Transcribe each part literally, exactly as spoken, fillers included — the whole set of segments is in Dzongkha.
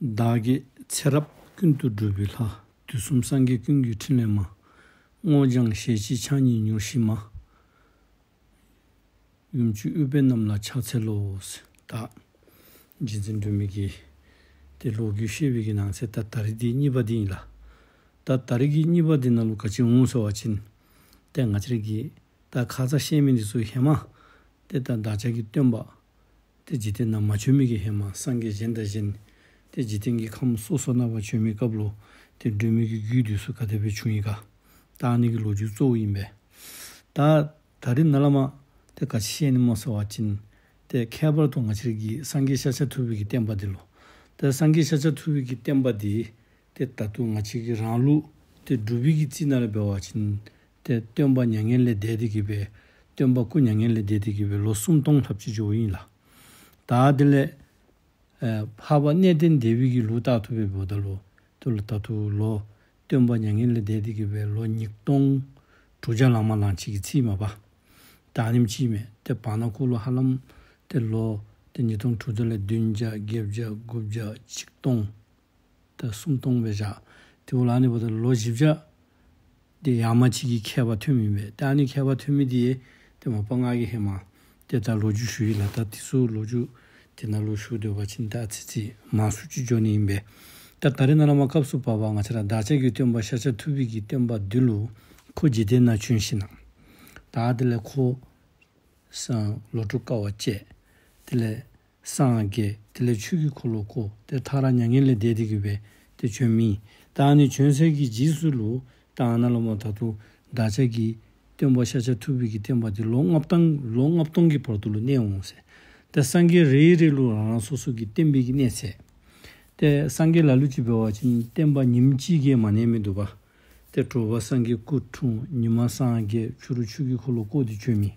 བདག་གིས་ཚེ་རབས་ཀུན་ཏུ་བསྒྲུབས་པའི་ལྷ། དུས་གསུམ་སངས་རྒྱས་ཀུན་གྱི་ཕྲིན་ལས་མ། དངོས་སྦྱངས་ཞལ་གཅིག་ཕྱག་གཉིས་མྱུར་ཞི་མ། ཡུམ་གྱུར་ཨུཏྤལ་བསྣམས་ལ་ཕྱག་འཚལ་ལོ། ད་རྗེ་བཙུན་སྒྲོལ་མའི་གི་ཏེ་ལོ་རྒྱུས་བཤད་པའི་གི་ནང་གསེས་ད་ད་རིས་འདི་གཉིས་པ་འདི་ཨིན་ལགས། ད་ད་རིས་ཀྱི་གཉིས་པ་འདི་ནང་ལུ་ག་ཅི་འོང་ཟེར་བ་ཅིན་ཏེ་ང་བཅས་ར་གི་ད་ཁ་ཙ་བཤད་མི་འདི་ཚུ་ཧེ་མ་ཏེ་ད་བདག་ཅག་གི་སྟོན་པ་ཏེ་འཇིག་རྟེན་ནང་མ་བྱོན་མི་གི་ཧེ་མ་སངས་རྒྱས་གཞན་དང་གཞན་ཏེ་འཇིག་རྟེན་གྱི་ཁམས་སོ་སོ་ནང་ཕར་བྱོན་མི་སྐབས་ལུ་ཏེ་སྒྲོལ་མའི་གི་རྒྱུད་འདི་ཚུ་ག་དེ་སྦེ་བྱུང་ཡི་ག། ད་ཨ་ནི་གི་ལོ་རྒྱུས་གཙོ་བོ་ཨིན་པས། ད་ད་རིས་ནཱ་ལས་མར་ཏེ་ག་ཅི་བཤད་ནི་སྨོ་ཟེར་བ་ཅིན་ཏེ་ཁྱད་པར་དུ་ང་བཅས་ར་གི་སངས་རྒྱས་ཤཱཀྱ་ཐུབ་པའི་གི་བསྟན་པ་འདི་ལུ་ཏེ་སངས་རྒྱས་ཤཱཀྱ་ཐུབ་པའི་གི་བསྟན་པ་འདི་ཏེ་ད་ལྟོ་ང་བཅས་ཀྱི་རང་ལུགས་ཏེ་འབྲུག་པའི་གི་རྩིས་ནང་ལས་འབད་བ་ཅིན་ཏེ་སྟོན་པ་མྱ་ངན་ལས་འདས་ཏེ་གི་སྦེ་སྟོན་པ་སྐུ་མྱ་ངན་ལས་འདས་ཏེ་གི་སྦེ་ལོ་སུམ་སྟོང་ལྷགཔ་ཅིག་འགྱོཝ་ཨིན་ལགས། ད་དེ་ལས་ཨེ་འཕགས་པ་གནས་བརྟན་སྡེ་པའི་གི་ལུགས་ལྟར་དུ་སྦེ་འབདཝ་ད་ལུ་ཏེ་ལོ་ད་ལྟོ་ལོ་སྟོན་པ་མྱ་ངན་ལས་འདས་ཏེ་གི་སྦེ་ལོ་ཉིས་སྟོང་དྲུག་བརྒྱ་ལང་མ་ལང་ཅིག་གི་རྩིས་མས་པ། ད་ཨ་ནེམ་ཅིག་མས། ཏེ་བར་ན་ཁོ་ལུ་ཧ་ལམ་ཏེ་ལོ་ཏེ་ཉིས་སྟོང་དྲུག་བརྒྱ་ལས་བདུན་བརྒྱ་བརྒྱད་བརྒྱ་དགུ་བརྒྱ་ཆིག་སྟོང་ད་སུམ་སྟོང་སྦེ་བཞག། དེ་འབདཝ་ལས་ཨ་ནི་འབདཝ་ད་ལོ་བཞི་བརྒྱ་དེ་ཡར་མར་ཅིག་གི་ཁྱད་པར་ཐོན་མི་ཨིན་པས། ད་ཨ་ནི་ཁྱད་པར་ཐོན་མི་འདི་ཏེ་མ་པ་ང་གིས་ཧེ་མ་ཏེ་ད་ལོ་རྒྱུས་ཞུ་ཡི་ལགས། ད་དེ་ཚུ་ལོ་རྒྱུས་དེ་ནང་ལུ་ཞུ་སྡོད་པ་ཅིན་ད་ཚིག་ཚིག་མང་སུ་ཅིག་འགྱོ་ནི་ཨིན་པས། ད་ད་རིས་ནཱ་ལས་མར་སྐབས་སུ་བབ་པ་ང་བཅས་ར་བདག་ཅག་གི་སྟོན་པ་ཤཱཀྱ་ཐུབ་པའི་གི་བསྟན་པ་འདི་ལུ་ཁོ་འཇིག་རྟེན་ནང་བྱོན་ཞིནམ་ལས་ད་དེ་ལས་ཁོ་སང་ལོ་དྲུག་དཀའ་བ་སྤྱད། དེ་ལས་སངས་རྒྱས། དེ་ལས་ཆོས་ཀྱི་འཁོར་ལོ་བསྐོར། ཏེ་མཐར་མྱ་ངན་ལས་འདས་ཏེ་གི་སྦེ་ཏེ་བྱོན་མི་ཨིན། ད་ཨ་ནི་བྱོན་སའི་གི་རྗེས་སུ་ལུ་ད་ཨ་ནཱ་ལས་མར་ད་ལྟོ་བདག་ཅག་གི་སྟོན་པ་ཤཱཀྱ་ཐུབ་པའི་གི་བསྟན་པ་འདི་ལོ་ལྔ་སྟོང་ལོ་ལྔ་སྟོང་གི་བར་དུ་ལུ་གནས་འོང་ཟེར། ཏེ་སངས་རྒྱས་རེ་རེ་ལུ་རང་རང་སོ་སོ་གི་བསྟན་པའི་གི་གནས་ཚད། ཏེ་སངས་རྒྱས་ལ་ལུ་ཅིག་འབད་བ་ཅིན་བསྟན་པ་ཉིནམ་གཅིག་གིས་མ་གནས་མི་འདུག་པ། ཏེ་དྲོ་པ་སངས་རྒྱས་སྐུ་འཁྲུངས། ཉི་མ་སངས་རྒྱས། ཕྱི་རུ་ཆོས་ཀྱི་འཁོར་ལོ་བསྐོར་ཏེ་བྱོན་མི་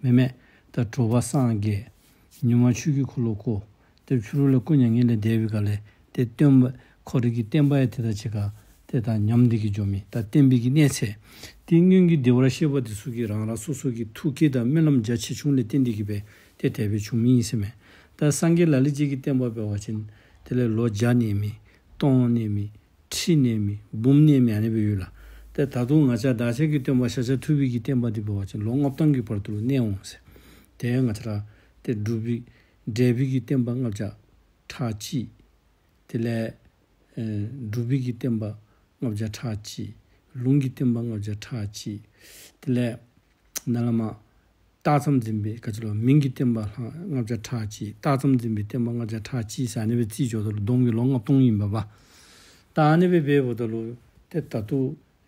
མེན་མས། ད་དྲོ་པ་སངས་རྒྱས། ཉི་མ་ཆོས་ཀྱི་འཁོར་ལོ་བསྐོར། ཏེ་ཕྱི་རུ་ལས་སྐུ་མྱ་ངན་ལས་འདས་པའི་སྒང་ལས་ཏེ་སྟོན་པ་ཁོ་རའི་གི་བསྟན་པ་ཡང་ཏེ་ད་ཅི་ག་ཏེ་ད་ཉམས་ཏེ་གི་འགྱོ་མི། ད་བསྟན་པའི་གི་གནས་ཚད་འདི་སྔོན་གྱི་བདེ་བར་གཤེགས་པ་འདི་ཚུ་གིས་རང་རང་སོ་སོ་གི་ཐུགས་བསྐྱེད་དང་སྨོན་ལམ་རྒྱ་ཆེ་ཆུང་ལས་བརྟེན་ཏེ་གི་སྦེ་ཏེ་དེ་སྦེ་བྱུང་མི་ཨིན་ཟེར་མས། ད་སངས་རྒྱས་ལ་ལུ་ཅིག་གི་བསྟན་པ་འབད་བ་ཅིན་དེ་ལས་ལོ་བརྒྱ་གནས་མི་སྟོང་གནས་མི་ཁྲི་གནས་མི་འབུམ་གནས་མི་ཨ་ནི་སྦེ་ཡོད་ལགས། ཏེ་ད་ལྟོ་ང་བཅས་བདག་ཅག་གི་སྟོན་པ་ཤཱཀྱ་ཐུབ་པའི་གི་བསྟན་པ་འདི་འབད་བ་ཅིན་ལོ་ལྔ་སྟོང་གི་བར་དུ་ལུ་གནས་འོང་ཟེར། ཏེ་ང་བཅས་ར་ཏེ་འབྲུག་པའི་འབྲས་བུའི་གི་བསྟན་པ་ལྔ་བརྒྱ་ཕྲག་གཅིག། དེ་ལས་ཨེ་འབྲུག་པའི་གི་བསྟན་པ་ལྔ་བརྒྱ་ཕྲག་གཅིག། ལུང་གི་བསྟན་པ་ལྔ་བརྒྱ་ཕྲག་གཅིག། དེ་ལས་ནཱ་ལས་མར་རྟགས་ཙམ་འཛིན་པའི་ག་ཅི་ལོ་མིང་གི་བསྟན་པ་ལྔ་བརྒྱ་ཕྲག་གཅིག། རྟགས་ཙམ་འཛིན་པའི་བསྟན་པ་ལྔ་བརྒྱ་ཕྲག་གཅིག་ཟེར་ཨ་ནི་སྦེ་རྩིས་འགྱོཝ་ད་ལུ་བསྡོམས་ཀྱིས་ལོ་ལྔ་སྟོང་ཨིན་པས་པ། ད་ཨ་ནི་སྦེ་འབདཝ་ད་ལུ་ཏེ་ད་ལྟོ་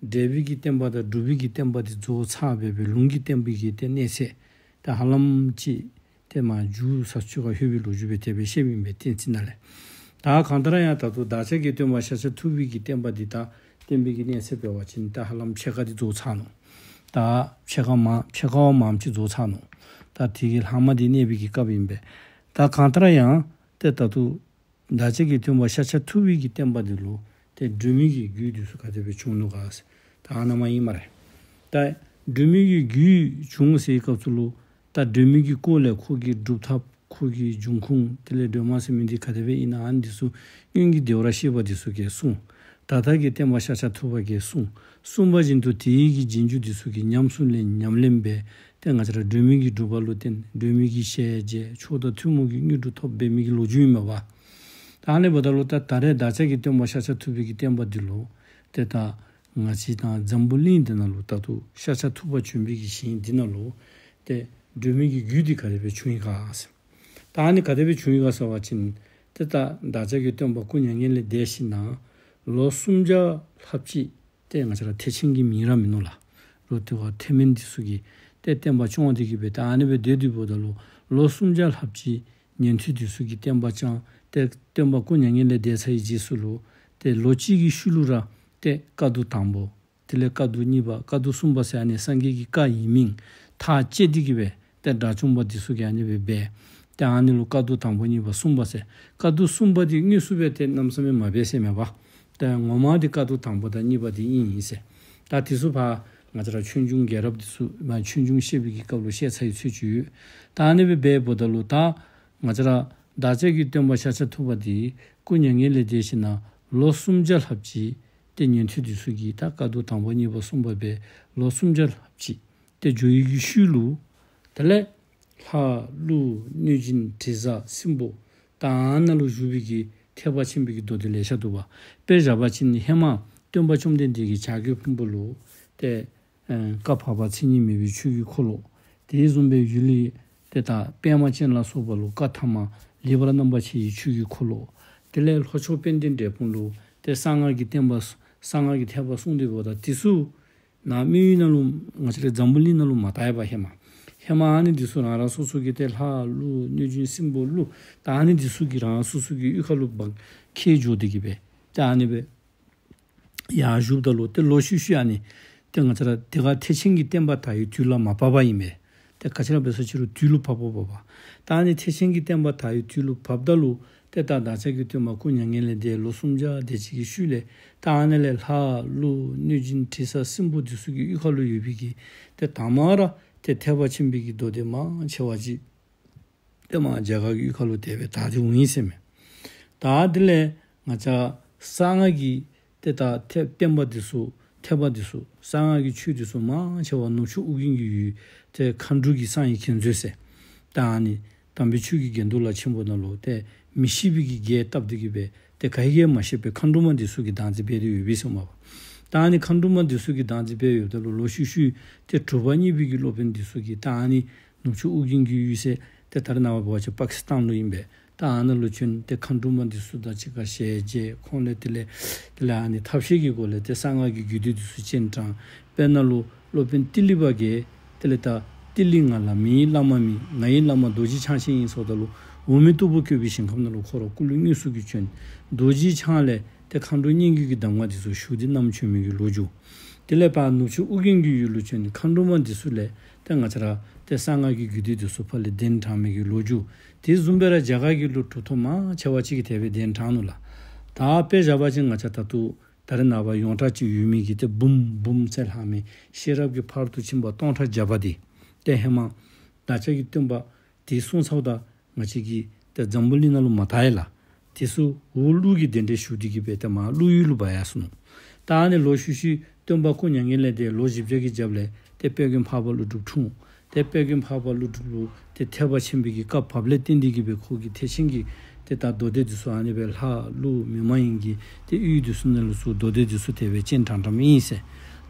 འབྲས་བུའི་གི་བསྟན་པ་དང་འབྲུག་པའི་གི་བསྟན་པ་འདི་རྫོགས་ཚར་བའི་སྦེ་ལུང་གི་བསྟན་པའི་གི་ཏེ་གནས་ཚད་ད་ཧ་ལམ་ཅིག་ཏེ་མར་མཇུག་ས་ཆུ་ཁར་ལྷོད་པའི་ལོ་རྒྱུས་སྦེ་དེ་སྦེ་བཤདཔ་ཨིན་པས་བསྟན་རྩིས་ནང་ལས། ད་གང་ལྟར་ཡང་ད་ལྟོ་བདག་ཅག་གི་སྟོན་པ་ཤཱཀྱ་ཐུབ་པའི་གི་བསྟན་པ་འདི་ད་བསྟན་པའི་གི་གནས་ཚད་འབད་བ་ཅིན་ད་ཧ་ལམ་ཕྱེད་ཀ་འདི་རྫོགས་ཚར་ནུག། ད་ཕྱེད་ཀ་མ་ཕྱེད་ཀ་བ་མངམ་ཅིག་རྫོགས་ཚར་ནུག། ད་དེ་གི་ལྷག་མ་འདི་གནས་པའི་གི་སྐབས་ཨིན་པས། ད་གང་ལྟར་ཡང་ཏེ་ད་ལྟོ་བདག་ཅག་གི་སྟོན་པ་ཤཱཀྱ་ཐུབ་པའི་གི་བསྟན་པ་འདི་ལུ་ཏེ་སྒྲོལ་མའི་གི་རྒྱུད་འདི་ཚུ་ག་དེ་སྦེ་བྱུང་ནུག་ག་ཟེར། ད་ཨ་ནཱ་མར་ཨིན་སྨ་རེ། ད་སྒྲོལ་མའི་གི་རྒྱུད་བྱུང་ཟེར་བའི་སྐབས་སུ་ལུ་ད་སྒྲོལ་མའི་གི་སྐོར་ལས་ཁོ་གི་སྒྲུབ་ཐབས་ཁོ་གི་འབྱུང་ཁུངས་དེ་ལས་སྒྲོལ་མ་ཟེར་མི་འདི་ག་དེ་སྦེ་ཨིན་ན་ཨ་ནི་འདི་ཚུ་སྔོན་གྱི་བདེ་བར་གཤེགས་པ་འདི་ཚུ་གིས་གསུངས། ད་ལྟ་གི་བསྟན་པ་ཤཱཀྱ་ཐུབ་པ་གིས་གསུངས། གསུངས་པ་བཞིན་དུ་དེའི་གི་རྗེས་འཇུག་འདི་ཚུ་གིས་ཉམས་སུ་ལེན་ཉམས་ལེན་འབད་ཏེ་ང་བཅས་ར་སྒྲོལ་མའི་གི་སྒྲུབ་པ་ལུ་བརྟེན་སྒྲོལ་མའི་གི་ཞལ་མཇལ་མཆོག་དང་ཐུན་མོང་གི་དངོས་གྲུབ་ཐོབ་འབད་མི་གི་ལོ་རྒྱུས་ཨིན་པས་པ། ད་ཨ་ནི་འབདཝ་ད་ལུ་ད་ད་རེས་བདག་ཅག་གི་སྟོན་པ་ཤཱཀྱ་ཐུབ་པའི་གི་བསྟན་པ་འདི་ལུ་ཏེ་ད་ང་བཅས་དང་འཛམ་བུ་གླིང་འདི་ནང་ལུ་ད་ལྟོ་ཤཱཀྱ་ཐུབ་པ་བྱོན་པའི་གི་ཞིང་འདི་ནང་ལུ་ཏེ་སྒྲོལ་མའི་གི་རྒྱུད་འདི་ག་དེ་སྦེ་བྱུང་ཡི་ག་ཟེར། ད་ཨ་ནི་ག་དེ་སྦེ་བྱུང་ཡི་ག་ཟེར་བ་ཅིན་ཏེ་ད་བདག་ཅག་གི་སྟོན་པ་སྐུ་མྱ་ངན་ལས་འདས་ཞིནམ་ལས་ལོ་སུམ་བརྒྱ་ལྷགཔ་ཅིག་ཏེ་ང་བཅས་ར་ཐེག་ཆེན་གྱི་མིང་ར་མིན་ནུག་ལགས། ལོ་དེ་བ་ཐེག་དམན་འདི་ཚུ་གིས་ཏེ་བསྟན་པ་སྐྱོང་སྟེ་གི་སྦེ་ད་ཨ་ནི་སྦེ་སྡོད་སྡོདཔ་ད་ལུ་ལོ་སུམ་བརྒྱ་ལྷགཔ་ཅིག་ཉན་ཐོས་འདི་ཚུ་གིས་བསྟན་པ་སྐྱོང་སྟེ་སྟོན་པ་སྐུ་མྱ་ངན་ལས་འདས་ཚར་བའི་རྗེས་སུ་ལུ་ཏེ་ལོ་གཅིག་གི་ཤུལ་ལུ་ར་ཏེ་བཀའ་བསྡུ་དང་པོ་དེ་ལས་བཀའ་བསྡུ་གཉིས་པ་བཀའ་བསྡུ་གསུམ་པ་ཟེར་ཨ་ནི་སངས་རྒྱས་ཀྱི་བཀའ་ཡིན་མིན་ཐག་བཅད་དེ་གི་སྦེ་ཏེ་དགྲ་བཅོམ་པ་འདི་ཚུ་གིས་ཨ་ནི་སྦེ་འབད། ཏེ་ཨ་ནི་ལུ་བཀའ་བསྡུ་དང་པོ་གཉིས་པ་གསུམ་པ་ཟེར། བཀའ་བསྡུ་གསུམ་པ་འདི་དངོས་སུ་སྦེ་ཏེ་གནམ་མེད་ས་མེད་མ་འབད་ཟེར་མས་པ། ཏེ་ངོ་མ་འདི་བཀའ་བསྡུ་དང་པོ་དང་གཉིས་པ་འདི་ཨིན་ཨིན་ཟེར། ད་དེ་ཚུ་ཕར་ང་བཅས་ར་ཆོས་འབྱུང་རྒྱལ་རབས་འདི་ཚུ་མ་ཆོས་འབྱུང་བཤད་པའི་གི་སྐབས་ལུ་བཤད་ཚར་ཡི་ཚོད་ཅིག་ཡོད། ད་ཨ་ནི་སྦེ་འབདཝ་ད་ལུ་ད་ང་བཅས་ར་ བདག་ཅག་གི་སྟོན་པ་ཤཱཀྱ་ཐུབ་པ་འདི་སྐུ་མྱ་ངན་ལས་འདས་ཞིནམ་ལས་ལོ་སུམ་བརྒྱ་ལྷགཔ་ཅིག་ཏེ་ཉན་ཐོས་འདི་ཚུ་གིས་ད་བཀའ་བསྡུ་དང་པ་གཉིས་པ་གསུངས་པ་སྦེ་ལོ་སུམ་བརྒྱ་ལྷགཔ་ཅིག་ཏེ་འགྱོ་བའི་གི་ཤུལ་ལུ་དེ་ལས་ལྷ་ཀླུ་གནོད་སྦྱིན་དྲི་ཟ་སྲིན་པོ་ད་ཨ་ནཱ་ལུ་བཞུགས་པའི་གི་ཐེག་པ་ཆེན་པོའི་གི་མདོ་སྡེ་ལེ་ཤ་འདུག་པ། དཔེ་བཞག་པ་ཅིན་ཧེ་མ་སྟོན་པ་བཅོམ་ལྡན་འདས་ཀྱིས་བྱ་རྒོད་ཕུང་པོ་ལུ་ཏེ་ཨེ་བཀའ་བར་པ་མཚན་ཉིད་མེད་པའི་ཆོས་ཀྱི་འཁོར་ལོ། དེ་བཟུམ་སྦེ་ཡུལ་ལི་ཏེ་ད་པདྨ་ཅན་ལ་སོགས་པ་ལུ་བཀའ་ཐ་མ་ལེགས་པར་རྣམ་པར་ཕྱེ་བའི་ཆོས་ཀྱི་འཁོར་ལོ། དེ་ལས་ལྷོ་ཕྱོགས་དཔལ་ལྡན་འབྲས་སྤུངས་ལུ་ཏེ་གསང་སྔགས་ཀྱི་བསྟན་པ་གསང་སྔགས་ཀྱི་ཐེག་པ་གསུངས་ཏེ་འབདཝ་ད་དེ་ཚུ་ནཱ་མི་ཡུལ་ནང་ལུ་ང་བཅས་ར་འཛམ་བུ་གླིང་ནང་ལུ་མ་དར་བས་ཧེ་མ། ཧེ་མ་ཨ་ནི་དེ་ཚུ་རང་རང་སོ་སོ་གི་ཏེ་ལྷ་ཀླུ་གནོད་སྦྱིན་སྲིན་པོ་ཀླུ་ད་ཨ་ནི་དེ་ཚུ་གིས་རང་རང་སོ་སོ་གི་གཡུས་ཁ་ལུ་འབག་འཁྱིད་འགྱོ་སྟེ་གི་སྦེ་ཏེ་ཨ་ནི་སྦེ་ཡར་བཞུགསཔ་ད་ལུ་ཏེ་ལོག་ཤུལ་ཤུལ་ཨ་ནི་ཏེ་ང་བཅས་ར་དེ་ཁར་ཐེག་ཆེན་གྱི་བསྟན་པ་དར་བའི་དུས་ལུ་མ་བབ་པ་ཨིན་པས། ཏེ་ག་ཅི་ར་འབད་ས་ཅི་རུང་དུས་ལུ་བབ་བབ་བབ་པ། ད་ཨ་ནི་ཐེག་ཆེན་གྱི་བསྟན་པ་དར་བའི་དུས་ལུ་བབ་ད་ལུ་ཏེ་ད་བདག་ཅག་གི་སྟོན་པ་སྐུ་མྱ་ངན་ལས་འདས་ལོ་སུམ་བརྒྱ་དེ་ཅིག་གི་ཤུལ་ལས་ད་ཨ་ནཱ་ལས་ལྷ་ཀླུ་གནོད་སྦྱིན་དྲི་ཟ་སྲིན་པོ་འདི་ཚུ་གི་གཡུས་ཁ་ལུ་ཡོད་པའི་གི་ཏེ་དང་པ་ར་ཏེ་ཐེག་པ་ཆེན་པོའི་གི་མདོ་སྡེ་མང་ཆེ་བ་ཅིག་ཏེ་མར་རྒྱ་གར་གྱི་གཡུས་ཁ་ལུ་དེ་སྦེ་དར་ཏེ་འོང་ཡི་ཟེར་མས། ད་དེ་ལས་ང་བཅས་གསང་སྔགས་ཀྱི་ཏེ་ད་ཐེག་བསྟན་པ་འདི་ཚུ་ཐེག་པ་འདི་ཚུ་གསང་སྔགས་ཀྱི་ཆོས་འདི་ཚུ་མང་ཆེ་བ་ནུབ་ཕྱོགས་ཨོ་རྒྱན་གྱི་ཡུལ་ཏེ་མཁའ་འགྲོ་གི་གསང་བའི་གི་མཛོད་ཟེར། ད་ཨ་ནི་དམ་པའི་ཆོས་ཀྱི་གནྡྷོ་ལ་ཆེན་པོ་ནང་ལུ་ཏེ་མི་ཤེས་པའི་གི་རྒྱས་བཏབ་སྟེ་གི་སྦེ་ཏེ་ག་གིས་ཡང་མ་ཤེས་པའི་མཁའ་འགྲོ་མ་འདི་ཚུ་གིས་བདག་འཛིན་འབད་དེ་ཡོད་པས་ཟེར་མས་པ། ད་ཨ་ནི་མཁའ་འགྲོ་མ་འདི་ཚུ་གིས་བདག་འཛིན་འབད་ཡོདཔ་ད་ལུ་ལོག་ཤུལ་ཤུལ་ཏེ་གྲུབ་པ་བརྙེས་པའི་གི་སློབ་དཔོན་འདི་ཚུ་གིས་ད་ཨ་ནི་ནུབ་ཕྱོགས་ཨོ་རྒྱན་གྱི་ཡུལ་ཟེར་ཏེ་ད་རེས་ནངས་པ་འབད་བ་ཅིན་པ་ཀི་སི་ཐན་ལུ་ཨིན་པས། ད་ཨ་ནཱ་ལུ་བྱོན་ཏེ་མཁའ་འགྲོ་མ་འདི་ཚུ་དང་གཅིག་ཁར་ཞལ་མཇལ། ཁོང་ལས་དེ་ལས་དེ་ལས་ཨ་ནི་ཐབས་ཤེས་ཀྱི་སྒོ་ལས་ཏེ་གསང་སྔགས་ཀྱི་རྒྱུད་སྡེ་འདི་ཚུ་སྤྱན་དྲངས། དཔེར་ན་ལུ་སློབ་དཔོན་ཏི་ལི་པ་གིས་དེ་ལས་ད་ཏི་ལི་ང་ལ་མིའི་བླ་མ་མེད། ངའི་བླ་མ་རྡོ་རྗེ་འཆང་ཆེན་ཨིན་ཟེརཝ་ད་ལུ་འོག་མིན་སྟུག་པོ་བཀོད་པའི་ཞིང་ཁམས་ནང་ལུ་ཁོ་ར་སྐུ་ལུས་དངོས་སུ་གི་བྱོན། རྡོ་རྗེ་འཆང་ལས་ཏེ་མཁའ་འགྲོ་སྙན་བརྒྱུད་ཀྱི་གདམས་ངག་འདི་ཚུ་ཞུ་སྟེ་བསྣམས་བྱོན་མི་གི་ལོ་རྒྱུས། དེ་ལས་ཕར་ནུབ་ཕྱོགས་ཨོ་རྒྱན་གྱི་ཡུལ་ལུ་བྱོན་ནི་མཁའ་འགྲོ་མ་འདི་ཚུ་ལས་ཏེ་ང་བཅས་ར་ཏེ་གསང་སྔགས་ཀྱི་རྒྱུད་སྡེ་འདི་ཚུ་ཕར་ལས་གདན་དྲངས་མི་གི་ལོ་རྒྱུས། དེ་བཟུམ་སྦེ་ར་རྒྱ་གར་གྱི་ལུ་གྲུབ་ཐོབ་མང་ཆེ་བ་ཅིག་གིས་དེ་སྦེ་གདན་དྲངས་ནུག་ལགས། ད་དཔེ་བཞག་པ་ཅིན་ང་བཅས་ད་ལྟོ་ད་རེས་ནངས་པ་ཡོངས་གྲགས་ཅིག་ཡོད་མི་གི་ཏེ་འབུམ་འབུམ་ཟེར་ལྷག་མི་ཤེས་རབ་ཀྱི་ཕ་རོལ་ཏུ་ཕྱིན་པ་སྟོང་ཕྲག་བརྒྱ་པ་འདི་ཏེ་ཧེ་མ་བདག་ཅག་གི་སྟོན་པ་དེ་གསུངས་ཚརཝ་ད་ང་བཅས་ཀྱི་ཏེ་འཛམ་བུ་གླིང་ནང་ལུ་མ་དར་ཡི་ལགས། དེ་ཚུ་འོག་ཀླུ་གིས་གདན་འདྲེན་ཞུ་སྟེ་གི་སྦེ་ཏེ་མར་ཀླུ་ཡུལ་ལུ་འབག་ཡར་སོ་ནུག། ད་ཨ་ནི་ལོག་ཤུལ་ཤུལ་སྟོན་པ་སྐུ་མྱ་ངན་ལས་འདས་ལོ་བཞི་བརྒྱ་གི་རྒྱབ་ལས་ཏེ་དཔལ་མགོན་འཕགས་པ་ཀླུ་སྒྲུབ་འཁྲུངས། ཏེ་དཔལ་མགོན་འཕགས་པ་ཀླུ་སྒྲུབ་ལུ་ཏེ་ཐེག་པ་ཆེན་པོའི་གི་བཀའ་བབས་ལས་བརྟེན་ཏེ་གི་སྦེ་ཁོ་གིས་ཐེག་ཆེན་གྱི་ཏེ་ད་མདོ་སྡེ་འདི་ཚུ་ཨ་ནི་སྦེ་ལྷ་ཀླུ་མི་མ་ཡིན་གྱི་ཏེ་ཡུལ་འདི་ཚུ་ནང་ལུ་ཚུར་མདོ་སྡེ་འདི་ཚུ་དེ་སྦེ་སྤྱན་དྲངས་དྲངསམ་ཨིན་ཟེར།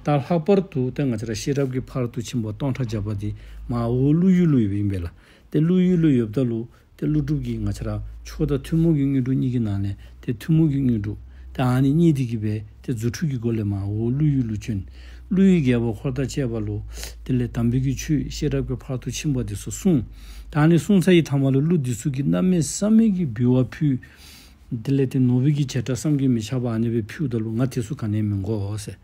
ད་ལྷག་པར་དུ་ཏེ་ང་བཅས་ར་ཤེས་རབ་ཀྱི་ཕ་རོལ་ཏུ་ཕྱིན་པ་སྟོང་ཕྲག་བརྒྱ་པ་འདི་མར་འོག་ཀླུ་ཡུལ་ལུ་ཡོདཔ་ཨིན་པས་ལགས། ཏེ་ཀླུ་ཡུལ་ལུ་ཡོདཔ་ད་ལུ་ཏེ་ཀླུ་སྒྲུབ་ཀྱིས་ང་བཅས་ར་མཆོག་དང་ཐུན་མོང་གི་དངོས་གྲུབ་གཉིས་ཀྱི་ནང་ལས་ཏེ་ཐུན་མོང་གི་དངོས་གྲུབ་ཏེ་ཨ་ནི་བརྙེས་ཏེ་གི་སྦེ་ཏེ་རྫུ་འཕྲུལ་གྱི་སྒོ་ལས་མར་འོག་ཀླུ་ཡུལ་ལུ་བྱོན། ཀླུ་ཡི་རྒྱལ་པོ་འཁོར་དང་བཅས་པ་ལུ་དེ་ལས་དམ་པའི་གི་ཆོས་ཤེས་རབ་ཀྱི་ཕ་རོལ་ཏུ་ཕྱིན་པ་འདི་ཚུ་གསུངས། ད་ཨ་ནི་གསུངས་ཚར་བའི་མཐའ་མ་ལུ་ཀླུ་འདི་ཚུ་གིས་གནམ་མེད་ས་མེད་ཀྱི་འབུལ་བ་ཕུལ། དེ་ལས་ཏེ་ནོར་བུའི་གི་བྱེ་བྲག་བསམ་གྱིས་མི་ཁྱབ་པ་ཨ་ནི་སྦེ་ཕུལཝ་ད་ལུ་ང་དེ་ཚུ་ག་ནི་ཡང་མི་དགོ་ཟེར།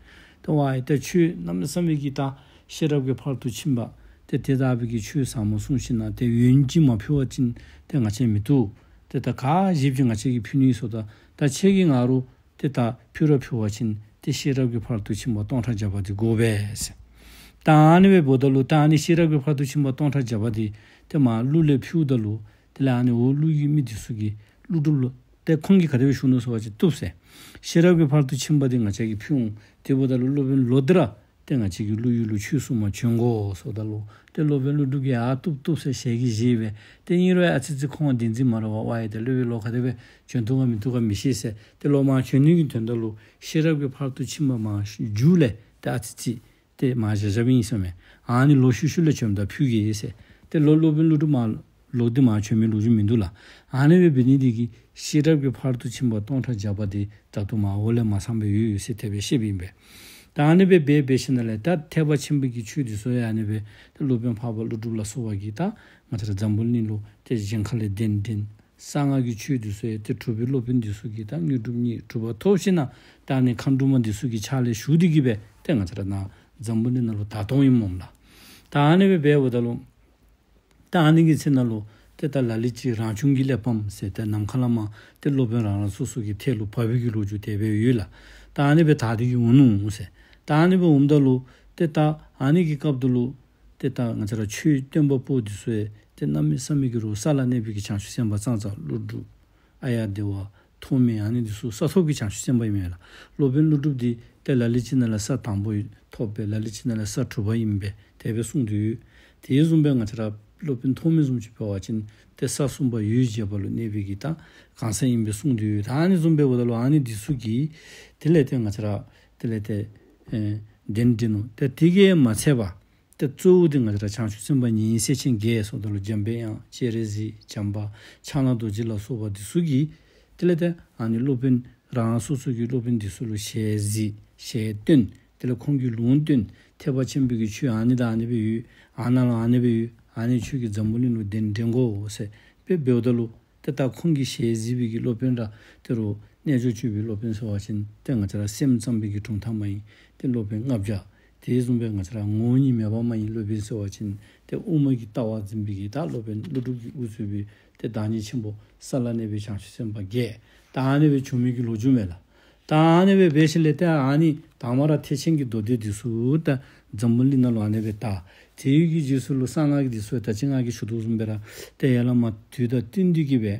ཏེ་ཝའི་ཏེ་ཆོས་གནམ་མེད་ས་མེད་ཀྱི་ད་ཤེས་རབ་ཀྱི་ཕ་རོལ་ཏུ་ཕྱིན་པ་ཏེ་དེ་ལྟ་བུའི་གི་ཆོས་ཟབ་མོ་གསུངས་ཞིནམ་ལས་ཏེ་ཡོན་ཅིག་མ་ཕུལ་བ་ཅིན་ཏེ་ང་བཅས་མི་བཏུབ། ཏེ་ད་ག་བཞེསཔ་ཅིག་ང་བཅས་ཀྱིས་ཕུལ་ནི་ཡོད་ཟེརཝ་ད་ད་ཁྱེད་ཀྱིས་ང་རུ་ཏེ་ད་ཕུལ་ར་ཕུལ་བ་ཅིན་ཏེ་ཤེས་རབ་ཀྱི་ཕ་རོལ་ཏུ་ཕྱིན་པ་སྟོང་ཕྲག་བརྒྱ་པ་འདི་དགོ་པས་ཟེར། ད་ཨ་ནི་སྦེ་འབདཝ་ད་ལུ་ད་ཨ་ནི་ཤེས་རབ་ཀྱི་ཕ་རོལ་ཏུ་ཕྱིན་པ་སྟོང་ཕྲག་བརྒྱ་པ་འདི་ཏེ་མར་ཀླུ་ལས་ཕུལཝ་ད་ལུ་དེ་ལས་ཨ་ནི་འོག་ཀླུ་ཡི་མི་འདི་ཚུ་གིས་ཀླུ་སྒྲུབ་ལུ་ཏེ་ཁོང་གིས་ག་དེ་སྦེ་ཞུ་ནུག་ཟེར་བ་ཅིན་བཏུབ་ཟེར། ཤེས་རབ་ཀྱི་ཕ་རོལ་ཏུ་ཕྱིན་པ་འདི་ང་བཅས་ཀྱིས་ཕུལ་འོང་། དེ་འབདཝ་ད་ལུ་སློབ་དཔོན་ལོག་སྟེ་ར་ཏེ་ང་བཅས་ཀྱི་ཀླུ་ཡུལ་ལུ་ཆོས་གསུང་མར་བྱོན་དགོ་ཟེརཝ་ད་ལུ་ཏེ་སློབ་དཔོན་ཀླུ་སྒྲུབ་ཀྱིས་ཨ་བཏུབ་བཏུབ་ཟེར་ཞལ་གྱིས་བཞེས་སྦེ་ཏེ་ཨིན་རུང་ཨ་ཙི་ཅིག་ཁོང་བདེན་རྫུན་མ་རེད་པ། ཝའི་ཏེ་སློབ་དཔོན་ལོག་ག་དེ་སྦེ་བྱོན་ཐུབ་ག་མི་ཐུབ་ག་མི་ཤེས་ཟེར། ཏེ་ལོག་མར་བྱོན་ནི་གི་དོན་དག་ལུ་ཤེས་རབ་ཀྱི་ཕ་རོལ་ཏུ་ཕྱིན་པ་མར་མཇུག་ལས་ཏེ་ཨ་ཙི་ཅིག་ཏེ་མར་བཞག་བཞགཔ་ཨིན་ཟེར་མས། ཨ་ནི་ལོག་ཤུལ་ཤུལ་ལས་བྱོནམ་ད་ཕུལ་གེ་ཟེར། ཏེ་ལོག་སློབ་དཔོན་ཀླུ་སྒྲུབ་མར་ལོག་སྟེ་མར་བྱོན་མི་ལོ་རྒྱུས་མིན་འདུག་ལགས། ཨ་ནི་སྦེ་འབད་ནི་འདི་གིས་ཤེས་རབ་ཀྱི་ཕ་རོལ་ཏུ་ཕྱིན་པ་སྟོང་ཕྲག་བརྒྱ་པ་འདི་ད་ལྟོ་མར་འོག་ལས་མར་ཚངམ་སྦེ་ཡོད་ཡོད་ཟེར་དེ་སྦེ་བཤདཔ་ཨིན་པས། ད་ཨ་ནི་སྦེ་འབད་འབད་ཞིནམ་ལས་ད་ཐེག་པ་ཆེན་པོའི་གི་ཆོས་འདི་ཚུ་ཡང་ཨ་ནི་སྦེ་ད་སློབ་དཔོན་འཕགས་པ་ཀླུ་སྒྲུབ་ལ་སོགས་པ་གིས་ད་ང་བཅས་ར་འཛམ་བུ་གླིང་ལུ་ཏེ་གཞན་ཁ་ལས་གདན་འདྲེན་གསང་སྔགས་ཀྱི་ཆོས་འདི་ཚུ་ཡང་ཏེ་གྲུབ་པའི་སློབ་དཔོན་འདི་ཚུ་གིས་ད་དངོས་གྲུབ་བརྙེས་གྲུབ་པ་ཐོབ་ཞིནམ་ལས་ད་ཨ་ནི་མཁའ་འགྲོ་མ་འདི་ཚུ་གི་ཕྱག་ལས་ཞུ་སྟེ་གི་སྦེ་ཏེ་ང་བཅས་ར་ནཱ་འཛམ་བུ་གླིང་ནང་ལུ་དར་དོ་ཨིན་མས་ལགས། ད་ཨ་ནི་སྦེ་འབདཝ་ད་ལུ་ད་ཨ་ནི་གི་ཚེ་ནང་ལུ་ཏེ་ད་ལ་ལུ་ཅིག་རང་བྱུང་གི་གླེགས་བམ་ཟེར་ཏེ་ནམ་མཁའ་ལས་མར་ཏེ་སློབ་དཔོན་རང་རང་སོ་སོ་གི་ཐད་ལུ་བབས་པའི་གི་ལོ་རྒྱུས་དེ་སྦེ་ཡོད་ལགས། ད་ཨ་ནི་སྦེ་དར་ཏེ་གི་འོང་ནུག་ཟེར། ད་ཨ་ནི་སྦེ་འོངམ་ད་ལུ་ཏེ་ད་ཨ་ནི་གི་སྐབས་དེ་ལུ་ ཏེ་ད་ང་བཅས་ར་ཆོས་སྟོན་པ་པོ་འདི་ཚུ་ཡང་ཏེ་གནམ་མེད་ས་མེད་ཀྱི་རུང་ས་ལ་གནས་པའི་གི་བྱང་ཆུབ་སེམས་དཔའ་ཙང་ཙང་ཀླུ་སྒྲུབ་ཨཱརྱ་དེ་ཝ་ཐོགས་མེད་ཨ་ནི་འདི་ཚུ་ས་ཐོབ་ཀྱི་བྱང་ཆུབ་སེམས་དཔའ་ཨིན་མས་ལགས། སློབ་དཔོན་ཀླུ་སྒྲུབ་འདི་ཏེ་ལ་ལུ་ཅིག་ནང་ལས་ས་དང་པོ་ཐོབ་པས། ལ་ལུ་ཅིག་ནང་ལས་ས་དྲུག་པ་ཨིན་པས། དེ་སྦེ་གསུངས་ཏེ་ཡོད། དེ་བཟུམ་སྦེ་ང་བཅས་ར་སློབ་དཔོན་ཐོགས་མེད་བཟུམ་ཅིག་འབད་བ་ཅིན་ཏེ་ས་གསུམ་པ་འོད་བྱེད་པ་ལུ་གནས་པའི་གི་ད་གང་ཟག་ཨིན་པས་གསུངས་ཏེ་ཡོད། ད་ཨ་ནི་བཟུམ་སྦེ་འབདཝ་ད་ལུ་ཨ་ནི་འདི་ཚུ་གིས་དེ་ལས་ཏེ་ང་བཅས་ར་དེ་ལས་ཏེ་ཨེ་གདན་འདྲེན་ནུག། ཏེ་དེ་གིས་མ་ཚད་པར་ཏེ་གཙོ་བོ་འདི་ང་བཅས་ར་བྱང་ཆུབ་སེམས་དཔའ་ཉེ་སྲས་ཆེན་བརྒྱད་ཟེརཝ་ད་ལུ་འཇམ་པའི་དབྱངས་སྤྱན་རས་གཟིགས་བྱམས་པ་ཕྱག་ན་རྡོ་རྗེ་ལ་སོགས་པ་འདི་ཚུ་གིས་དེ་ལས་ཏེ་ཨ་ནི་སློབ་དཔོན་རང་སོ་སོ་གི་སློབ་དཔོན་འདི་ཚུ་ལུ་ཞལ་གཟིགས་ཞལ་སྟོན། དེ་ལས་ཁོང་གིས་ལུང་སྟོན། ཐེག་པ་ཆེན་པོའི་གི་ཆོས་ཨ་ནི་དང་ཨ་ནི་སྦེ་ཡོད། ཨ་ནཱ་ལུ་ཨ་ནི་སྦེ་ཡོད། ཨ་ནི་ཁྱོད་ཀྱིས་འཛམ་བུ་གླིང་ལུ་གདན་འདྲེན་དགོ་ཟེར་སྦེ་འབདཝ་ད་ལུ་ཏེ་ད་ཁོང་གི་ཞལ་གཟིགས་པའི་གི་སློབ་དཔོན་ར་དེ་རུ་རྣལ་འབྱོར་སྤྱོད་པའི་སློབ་དཔོན་ཟེར་བ་ཅིན་ཏེ་ང་བཅས་ར་སེམས་ཙམ་པའི་གི་གྲུབ་མཐའ་མ་ཡིན། ཏེ་སློབ་དཔོན་ལྔ་བརྒྱ། དེ་བཟུམ་སྦེ་ང་བཅས་ར་ངོ་བོ་ཉིད་མེད་པ་མ་ཡིན་སློབ་དཔོན་ཟེར་བ་ཅིན་ཏེ་དབུ་མ་གི་ལྟ་བ་འཛིན་པའི་གི་ད་སློབ་དཔོན་ཀླུ་སྒྲུབ་ཀྱིས་དབུ་གཙོས་པའི་ཏེ་བདག་ཉིད་ཆེན་པོ་ས་ལ་གནས་པའི་བྱང་ཆུབ་སེམས་དཔའ་བརྒྱད། ད་ཨ་ནི་སྦེ་བྱུང་མི་གི་ལོ་རྒྱུས་མས་ལགས། ད་ཨ་ནི་སྦེ་འབད་ཞིནམ་ལས་ཏེ་ཨ་ནི་དང་པ་ར་ཐེག་ཆེན་གྱི་མདོ་སྡེ་འདི་ཚུ་ད་འཛམ་བུ་གླིང་ནང་ལུ་ཨ་ནི་སྦེ་དར། དེ་ཡི་གི་རྗེས་སུ་ལུ་གསང་སྔགས་ཀྱི་འདི་ཚུ་ད་ཅི་ང་གིས་ཞུ་དོ་བཟུམ་སྦེ་ར་ཏེ་ཡར་ལས་མར་དུས་དང་བསྟུན་ཏེ་གི་སྦེ་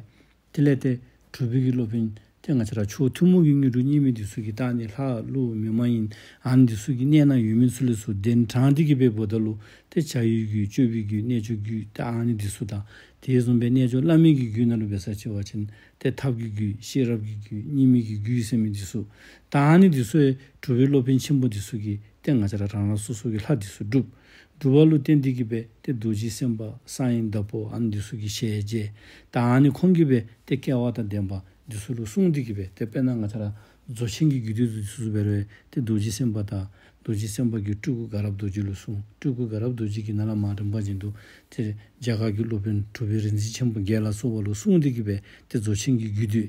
དེ་ལས་ཏེ་གྲུབ་པའི་གི་སློབ་དཔོན་ཏེ་ང་བཅས་ར་ཆོས་ཐུན་མོང་གི་དངོས་གྲུབ་བརྙེས་མི་འདི་ཚུ་གིས་ད་ཨ་ནི་ལྷ་ཀླུ་མི་མ་ཡིན་ཨ་ནི་འདི་ཚུ་གི་གནས་ནང་ཡོད་མི་ཚུ་ལས་ཚུར་གདན་དྲངས་ཏེ་གི་སྦེ་འབདཝ་ད་ལུ་ཏེ་བྱ་བའི་རྒྱུད་སྤྱོད་པའི་རྒྱུད་རྣལ་འབྱོར་རྒྱུད་ཏེ་ཨ་ནི་འདི་ཚུ་དང་དེ་བཟུམ་སྦེ་རྣལ་འབྱོར་བླ་མེད་ཀྱི་རྒྱུད་ནང་ལུ་འབད་ས་ཅིག་འབད་བ་ཅིན་ཏེ་ཐབས་ཀྱི་རྒྱུད་ཤེས་རབ་ཀྱི་རྒྱུད་གཉིས་མེད་ཀྱི་རྒྱུད་ཟེར་མི་འདི་ཚུ་ད་ཨ་ནི་འདི་ཚུ་ཡང་གྲུབ་པའི་སློབ་དཔོན་ཆེན་པོ་འདི་ཚུ་གིས་ཏེ་ང་བཅས་ར་རང་རང་སོ་སོ་གི་ལྷ་འདི་ཚུ་སྒྲུབ། སྒྲུབ་པ་ལུ་བརྟེན་ཏེ་གི་སྦེ་ཏེ་རྡོ་རྗེ་སེམས་དཔའ་གསང་བའི་བདག་པོ་ཨ་ནི་འདི་ཚུ་གི་ཞལ་མཇལ། ད་ཨ་ནི་ཁོང་གིས་སྦེ་ཏེ་སྐལ་བ་དང་ལྡན་པ་འདི་ཚུ་ལུ་གསུངས་ཏེ་གི་སྦེ་ཏེ་དཔེར་ན་ང་བཅས་ར་རྫོགས་ཆེན་གྱི་རྒྱུད་སྡེ་འདི་ཚུ་འབད་རུང་ཏེ་རྡོ་རྗེ་སེམས་དཔའ་དང་རྡོ་རྗེ་སེམས་དཔའ་གིས་སྤྲུལ་སྐུ་དགའ་རབ་རྡོ་རྗེ་ལུ་གསུངས། སྤྲུལ་སྐུ་དགའ་རབ་རྡོ་རྗེ་གིས་ནཱ་ལས་མར་རིམ་པ་བཞིན་དུ་ཏེ་རྒྱ་གར་གྱི་སློབ་དཔོན་གྲུབ་པའི་རིག་འཛིན་ཆེན་པོ་བརྒྱད་ལ་སོགས་པ་ལུ་གསུངས་ཏེ་གི་སྦེ་ཏེ་རྫོགས་ཆེན་གྱི་རྒྱུད་སྡེ་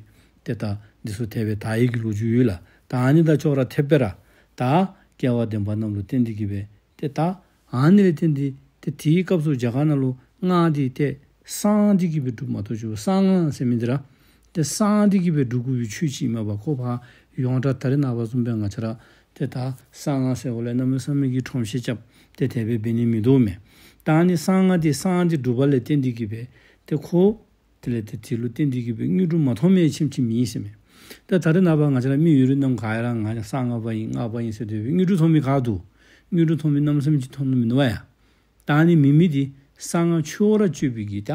ཏེ་ད་འདི་ཚུ་དེ་སྦེ་དར་ཡི་གི་ལོ་རྒྱུས་ཡོད་ལགས། ད་ཨ་ནི་དང་ཅོག་ར་འཐདཔ་སྦེ་ར་ད་སྐལ་བ་ལྡན་པ་རྣམས་ལུ་བརྟེན་ཏེ་གི་སྦེ་ཏེ་ད་ཨ་ནི་ལས་བརྟེན་ཏེ་ཏེ་དེའི་སྐབས་སུ་རྒྱ་གར་ནང་ལུ་སྔགས་འདི་ཏེ་གསང་སྟེ་གི་སྦེ་སྒྲུབ་མ་གཏོགས་ཅིག་གསང་སྔགས་ཟེར་མི་འདི་ར་ཏེ་གསང་སྟེ་གི་སྦེ་སྒྲུབ་དགོ་པའི་ཆོས་ཅིག་མས་པ། ཁོ་ཕར་ཡོངས་གྲགས་ད་རེས་ནངས་པ་བཟུམ་སྦེ་ང་བཅས་ར་ཏེ་ད་གསང་སྔགས་ཟེརཝ་ལས་གནམ་མེད་ས་མེད་ཀྱི་ཁྲོམ་བཤད་རྐྱབ་སྟེ་དེ་སྦེ་འབད་ནི་མིན་འདུག་མས། ད་ཨ་ནི་གསང་སྔགས་འདི་གསང་སྟེ་སྒྲུབ་པ་ལས་བརྟེན་ཏེ་གི་སྦེ་ཏེ་ཁོ་དེ་ལས་ཏེ་དེ་ལུ་བརྟེན་ཏེ་གི་སྦེ་དངོས་གྲུབ་མ་ཐོབ་མི་ཅིག་མེད་ཟེར་མས། ད་ད་རེས་ནངས་པ་ང་བཅས་ར་མི་ཡོད་རིགས་རྣམས་ག་ར་ང་གསང་སྔགས་པ་ཡིན་སྔགས་པ་ཡིན་ཟེར་དེ་སྦེ་དངོས་གྲུབ་ཐོབ་མི་ག་འདུག། དངོས་གྲུབ་ཐོབ་མི་གནམ་མེད་ས་མེད་ཅིག་ཐོབ་ནི་མིན་འདུག་པ་ཡ། ད་ཨ་ནི་མེད་མི་འདི་གསང་སྔགས་ཆོས་ར་སྤྱོད་པའི་གི་ད་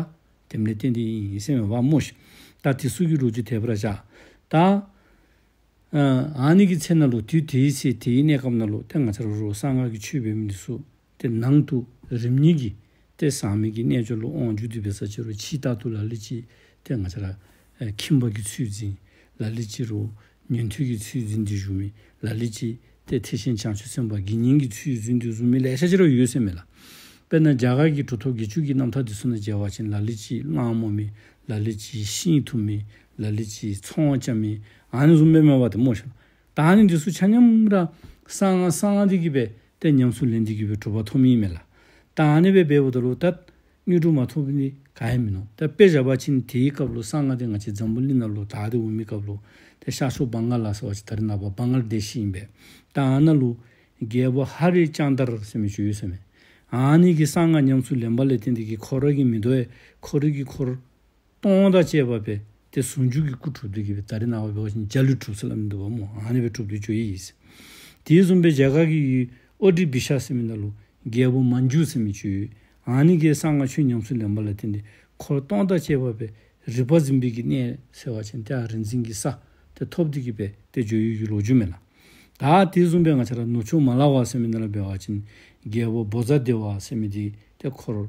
དེ་ལས་བརྟེན་ཏེ་ཨིན་ཟེར་མས་པ་སྨོ་ཤིག། ད་དེ་ཚུ་གི་ལོ་རྒྱུས་དེ་སྦེ་ར་བཞག། ད་ཨ་ཨ་ནི་གི་ཚེ་ནང་ལུ་དུས་དེའི་ཚེ་དེའི་གནས་སྐབས་ནང་ལུ་ཏེ་ང་བཅས་ར་རུང་གསང་སྔགས་ཀྱི་ཆོས་འབད་མི་འདི་ཚུ་ཏེ་ནང་དུ་རིམ་གཉིས་ཀྱིས་ཏེ་ཟག་མེད་ཀྱི་རྣལ་འབྱོར་ལུ་དབང་བསྒྱུར་ཏེ་འབད་ས་ཅིག་རུང་ཕྱི་ལྟར་དུ་ལ་ལུ་ཅིག་ཏེ་ང་བཅས་ར་ཨེ་ཁྱིམ་པ་གི་ཚུལ་འཛིན། ལ་ལུ་ཅིག་རུང་ཉན་ཐོས་ཀྱི་ཚུལ་འཛིན་ཏེ་བཞུགས་མི། ལ་ལུ་ཅིག་ཏེ་ཐེག་ཆེན་བྱང་ཆུབ་སེམས་དཔའ་དགེ་བསྙེན་གྱི་ཚུལ་འཛིན་ཏེ་བཞུགས་མི་ལེ་ཤ་ཅིག་ར་ཡོད་ཟེར་མས་ལགས། དཔེར་ན་རྒྱ་གར་གྱི་གྲུབ་ཐོབ་བརྒྱད་ཅུ་གི་རྣམ་ཐར་འདི་ཚུ་ནང་མཇལ་བ་ཅིན་ལ་ལུ་ཅིག་གླང་རྨོ་མི། ལ་ལུ་ཅིག་ཤིང་འཐུ་མི། ལ་ལུ་ཅིག་ཚོང་རྐྱབ་མི། ཨ་ནི་བཟུམ་སྦེ་མས་པ་ཏེ་སྨོ་ཤིག། ད་ཨ་ནི་འདི་ཚུ་ཆ་མཉམ་ར་གསང་སྔགས་གསང་སྟེ་གི་སྦེ་ཏེ་ཉམས་སུ་ལེན་ཏེ་གི་སྦེ་གྲུབ་པ་ཐོབ་མི་ཨིན་མས་ལགས། ད་ཨ་ནི་སྦེ་འབདཝ་ད་ལུ་ད་དངོས་གྲུབ་མ་ཐོབ་མི་ག་ཡང་མིན་ནུག། ད་དཔེ་བཞག་པ་ཅིན་དེའི་སྐབས་ལུ་གསང་སྔགས་འདི་ང་བཅས་འཛམ་བུ་གླིང་ནང་ལུ་དར་ཏེ་འོང་མི་སྐབས་ལུ་ཏེ་ཤར་ཕྱོགས་བང་ག་ལ་ཟེར་བ་ཅིན་ད་རེས་ནངས་པ་བང་ག་ལ་དེཤ་ཨིན་པས། ད་ཨ་ནཱ་ལུ་རྒྱལ་པོ་ཧ་རི་ཅན་དར་ཟེར་མི་ཅིག་ཡོད་ཟེར་མས། ཨ་ནི་གིས་གསང་སྔགས་ཉམས་སུ་ལེན་པ་ལས་བརྟེན་ཏེ་གི་ཁོ་ར་གི་མེ་ཏོག་ཡང་ཁོ་ར་གི་འཁོར་སྟོང་དང་བཅས་པ་སྦེ་ཏེ་ཟུང་འཇུག་གི་སྐུ་གྲུབ་སྟེ་གི་སྦེ་ད་རེས་ནངས་པ་འབད་བ་ཅིན་འཇའ་ལུས་གྲུབ་ཟེར་སླབ་ནི་འདུག་པ་སྨོ། ཨ་ནི་སྦེ་གྲུབ་སྟེ་འགྱོ་ཡི་ཟེར། དེ་བཟུམ་སྦེ་རྒྱ་གར་གྱི་ཡུལ་ཨོ་ཌི་བི་ཤ་ཟེར་མི་ནང་ལུ་རྒྱལ་པོ་མན་ཇུ་ཟེར་མི་ཅིག་ཡོད། ཨ་ནི་གིས་གསང་སྔགས་ཆོས་ཉམས་སུ་ལེན་པ་ལས་བརྟེན་ཏེ་འཁོར་སྟོང་དང་བཅས་པ་སྦེ་རིག་པ་འཛིན་པའི་གི་གནས་ཟེར་བ་ཅིན་ཏེ་རིག་འཛིན་གྱི་ས་ཏེ་ཐོབ་སྟེ་གི་སྦེ་ཏེ་འགྱོ་ཡི་གི་ལོ་རྒྱུས་མས་ལགས། ད་དེ་བཟུམ་སྦེ་ང་བཅས་ར་ནུབ་ཕྱོགས་མ་ལ་ཝ་ཟེར་མི་ནང་ལུ་འབད་བ་ཅིན་རྒྱལ་པོ་བྷོ་ཛ་དེ་ཝ་ཟེར་མི་འདི་ཏེ་འཁོར་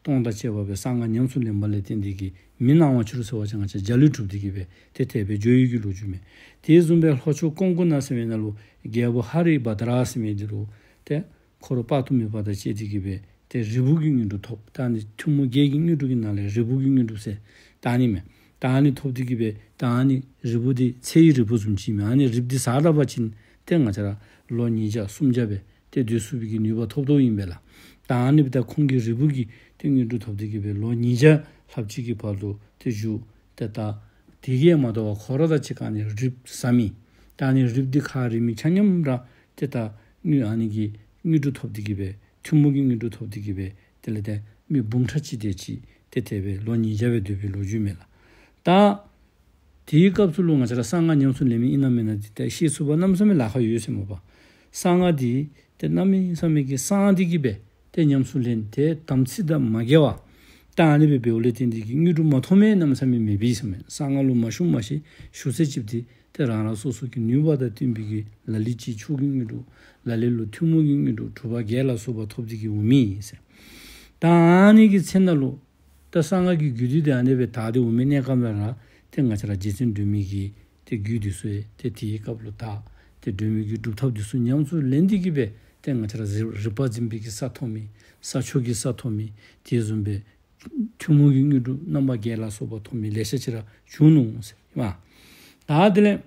སྟོང་དང་བཅས་པ་སྦེ་གསང་སྔགས་ཉམས་སུ་ལེན་པ་ལས་བརྟེན་ཏེ་གི་མི་སྣང་བ་ཕྱི་རུ་ཟེར་བ་ཅིན་ང་བཅས་འཇའ་ལུས་གྲུབ་སྟེ་གི་སྦེ་ཏེ་དེ་སྦེ་འགྱོ་ཡི་གི་ལོ་རྒྱུས་མས། དེ་བཟུམ་སྦེ་ལྷོ་ཕྱོགས་ཀོང་ཀུ་ན་ཟེར་མི་ནང་ལུ་རྒྱལ་པོ་ཧ་རི་བྷ་དྲ་ཟེར་མི་འདི་ལུ་ཏེ་འཁོར་དཔག་ཏུ་མེད་པ་དང་བཅས་ཏེ་གི་སྦེ་ཏེ་རིལ་བུ་གི་དངོས་གྲུབ་ཐོབ། ད་ཨ་ནི་ཐུན་མོང་བརྒྱད་ཀྱི་དངོས་གྲུབ་ཀྱི་ནང་ལས་རིལ་བུ་གི་དངོས་གྲུབ་ཟེར་ད་ཨ་ནི་མས། ད་ཨ་ནི་ཐོབ་སྟེ་གི་སྦེ་ད་ཨ་ནི་རིལ་བུ་འདི་ཚེ་ཡི་རིལ་བུ་བཟུམ་ཅིག་མས། ཨ་ནི་རིལ་བུ་འདི་ཟ་ད་པ་ཅིན་ཏེ་ང་བཅས་ར་ལོ་ཉིས་བརྒྱ་སུམ་བརྒྱ་སྦེ་ཏེ་སྡོད་ཚུགས་པའི་གི་ནུས་པ་ཐོབ་དོ་ཨིན་པས་ལགས། ད་ཨ་ནི་སྦེ་ད་ཁོང་གིས་རིལ་བུ་གི་ཏེ་དངོས་གྲུབ་ཐོབ་སྟེ་གི་སྦེ་ལོ་ཉིས་བརྒྱ་ལྷགཔ་ཅིག་གི་བར་དུ་ཏེ་བཞུགས། ཏེ་ད་དེ་གིས་མ་དོ་བར་ཁོ་ར་དང་གཅིག་ཁར་ཨ་ནི་རིལ་བུ་ཟ་མི་ད་ཨ་ནི་རིལ་བུ་འདི་ཁར་རིལ་མི་ཆ་མཉམ་ར་ཏེ་ད་དངོས་ཨ་ནི་གི་དངོས་གྲུབ་ཐོབ་སྟེ་གི་སྦེ་ ཐུན་མོང་གི་དངོས་གྲུབ་ཐོབ་སྟེ་གི་སྦེ་དེ་ལས་ཏེ་མི་འབུམ་ཕྲག་གཅིག་དེ་ཅིག་ཏེ་དེ་སྦེ་ལོ་ཉིས་བརྒྱ་སྦེ་སྡོད་པའི་ལོ་རྒྱུས་མས་ལགས། ད་དེའི་སྐབས་སུ་ལུ་ང་བཅས་ར་གསང་སྔགས་ཉམས་སུ་ལེན་མི་ཨིན་ན་མེན་ན་འདི་ཏེ་ཤེས་ཚུགས་པ་གནམ་མེད་ས་མེད་ལཱ་ཁག་ཡོད་ཟེར་མས་པ། གསང་སྔགས་འདི་ཏེ་གནམ་མེད་ས་མེད་ཀྱི་གསང་སྟེ་གི་སྦེ་ཏེ་ཉམས་སུ་ལེན་ཏེ་དམ་ཚིག་དང་མ་འགལ་བར་ད་ཨ་ནི་སྦེ་འབདཝ་ལས་བརྟེན་ཏེ་གི་དངོས་གྲུབ་མ་ཐོབ་མི་གནམ་མེད་ས་མེད་མེད་པས་ཟེར་མས། གསང་སྔགས་ལུ་མ་ཞུགས་མ་ཤེས་ཞུགས་ཚད་ཅིག་འདི་ཏེ་རང་རང་སོ་སོ་གི་ནུས་པ་དང་བསྟུན་པའི་གི་ལ་ལུ་ཅིག་མཆོག་གི་དངོས་གྲུབ། ལ་ལུ་ལུ་ཐུན་མོང་གི་དངོས་གྲུབ་དྲུག་པ་བརྒྱད་ལ་སོགས་པ་ཐོབ་སྟེ་གི་འོང་མི་ཨིན་ཟེར། ད་ཨ་ནི་གི་ཚེ་ན་ལུ་ད་གསང་སྔགས་ཀྱི་རྒྱུད་སྡེ་འདི་ཨ་ནི་སྦེ་དར་ཏེ་འོང་མི་གནས་སྐབས་ལུ་ར་ཏེ་ང་བཅས་ར་རྗེ་བཙུན་སྒྲོལ་མའི་གི་ཏེ་རྒྱུད་འདི་ཚུ་ཡང་ཏེ་དེའི་སྐབས་ལུ་དར། ཏེ་སྒྲོལ་མའི་གི་སྒྲུབ་ཐབས་འདི་ཚུ་ཉམས་སུ་ལེན་ཏེ་གི་སྦེ་ཏེ་ང་བཅས་ར་རིག་རིག་པ་འཛིན་པའི་གི་ས་ཐོབ་མི་ས་མཆོག་གི་ས་ཐོབ་མི་དེ་བཟུམ་སྦེ་ཐུན་མོང་གི་དངོས་གྲུབ་རྣམ་པ་བརྒྱད་ལ་སོགས་པ་ཐོབ་མི་ལེ་ཤ་ཅིག་ར་བྱུང་ནུག་ཟེར་མས། ད་དེ་ལས་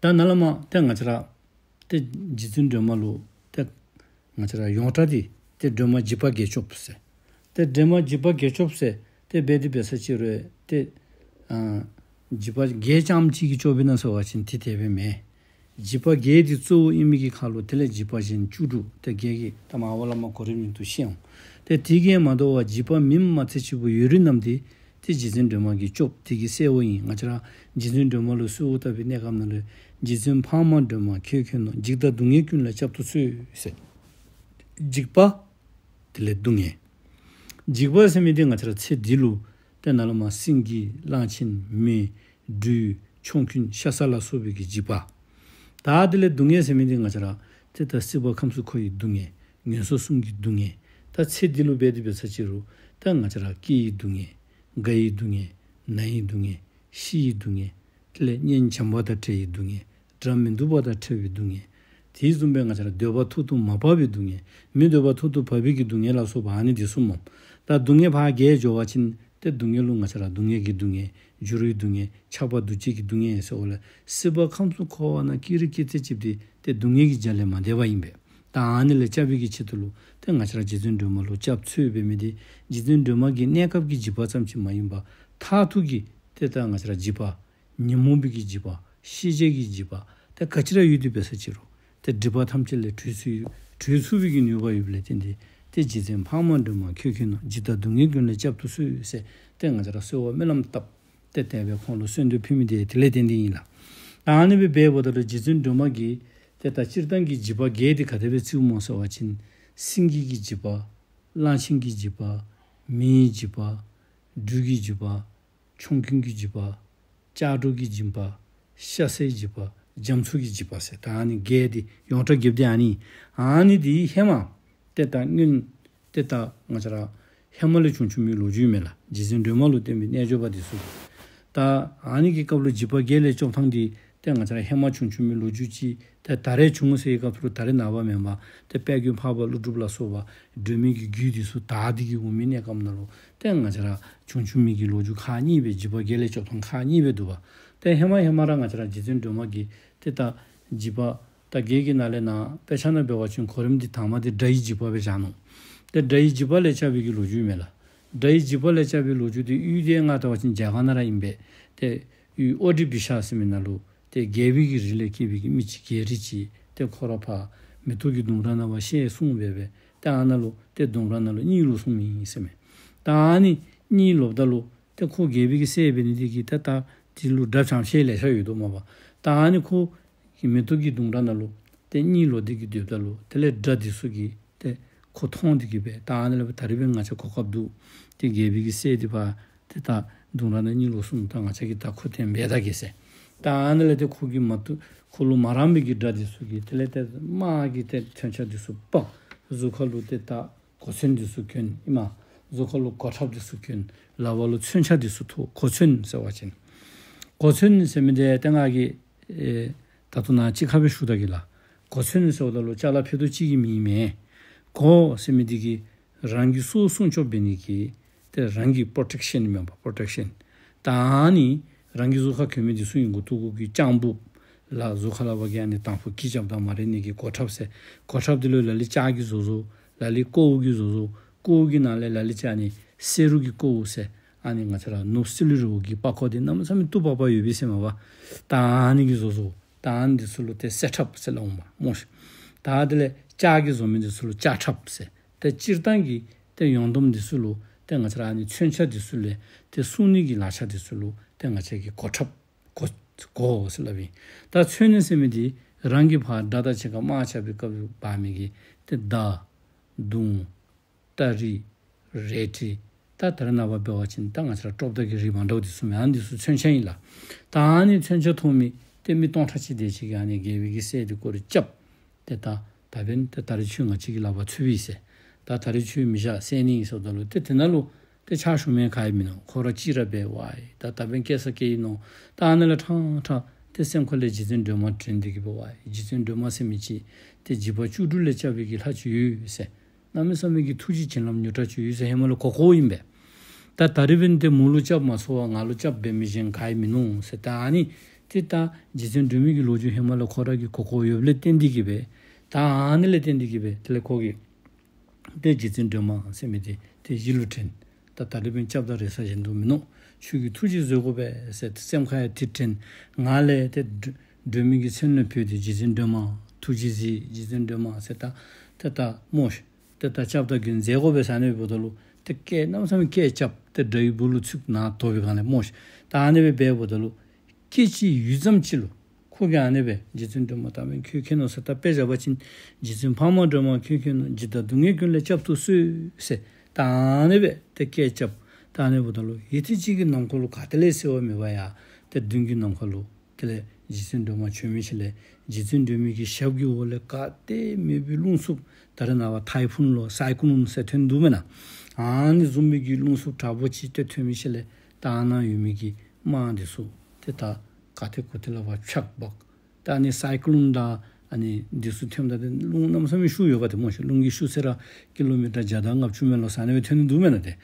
ད་ནཱ་ལས་མར་ཏེ་ང་བཅས་ར་ཏེ་རྗེ་བཙུན་སྒྲོལ་མ་ལུ་ཏེ་ང་བཅས་ར་ཡོངས་གྲགས་འདི་ཏེ་སྒྲོལ་མ་འཇིགས་པ་བརྒྱད་སྐྱོབ་ཟེར། ཏེ་སྒྲོལ་མ་འཇིགས་པ་བརྒྱད་སྐྱོབ་ཟེར་ཏེ་འབད་དེ་འབད་ས་ཅིག་རུང་ཏེ་ཨ་འཇིགས་པ་བརྒྱད་རྐྱངམ་གཅིག་གིས་སྐྱོབ་ཨིན་ན་ཟེར་བ་ཅིན་ཏེ་དེ་སྦེ་མེན། འཇིགས་པ་བརྒྱད་འདི་གཙོ་བོ་ཨིན་མི་གི་ཁར་ལུ་དེ་ལས་འཇིགས་པ་གཞན་བཅུ་དྲུག་ཏེ་བརྒྱད་ཀྱི་ད་མར་འོག་ལས་མར་གོ་རིམ་བཞིན་དུ་བཤད་འོང་། ཏེ་དེ་གིས་མ་དོ་བར་འཇིགས་པ་མིན་མ་ཚད་ཆེ་བོ་ཡོད་རིགས་རྣམས་ཏེ་ཏེ་རྗེ་བཙུན་སྒྲོལ་མ་གིས་སྐྱོབ། དེ་གིས་སེལ་བ་ཡིན། ང་བཅས་ར་རྗེ་བཙུན་སྒྲོལ་མ་ལུ་གསོལཝ་བཏབ་པའི་གནས་སྐབས་ནང་ལུ་རྗེ་བཙུན་འཕགས་མ་སྒྲོལ་མ་ཁྱེད་མཁྱེན་ནོ། འཇིགས་དང་སྡུག་བསྔལ་ཀུན་ལས་བསྐྱབ་ཏུ་གསོལ་ཟེར། འཇིགས་པ་དེ་ལས་སྡུག་བསྔལ། འཇིགས་པ་ཟེར་མི་འདི་ང་བཅས་ར་ཚེ་འདི་ལུ་ཏེ་ནཱ་ལས་མར་སེང་གེ་གླང་ཆེན་མེ་སྦྲུལ་ཆོམ་རྐུན་ཤ་ཟ་ལ་སོགས་པའི་གི་འཇིགས་པ། ད་དེ་ལས་སྡུག་བསྔལ་ཟེར་མི་འདི་ང་བཅས་ར་ཏེ་ད་སྲིད་པ་ཁམས་གསུམ་འཁོར་བའི་སྡུག་བསྔལ། ངན་སོང་གསུམ་གྱི་སྡུག་བསྔལ། ད་ཚེ་འདི་ལུ་འབད་དེ་འབད་ས་ཅིག་རུང་ད་ང་བཅས་ར་སྐྱེ་བའི་སྡུག་བསྔལ། རྒ་ཡི་སྡུག་བསྔལ། ན་ཡི་སྡུག་བསྔལ། ཤི་ཡི་སྡུག་བསྔལ། དེ་ལས་གཉེན་བྱམས་པ་དང་བྲལ་བའི་སྡུག་བསྔལ། དགྲ་མི་སྡུག་པ་དང་ཕྲད་པའི་སྡུག་བསྔལ། དེ་བཟུམ་སྦེ་ང་བཅས་ར་འདོད་པ་ཐོག་ཏུ་མ་བབས་པའི་སྡུག་བསྔལ། མི་འདོད་པ་ཐོག་ཏུ་བབས་པའི་གི་སྡུག་བསྔལ་ལ་སོགས་པ་ཨ་ནི་འདི་གསུམ་མོ། ད་སྡུག་བསྔལ་ཕར་རྒྱས་འགྱོ་བ་ཅིན་ཏེ་སྡུག་བསྔལ་ལུ་ང་བཅས་ར་སྡུག་བསྔལ་གྱི་སྡུག་བསྔལ། འགྱུར་བའི་སྡུག་བསྔལ། ཆགས་པ་འདུ་བྱེད་ཀྱི་སྡུག་བསྔལ་ཟེར་བ་ལས་སྲིད་པ་ཁམས་གསུམ་འཁོར་བ་ནང་སྐྱེ་རིགས་སྐྱེ་ཚད་ཅིག་འདི་ཏེ་སྡུག་བསྔལ་གྱི་རྒྱ་ལས་མ་འདས་པ་ཨིན་པས། ད་ཨ་ནི་ལས་བསྐྱབ་པའི་གི་ཆེད་དུ་ལུ་ཏེ་ང་བཅས་ར་རྗེ་བཙུན་སྒྲོལ་མ་ལུ་སྐྱབས་འཚོལ་འབད་མི་འདི་རྗེ་བཙུན་སྒྲོལ་མ་གི་གནས་སྐབས་ཀྱི་འཇིགས་པ་ཙམ་ཅིག་མ་ཡིན་པར་མཐར་ཐུག་གི་ཏེ་ད་ང་བཅས་ར་འཇིགས་པ་ཉོན་མོངས་པའི་གི་འཇིགས་པ། ཤེས་བྱའི་གི་འཇིགས་པ། ཏེ་ག་ཅི་ར་ཡོད་དེ་འབད་ས་ཅིག་རུང་ཏེ་སྒྲིབ་པ་ཐམས་ཅད་ལས་གྲོལ་ཚུ་གྲོལ་ཚུགས་པའི་གི་ནུས་པ་ཡོདཔ་ལས་བརྟེན་ཏེ་ཏེ་རྗེ་བཙུན་འཕགས་མ་སྒྲོལ་མ་ཁྱེད་མཁྱེན་ནོ། འཇིགས་དང་སྡུག་བསྔལ་ཀུན་ལས་བསྐྱབ་ཏུ་གསོལ་ཟེར་ཏེ་ང་བཅས་ར་གསོལ་བ་སྨོན་ལམ་བཏབ། ཏེ་དེ་སྦེ་ཁོང་ལུ་གསོལ་འདེབས་ཕུལ་མི་འདི་དེ་ལས་བརྟེན་ཏེ་ཨིན་ལགས། ད་ཨ་ནི་སྦེ་འབདཝ་ད་ལུ་རྗེ་བཙུན་སྒྲོལ་མ་གིས་ཏེ་ད་སྤྱིར་བཏང་གི་འཇིགས་པ་བརྒྱད་འདི་ག་དེ་སྦེ་བརྩིཝ་སྨོ་ཟེར་བ་ཅིན་སེང་གེ་གི་འཇིགས་པ། གླང་ཆེན་གྱི་འཇིགས་པ། མེའི་འཇིགས་པ། སྦྲུལ་གྱི་འཇིགས་པ། ཆོམ་རྐུན་གྱི་འཇིགས་པ། ལྕགས་སྒྲོག་གི་འཇིགས་པ། ཤ་ཟའི་འཇིགས་པ། རྒྱ་མཚོ་གི་འཇིགས་པ་ཟེར། ད་ཨ་ནི་བརྒྱད་འདི་ཡོངས་གྲགས་བརྒྱད་འདི་ཨ་ནི། ཨ་ནི་འདི་ཧེ་མ་ཏེ་ད་སྔོན་ཏེ་ད་ང་བཅས་ར་ཧེ་མ་ལས་བྱུང་བྱུང་མི་ལོ་རྒྱུས་མས་ལགས། རྗེ་བཙུན་སྒྲོལ་མ་ལུ་བསྟེན་པའི་རྣལ་འབྱོར་པ་འདི་ཚུ་གིས། ད་ཨ་ནི་གི་སྐབས་ལུ་འཇིགས་པ་བརྒྱད་ལས་སྐྱོབ་ཐངས་འདི་ཏེ་ང་བཅས་ར་ཧེ་མ་བྱུང་བྱུང་མི་ལོ་རྒྱུས་ཅིག་ཏེ་ད་རེས་བྱུང་ཟེར་བའི་སྐབས་སུ་ད་རེས་ནངས་པ་མེན་པར་ཏེ་དཔལ་མགོན་འཕགས་པ་ཀླུ་སྒྲུབ་ལ་སོགས་པ་སྒྲོལ་མའི་གི་རྒྱུད་འདི་ཚུ་དར་ཏེ་གི་འོང་མི་གནས་སྐབས་ནང་ལུ་ཏེ་ང་བཅས་ར་བྱུང་བྱུང་མི་གི་ལོ་རྒྱུས་ཁག་གཉིས་སྦེ་འཇིགས་པ་བརྒྱད་ལས་སྐྱོབ་ཐངས་ཁག་གཉིས་སྦེ་འདུག་པ། ཏེ་ཧེ་མ་ཧེ་མ་ར་ང་བཅས་ར་རྗེ་བཙུན་སྒྲོལ་མ་གིས་ཏེ་ད་འཇིགས་པ་ད་བརྒྱད་ཀྱི་ནང་ལས་ནཱ་དཔེ་ཆ་ནང་འབད་བ་ཅིན་གོ་རིམ་འདི་དང་པ་འདི་དགྲ་ཡི་འཇིགས་པ་སྦེ་བཞག་ནུག། ཏེ་དགྲ་ཡི་འཇིགས་པ་ལས་བསྐྱབ་པའི་གི་ལོ་རྒྱུས་མས་ལགས། དགྲ་ཡི་འཇིགས་པ་ལས་བསྐྱབ་པའི་ལོ་རྒྱུས་འདི་ཡུལ་འདི་ང་བལྟ་བ་ཅིན་རྒྱ་གར་ནང་ར་ཨིན་པས། ཏེ་ཡུལ་ཨོ་ཌི་བི་ཤ་ཟེར་མི་ནང་ལུ་ཏེ་རྒྱལ་པོའི་གི་རིགས་ལས་སྐྱེས་པའི་གི་མི་ཅིག་རྒྱལ་རིགས་ཅིག་ཏེ་ཁོ་ར་ཕར་མེ་ཏོག་གི་ལྡུམ་ར་ནང་ཕར་གཤེགས་སོང་སྦེ་སྦེ་ཏེ་ཨ་ནཱ་ལུ་ཏེ་ལྡུམ་ར་ནང་ལུ་གཉིད་ལོག་སོང་མི་ཨིན་ཟེར་མས། ད་ཨ་ནི་གཉིད་ལོགཔ་ད་ལུ་ཏེ་ཁོ་རྒྱལ་པོའི་གི་སྲས་འབད་ནི་འདི་གིས་ཏེ་ད་དེ་ལུ་དགྲ་བྱམས་ཤེས་ལེ་ཤ་ཡོད་དོ་མས་པ། ད་ཨ་ནི་ཁོ་གི་མེ་ཏོག་གི་ལྡུམ་ར་ནང་ལུ་ཏེ་གཉིད་ལོག་སྟེ་གི་སྡོདཔ་ད་ལུ་དེ་ལས་དགྲ་འདི་ཚུ་གིས་ཏེ་ཁོ་མཐོང་སྟེ་གི་སྦེ་ད་ཨ་ནི་ལས་སྦེ་ད་རིས་སྦེ་ང་བཅས་གོ་སྐབས་འདུག། ཏེ་རྒྱལ་པོའི་གི་སྲས་འདི་ཕར་ཏེ་ད་ལྡུམ་ར་ནང་གཉིད་ལོག་སོང་། ད་ང་བཅས་ཀྱིས་ད་ཁོ་འཐེན་འབད་ད་གེ་ཟེར། ད་ཨ་ནི་ལས་ཏེ་ཁོ་གིས་མ་བཏུབ་ཁོ་ལུ་མ་རངས་པའི་གི་དགྲ་འདི་ཚུ་གིས་དེ་ལས་ཏེ་དམག་གི་ཏེ་མཚོན་ཆ་འདི་ཚུ་སྤར། གཟུགས་ཁ་ལུ་ཏེ་ད་གོ་མཚོན་འདི་ཚུ་གྱོན་ཨིན་མས། གཟུགས་ཁ་ལུ་གོ་ཁྲབ་འདི་ཚུ་གྱོན། ལག་པ་ལུ་མཚོན་ཆ་འདི་ཚུ་ཐོགས། གོ་མཚོན་ཟེར་བ་ཅིན་གོ་མཚོན་ཟེར་མི་འདི་ཏེ་ང་གིས་ཨེ་ད་ལྟོ་ནཱ་གཅིག་ཁར་སྦེ་ཞུ་ད་གེ་ལགས། གོ་མཚོན་ཟེརཝ་ད་ལུ་ཅ་ལ་ཕུད་རྡོག་གཅིག་གི་མིང་མེན། གོ་ཟེར་མི་འདི་གིས་རང་གི་སྲོག་སྲུང་སྐྱོབ་འབད་ནི་གི་ཏེ་རང་གི་པྲོ་ཊེཀ་ཤཱན་མེན་པ། པྲོ་ཊེཀ་ཤཱན། ད་ཨ་ནི་རང་གི་གཟུགས་ཁར་གྱོན་མི་འདི་ཚུ་ཨིན། མགུ་ཏོ་གུ་གི་རྐྱང་ཕུབ། ལག་གཟུགས་ཁ་ལས་ཕར་གྱི་ཨ་ནི་དང་ཕུ་གི་རྐྱབ་དང་མ་རེག་ནི་གི་གོ་ཁྲབ་ཟེར། གོ་ཁྲབ་འདི་ལུ་ལ་ལུ་ལྕགས་ཀྱི་བཟོ་བཟོཝ། ལ་ལུ་ཀོཝ་གིས་བཟོ་བཟོཝ། ཀོཝ་གི་ནང་ལས་ལ་ལུ་ཅིག་ཨ་ནི་བསེ་རུ་གི་ཀོཝ་ཟེར། ཨ་ནི་ང་བཅས་ར་ནོར་བུ་སི་ལུ་རི་བོ་གི་པགས་ཀོ་འདི་གནམ་མེད་ས་མེད་སྟུག་པག་པ་ཡོད་པས་ཟེར་མས་པ། ད་ཨ་ནི་གིས་བཟོ་བཟོཝ། ད་ཨ་ནི་འདི་ཚུ་ལུ་ཏེ་བསེ་ཁྲབ་ཟེར་སླབ་འོང་པ་སྨོ་ཤིག། ད་དེ་ལས་ ལྕགས་ཀྱི་བཟོ་མི་འདི་ཚུ་ལུ་ལྕགས་ཁྲབ་ཟེར། ཏེ་སྤྱིར་བཏང་གི་ཏེ་ཡོངས་བསྡོམས་འདི་ཚུ་ལུ་ཏེ་ང་བཅས་ར་ཨ་ནི་མཚོན་ཆ་འདི་ཚུ་ལས་ཏེ་སྲུང་ནི་གི་ལག་ཆ་འདི་ཚུ་ལུ་ཏེ་ང་བཅས་ཀྱིས་གོ་ཁྲབ་གོ་གོ་ཟེར་སླབ་ཨིན། ད་མཚོན་ནི་ཟེར་མི་འདི་རང་གིས་ཕར་དགྲ་དང་གཅིག་ཁར་དམག་རྐྱབ་པའི་སྐབས་འབག་མི་གི་ཏེ་མདའ་མདུང་སྟ་རེ་རལ་གྲི། ད་ད་རེས་ནངས་པ་འབད་བ་ཅིན་ད་ང་བཅས་ར་ཀྲོབ་མདའ་གི་རིགས་མ་འདྲཝ་འདི་ཚུ་མས། ཨ་ནི་འདི་ཚུ་མཚོན་ཆ་ཨིན་ལགས། ད་ཨ་ནི་མཚོན་ཆ་ཐོབ་མི་ཏེ་མི་སྟོང་ཕྲག་གཅིག་དེ་ཅིག་གིས་ཨ་ནི་རྒྱལ་པོའི་གི་སྲས་འདི་སྐོར་ར་རྐྱབ། ཏེ་ད་ད་འབདན་ཏེ་ད་རིས་ཁྱོད་ང་བཅས་ཀྱི་ལག་པར་ཚུད་པས་ཟེར། ད་ད་རིས་ཁྱོད་མི་བཞག་བསད་ནི་ཨིན་ཟེརཝ་ད་ལུ་ཏེ་དེ་ནང་ལུ་ཏེ་ཕྱག་ཞུ་མི་ག་ཡང་མིན་ནུག། ཁོ་ར་གཅིག་ར་འབད་བ་ཡི། ད་ད་འབདན་སྐྱེལ་ས་སྐྱེལ་ཡི་ནོ། ད་ཨ་ནི་ལས་ཕྲང་ཕྲང་ཏེ་སེམས་ཁ་ལས་རྗེ་བཙུན་སྒྲོལ་མ་དྲན་ཏེ་གིས་འབད་བ་ཡི། རྗེ་བཙུན་སྒྲོལ་མ་ཟེར་མི་ཅིག་ཏེ་འཇིགས་པ་བཅུ་དྲུག་ལས་སྐྱབས་པའི་གི་ལྷ་ཅིག་ཡོད་ཟེར། གནམ་མེད་ས་མེད་ཀྱི་ཐུགས་རྗེ་བྱིན་རླབས་མྱུར་དྲགས་ཅིག་ཡོད་ཟེར་ཧེ་མ་ལས་གོ་གོཝ་ཨིན་པས། ད་ད་རིས་འབདན་ཏེ་མོ་ལུ་སྐྱབས་མ་ཚུགས་པར་ང་ལུ་སྐྱབས་འབད་མི་གཞན་ག་ཡང་མིན་ནུག་ཟེར། ད་ཨ་ནི་ཏེ་ད་རྗེ་བཙུན་སྒྲོལ་མའི་གི་ལོ་རྒྱུས་ཧེ་མ་ལས་ཁོ་ར་གིས་གོ་གོཝ་ཡོདཔ་ལས་བརྟེན་ཏེ་གིས་འབད། ད་ཨ་ནི་ལས་བརྟེན་ཏེ་གིས་འབད་དེ་ལས་ཁོ་གིས་ཏེ་རྗེ་བཙུན་སྒྲོལ་མ་ཟེར་མི་འདི་ཏེ་ཡིད་ལུ་དྲན། ད་ད་རིས་འབདན་སྐྱབས་དང་རེ་ས་གཞན་དུ་མིན་ནུག། ཁྱོད་ཀྱིས་ཐུགས་རྗེ་བཟོད་དགོ་པས་ཟེར་ཏེ་སེམས་ཁར་ཡང་དེ་དྲན། ངག་ལས་ཏེ་སྒྲོལ་མའི་གི་མཚན་ལས་བོས་ཏེ་རྗེ་བཙུན་སྒྲོལ་མ་ཐུགས་རྗེ་གཟིགས། རྗེ་བཙུན་སྒྲོལ་མ་ཟེར་ད་ཏེ་ད་སྨོ་ཤིག། ཏེ་ད་སྐྱབས་དང་མགོན་མཛད་དགོ་པས་ཟེར་ཨ་ནི་འབདཝ་ད་ལུ་ཏེ་སྐད་གནམ་མེད་ས་མེད་སྐད་རྐྱབ། ཏེ་དགྲ་ཡི་སྦུག་ལུ་ཚུད་ནཱ་དོག་པའི་སྒང་ལས་སྨོ་ཤིག། ད་ཨ་ནི་སྦེ་འབདཝ་ད་ལུ་སྐད་ཅིག་ཡུད་ཙམ་ཅིག་ལུ་ཁོ་གིས་ཨ་ནི་སྦེ་རྗེ་བཙུན་སྒྲོལ་མ་ད་འབདན་ཁྱོད་མཁྱེན་ནོ་ཟེར། ད་དཔེ་བཞག་པ་ཅིན་རྗེ་བཙུན་འཕགས་མ་སྒྲོལ་མ་ཁྱོད་མཁྱེན་ནོ། འཇིགས་དང་སྡུག་བསྔལ་ཀུན་ལས་བསྐྱབ་ཏུ་གསོལ་ཟེར། ད་ཨ་ནི་སྦེ་ཏེ་སྐད་རྐྱབ། ད་ཨ་ནི་འབདཝ་ད་ལུ་ཡུད་ཐེངས་ཅིག་གི་ནང་འཁོད་ལུ་ག་ཏེ་ལས་སེལ་བ་མེད་པར་ཡར་ཏེ་མདུན་གྱི་ནམ་མཁའ་ལུ་དེ་ལས་རྗེ་བཙུན་སྒྲོལ་མ་བྱོན་མི་ཤུལ་ལས་རྗེ་བཙུན་སྒྲོལ་མའི་གི་ཞབས་ཀྱི་འོག་ལས་ག་ཏེ་མེད་པའི་རླུང་འཚུབ། ད་རེས་ནངས་པ་ཊའི་ཕུན་ལོ་སའི་ཀོ་ལོན་ཟེར་ཐོན་འདུག་མེན་ན། ཨ་ནི་བཟུམ་མའི་གི་རླུང་འཚུབ་དྲག་པོ་ཅིག་ཏེ་ཐོན་མི་ཤུལ་ལས་ད་ཨ་ནཱ་ཡོད་མི་གི་དམག་འདི་ཚུ་ཏེ་ད་ག་ཏེ་གོ་ཏེ་ལས་ཕར་ཕྱག་འབག། ད་ཨ་ནི་སའི་ཀོ་ལོན་དང་ཨ་ནི་འདི་ཚུ་ཐོནམ་ད་ཏེ་རླུང་གནམ་མེད་ས་མེད་ཤུགས་ཡོདཔ་ཏེ་སྨོ་ཤིག། རླུང་གི་ཤུགས་ཟེར་ར་ཀི་ལོ་མི་ཊར་བརྒྱ་དང་ལྔ་བཅུ་མེན་ལོ་ཟེར་ཨ་ནི་སྦེ་ཐོན་ནི་འདུག་མེན་ན་ཏེ།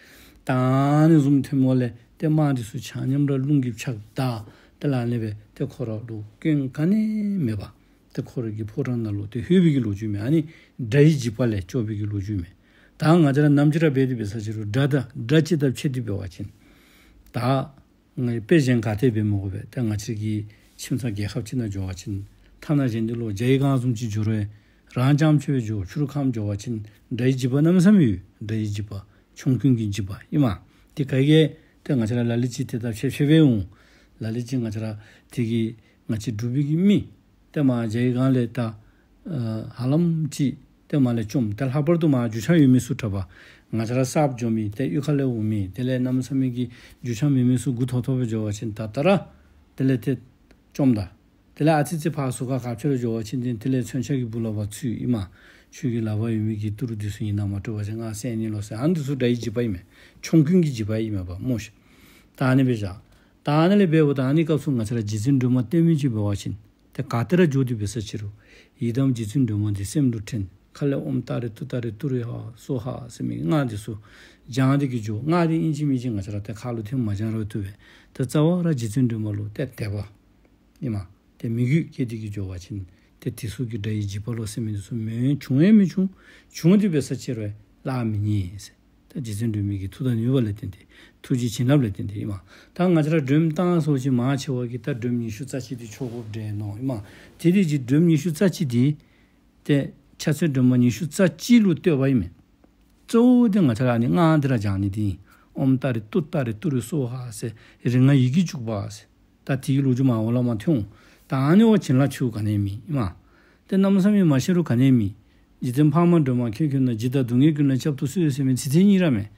ད་ཨ་ནི་བཟུམ་ཐོནམ་ལས་ཏེ་དམག་འདི་ཚུ་ཆ་མཉམ་ར་རླུང་གིས་ཕྱག་བདའ། དེ་ལས་ཨ་ནི་སྦེ་ཏེ་ཁོ་ར་ལུ་སྐྱོན་ག་ནི་མེད་པར་ཏེ་ཁོ་ར་གི་ཕོ་བྲང་ནང་ལུ་ཏེ་ལྷོད་པའི་གི་ལོ་རྒྱུས་མས། ཨ་ནི་དགྲ་ཡི་འཇིགས་པ་ལས་སྐྱོབ་པའི་གི་ལོ་རྒྱུས་མས། ད་ང་བཅས་ར་ནམ་ཅིག་ར་འབད་དེ་འབད་ས་ཅིག་རུང་དགྲ་དང་དགྲ་ཅིག་དང་ཕྱད་དེ་འབད་བ་ཅིན་ད་ང་དཔེ་གཞན་ག་ཏེ་འབད་མི་དགོ་པས། ད་ང་བཅས་ཀྱི་ཁྱིམ་ཚང་རྒྱལ་ཁབ་ཅིག་ནང་འགྱོ་བ་ཅིན་ཐ་ན་གཞན་འདི་ལུ་རྒྱ་ཡི་གང་བཟུམ་ཅིག་འགྱོ་རུང་རང་རྐྱངམ་ཅིག་སྦེ་འགྱོ་ཕྱི་རུ་ཁམས་འགྱོ་བ་ཅིན་དགྲ་ཡི་འཇིགས་པ་གནམ་མེད་ས་མེད་ཡོད། དགྲ་ཡི་འཇིགས་པ་ཆོམ་རྐུན་གྱི་འཇིགས་པ་ཨིན་མས། ཏེ་ག་གིས་ཏེ་ང་བཅས་ར་ལ་ལུ་ཅིག་ཏེ་ད་ཕྱད་ཕྱདཔ་འོང་། ལ་ལུ་ཅིག་ང་བཅས་ར་དེ་གི་ང་བཅས་འབྲུག་པའི་གི་མི་ཏེ་མར་རྒྱ་ཡི་གང་ལས་ད་ཨ་ཧ་ལམ་ཅིག་ཏེ་མར་ལས་བཅོམ། ཏེ་ལྷག་པར་དུ་མར་རྒྱུ་ཆ་ཡོད་མི་ཚུ་དྲག་པ། ང་བཅས་ར་གསརཔ་འགྱོ་མི་ཏེ་གཡུས་ཁ་ལས་འོང་མི་དེ་ལས་གནམ་མེད་ས་མེད་ཀྱི་རྒྱུ་ཆ་མེད་མི་ཚུ་མགུ་འཐོམ་འཐོམ་སྦེ་འགྱོ་བ་ཅིན་ད་ལྟོ་ར་དེ་ལས་ཏེ་བཅོམ་ད། དེ་ལས་ཨ་ཙི་ཙི་ཕར་ཟུར་ཁར་ག་ཅི་ར་འགྱོ་བ་ཅིན་ཏེ་དེ་ལས་མཚོན་ཆ་གི་སྦུག་ལུ་ཕར་ཚུད་ཨིན་མས། ཁྱོད་ཀྱི་ལག་པར་ཡོད་མི་གི་ཏི་རུ་འདི་ཚུ་ཨིན་ན་མ་སྤྲོད་པ་ཅིན་ང་བསད་ནི་ལོ་ཟེར། ཨ་ནི་འདི་ཚུ་དགྲ་ཡི་འཇིགས་པ་ཨིན་མས། ཆོམ་རྐུན་གྱི་འཇིགས་པ་ཨིན་མས་པ་སྨོ་ཤིག། ད་ཨ་ནི་སྦེ་བཞག། ད་ཨ་ནི་ལས་འབདཝ་ད་ཨ་ནི་སྐབས་སུ་ང་བཅས་ར་རྗེ་བཙུན་སྒྲོལ་མ་བསྟེན་མི་ཅིག་འབད་བ་ཅིན་ཏེ་ག་ཏེ་ར་འགྱོ་སྟེ་འབད་ས་ཅིག་རུང་ཡི་དམ་རྗེ་བཙུན་སྒྲོལ་མ་འདི་སེམས་ལུ་དྲན། ཁ་ལས་ཨོཾ་ཏཱ་རེ་ཏུཏྟཱ་རེ་ཏུ་རེ་ཧ་སྭཱ་ཧཱ་ཟེར་མི་སྔགས་འདི་ཚུ་བགྱང་སྟེ་གིས་འགྱོ། སྔགས་འདི་ཨིན་ཅི་མིན་ཅི་ང་བཅས་ར་ཏེ་ཁ་ལུ་ཐིམ་མ་བགྱང་རུང་བཏུབ་པས། ཏེ་རྩ་བ་ར་རྗེ་བཙུན་སྒྲོལ་མ་ལུ་ཏེ་དད་པ་ཨིན་མས། ཏེ་མོས་གུས་བསྐྱེད་དེ་གིས་འགྱོ་བ་ཅིན་ཏེ་དེ་ཚུ་གིས་དགྲ་ཡི་འཇིགས་པ་ལོ་ཟེར་མི་འདི་ཚུ་མེན་འབྱུང་ཡང་མི་འབྱུང་། བྱུང་སྟེ་འབད་ས་ཅིག་རུང་བརླག་མི་ནུས་ཟེར། ད་རྗེ་བཙུན་སྒྲོལ་མའི་གི་མཐུ་དང་ནུས་པ་ལས་བརྟེན་ཏེ་ཐུགས་རྗེ་བྱིན་རླབས་ལས་བརྟེན་ཏེ་ཨིན་མས། ད་ང་བཅས་ར་སྒྲོལམ་བཏང་སོང་ཅིག་མང་ཆེ་བ་གིས་ད་སྒྲོལམ་ཉི་ཤུ་རྩ་གཅིག་འདི་ཆོ་ག་འདྲས་མནོ་ཨིན་མས། དེ་འདི་གི་སྒྲོལམ་ཉི་ཤུ་རྩ་གཅིག་འདི་ཏེ་ཕྱག་འཚལ་སྒྲོལ་མ་ཉི་ཤུ་རྩ་གཅིག་ལུ་བསྟོད་པ་ཨིན་མས། གཙོ་བོ་འདི་ང་བཅས་ར་ཨ་ནི་སྔགས་འདི་ར་བགྱང་ནི་འདི་ཨིན། ཨོཾ་ཏཱ་རེ་ཏུཏྟཱ་རེ་ཏུ་རེ་སྭཱ་ཧཱ་ཟེར་རིགས་ལྔ་ཡི་གེ་བཅུ་པ་ཟེར། ད་དེ་གི་ལོ་རྒྱུས་མར་འོག་ལུ་མར་ཐོན་འོང་། ད་ཨ་ནི་བ་བྱིན་རླབས་ཆེཝ་ག་ནི་ཡང་མེད་ཨིན་མས། ཏེ་གནམ་མེད་ས་མེད་མ་ཤེས་རུང་ག་ནི་ཡང་མེད། རྗེ་བཙུན་འཕགས་མ་སྒྲོལ་མ་ཁྱེད་མཁྱེན་ནོ། འཇིགས་དང་སྡུག་བསྔལ་ཀུན་ལས་བསྐྱབ་ཏུ་གསོལ་ཟེར་མི་ཚིག་དེ་གཉིས་ར་མས།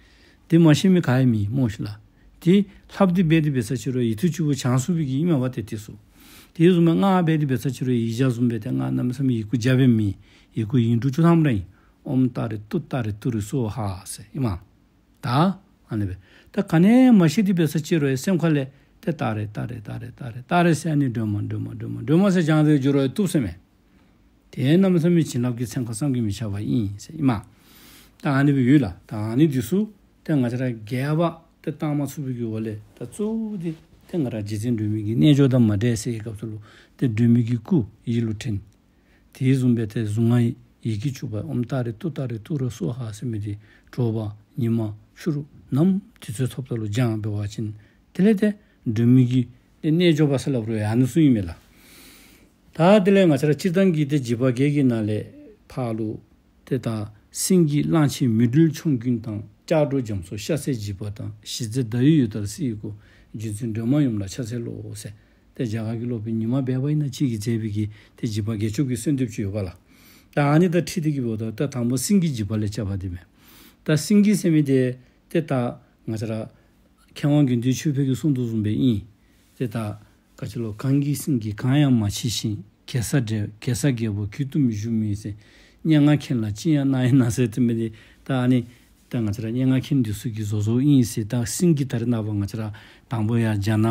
དེ་མ་ཤེས་མི་ག་ཡང་མེད་སྨོ་ཤིག་ལགས། དེ་ལྷབ་སྟེ་འབད་དེ་འབད་ས་ཅིག་རུང་ཡིག་ཐོག་བཅུ་པོ་བྱང་ཆུབ་པའི་གི་ཨིན་མས་པ་ཏེ་དེ་ཚུ། དེ་བཟུམ་སྦེ་སྔགས་འབད་དེ་འབད་ས་ཅིག་རུང་ཡིག་བརྒྱ་བཟུམ་སྦེ་ཏེ་སྔགས་གནམ་མེད་ས་མེད་ཡི་གུ་བརྒྱ་སྦེ་མེན། ཡི་གུ་ཡིག་འབྲུ་བཅུ་ཐམ་ར་ཨིན། ཨོཾ་ཏཱ་རེ་ཏུཏྟཱ་རེ་ཏུ་རེ་སྭཱ་ཧཱ་ཟེར་ཨིན་མས། ད་ཨ་ནི་སྦེ་ད་ག་ནི་ཡང་མ་ཤེས་ཏེ་འབད་ས་ཅིག་རུང་སེམས་ཁ་ལས་ཏེ་ཏཱ་རེ་ཏཱ་རེ་ཏཱ་རེ་ཏཱ་རེ་ཏཱ་རེ་ཟེར་ཨ་ནི་སྒྲོལ་མ་སྒྲོལ་མ་སྒྲོལ་མ་སྒྲོལ་མ་ཟེར་བགྱང་སྟེ་འགྱོ་རུང་བཏུབ་ཟེར་མས། དེ་གནམ་མེད་ས་མེད་བྱིན་རླབས་ཀྱི་ཚན་ཁ་བསམ་གྱིས་མི་ཁྱབ་པ་ཨིན་ཟེར་ཨིན་མས། ད་ཨ་ནི་སྦེ་ཡོད་ལགས། ད་ཨ་ནི་འདི་ཚུ་ཏེ་ང་བཅས་ར་རྒྱས་པ་ཏེ་བཏང་མ་ཚུགས་པའི་གི་འོག་ལས་ད་གཙོ་བོ་འདི་ཏེ་ང་ར་རྗེ་བཙུན་སྒྲོལ་མའི་གི་རྣལ་འབྱོར་དང་མ་འདྲེས་ཟེར་བའི་སྐབས་སུ་ལུ་ཏེ་སྒྲོལ་མའི་གི་སྐུ་ཡིད་ལུ་དྲན། དེ་བཟུམ་སྦེ་ཏེ་གཟུངས་སྔགས་ཡི་གེ་བཅུ་པ་ཨོཾ་ཏཱ་རེ་ཏུཏྟཱ་རེ་ཏུ་རེ་སྭཱ་ཧཱ་ཟེར་མི་འདི་དྲོ་པ་ཉིན་མ་ཕྱི་རུ་ནམ་དུས་ཚོད་ཐོབ་ད་ལུ་བགྱང་འབད་བ་ཅིན་དེ་ལས་ཏེ་སྒྲོལ་མའི་གི་ཏེ་རྣལ་འབྱོར་པ་ཟེར་སླབ་རུང་ཡང་ཨ་ནི་ཚུ་ཨིན་མས་ལགས། ད་དེ་ལས་ང་བཅས་ར་སྤྱིར་བཏང་གི་ཏེ་འཇིགས་པ་བརྒྱད་ཀྱི་ནང་ལས་ཕར་ལུ་ ཏེ་ད་སེང་གེ་གླང་ཆེན་མེ་སྦྲུལ་ཆོམ་རྐུན་དང་། ལྕགས་སྒྲོག་རྒྱ་མཚོ་ཤ་ཟའི་འཇིགས་པ་དང་། ཞི་མཛད་ཟླ་འོད་གཡུ་ལྟར་བསིལ་བའི་སྐུ། རྒྱུད་འཛིན་སྒྲོལ་མ་ཡུམ་ལ་ཕྱག་འཚལ་ལོ་ཟེར། ཏེ་རྒྱ་གར་གྱི་སློབ་དཔོན་ཉི་མ་སྦས་པ་ཨིན་ན་ཅིག་གིས་མཛད་པའི་གི་ཏེ་འཇིགས་པ་བརྒྱད་སྐྱོབ་ཀྱི་གསོལ་འདེབས་ཅིག་ཡོད་པ་ལགས། ད་ཨ་ནི་དང་འཁྲིལ་ཏེ་གི་འབདཝ་ད་ད་དང་པོ་སེང་གེའི་འཇིགས་པ་ལས་བཅར་བ་འདི་མས། ད་སེང་གེ་ཟེར་མི་འདི་ཏེ་ད་ང་བཅས་ར་མཁས་དབང་དགེ་འདུན་ཆོས་འཕེལ་གྱིས་གསུངས་དོ་བཟུམ་སྦེ་ཨིན། ཏེ་ད་ག་ཅི་ལོ། གངས་ཀྱི་སེང་གེ་གང་ཡང་མ་མཆིས་ཤིང་། གེ་སར་རྒྱལ་གེ་སར་རྒྱལ་པོ་གུད་དུ་མི་བཞུགས་མིན་ཟེར། སྙན་ངག་མཁན་ལ་ཅི་ཡང་གནང་ཡི་ན་ཟེར་དེ་མི་འདི་ད་ཨ་ནི་ད་ང་བཅས་ར་སྙན་ངག་མཁན་འདི་ཚུ་གིས་བཟོ་བཟོཝ་ཨིན་ཟེར། ད་སེང་གེ་ད་རེས་ནངས་པ་ང་བཅས་ར་དང་པོ་ཡར་རྒྱ་ནག་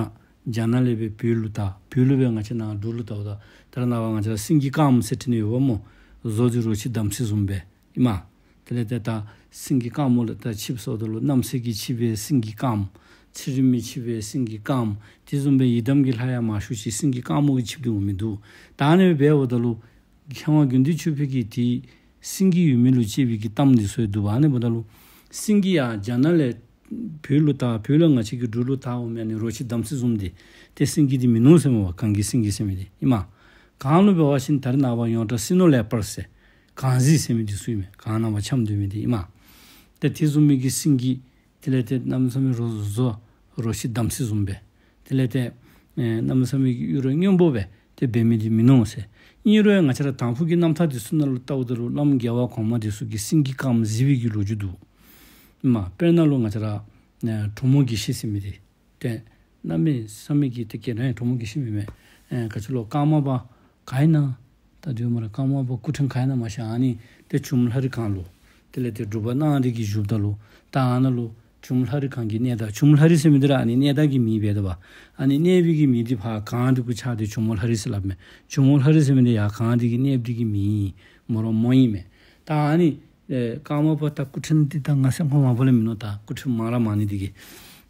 རྒྱ་ནག་ལས་སྦེ་བོད་ལུ་དར། བོད་ལུ་སྦེ་ང་བཅས་ནཱ་འབྲུག་ལུ་དརཝ་ད་ད་རེས་ནངས་པ་ང་བཅས་ར་སེང་གེ་དཀརམོ་ཟེར་བྲིས་ནི་ཡོདཔ་སྨོ། བཟོ་འདི་རོ་ཁྱི་དམ་སྲི་བཟུམ་སྦེ་ཨིན་མས། དེ་ལས་ཏེ་ད་སེང་གེ་དཀརམོ་ལུ་ད་ཆིབས་སོང་ད་ལུ་རྣམ་སྲས་ཀྱི་ཆིབས་སྦེ་སེང་གེ་དཀརམོ། ཚེ་རིང་མའི་ཆིབས་སྦེ་སེང་གེ་དཀརམོ། དེ་བཟུམ་སྦེ་ཡི་དམ་གྱི་ལྷ་ཡང་མང་ཤོས་ཅིག་སེང་གེ་དཀརམོ་གི་ཆིབས་འདི་འོང་མི་འདུག། ད་ཨ་ནི་སྦེ་འབདཝ་ད་ལུ་མཁས་དབང་དགེ་འདུན་ཆོས་འཕེལ་གྱིས་ཏེ་སེང་གེ་ཡོད་མི་ལུ་གཅེས་པའི་གི་གཏམ་འདི་ཚུ་ཡང་འདུག་པ། ཨ་ནི་འབདཝ་ད་ལུ་སེང་གེ་ཡར་རྒྱ་ནག་ལས་བོད་ལུ་དར། བོད་ལས་ང་བཅས་ཀྱི་འབྲུག་ལུ་དར་འོང་མི་ཨ་ནི་རོ་ཁྱི་དམ་སྲི་བཟུམ་འདི་ཏེ་སེང་གེ་འདི་མིན་ནུག་ཟེར་མས་པ། གངས་ཀྱི་སེང་གེ་ཟེར་མི་འདི་ཨིན་མས། གངས་ལུ་འབད་བ་ཅིན་ད་རེས་ནངས་པ་ཡོངས་གྲགས་སི་ནོ་ལེ་པརཌ་ཟེར་གངས་གཟིག་ཟེར་མི་འདི་ཚུ་ཨིན་མས། གངས་ནང་པ་འཁྱམས་སྡོད་མི་འདི་ཨིན་མས། ཏེ་དེ་བཟུམ་མའི་གི་སེང་གེ་དེ་ལས་ཏེ་གནམ་མེད་ས་མེད་རོ་བཟོ་རོ་ཁྱི་དམ་སྲི་བཟུམ་སྦེ་དེ་ལས་ཏེ་ཨེ་གནམ་མེད་ས་མེད་ཀྱི་གཡུ་རལ་སྔོན་པོ་སྦེ་ཏེ་འབད་མི་འདི་མིན་ནུག་ཟེར། ཨིན་རུང་ང་བཅས་ར་དང་ཕུ་གི་རྣམ་ཐར་འདི་ཚུ་ནང་ལུ་བལྟཝ་ད་ལུ་བླམ་རྒྱལ་བ་གོང་མ་འདི་ཚུ་གིས་སེང་གེ་དཀརམོ་གཟིགས་པའི་གི་ལོ་རྒྱུས་འདུག། མ་དཔེར་ན་ལུ་ང་བཅས་ར་ཨེ་གྲོ་མོ་དགེ་བཤེས་ཟེར་མི་འདི་ཏེ་གནམ་མེད་ས་མེད་ཀྱི་ཏེ་སྐད་གྲགས་ཡང་གྲོ་མོ་དགེ་བཤེས་མེན་མས། ཨེ་ག་ཅི་ལོ། ཀརྨ་པ་ག་ཨིན་ན། ད་དུས་མ་ར་ཀརྨ་པ་སྐུ་ཕྲེང་ག་ཨིན་ན་མ་ཤེས། ཨ་ནི་ཏེ་ཇོ་མོ་ལྷ་རི་གངས་ལུ་དེ་ལས་ཏེ་སྒྲུབ་པ་གནང་སྟེ་གི་བཞུགསཔ་ད་ལུ་ད་ཨ་ནཱ་ལུ་ཇོ་མོ་ལྷ་རི་གངས་ཀྱི་གནས་བདག། ཇོ་མོ་ལྷ་རི་ཟེར་མི་འདི་ར་ཨ་ནི་གནས་བདག་གི་མིང་འབད་དོ་བ། ཨ་ནི་གནས་པའི་གི་མིང་འདི་ཕར་གངས་འདི་གུ་ཆགས་ཏེ་ཇོ་མོ་ལྷ་རི་ཟེར་སླབ་མས། ཇོ་མོ་ལྷ་རི་ཟེར་མི་འདི་ཡར་གངས་འདི་གི་གནས་འདི་གི་མིང་ཨིན། མོ་ར་མོ་ཨིན་མས། ད་ཨ་ནི་ཨེ་ཀརྨ་པ་ད་སྐུ་ཕྲེང་འདི་ད་ང་སེམས་ཁར་མ་པ་ལས་མིན་ནུག། ད་སྐུ་ཕྲེང་མང་ར་མང་ནི་འདི་གིས་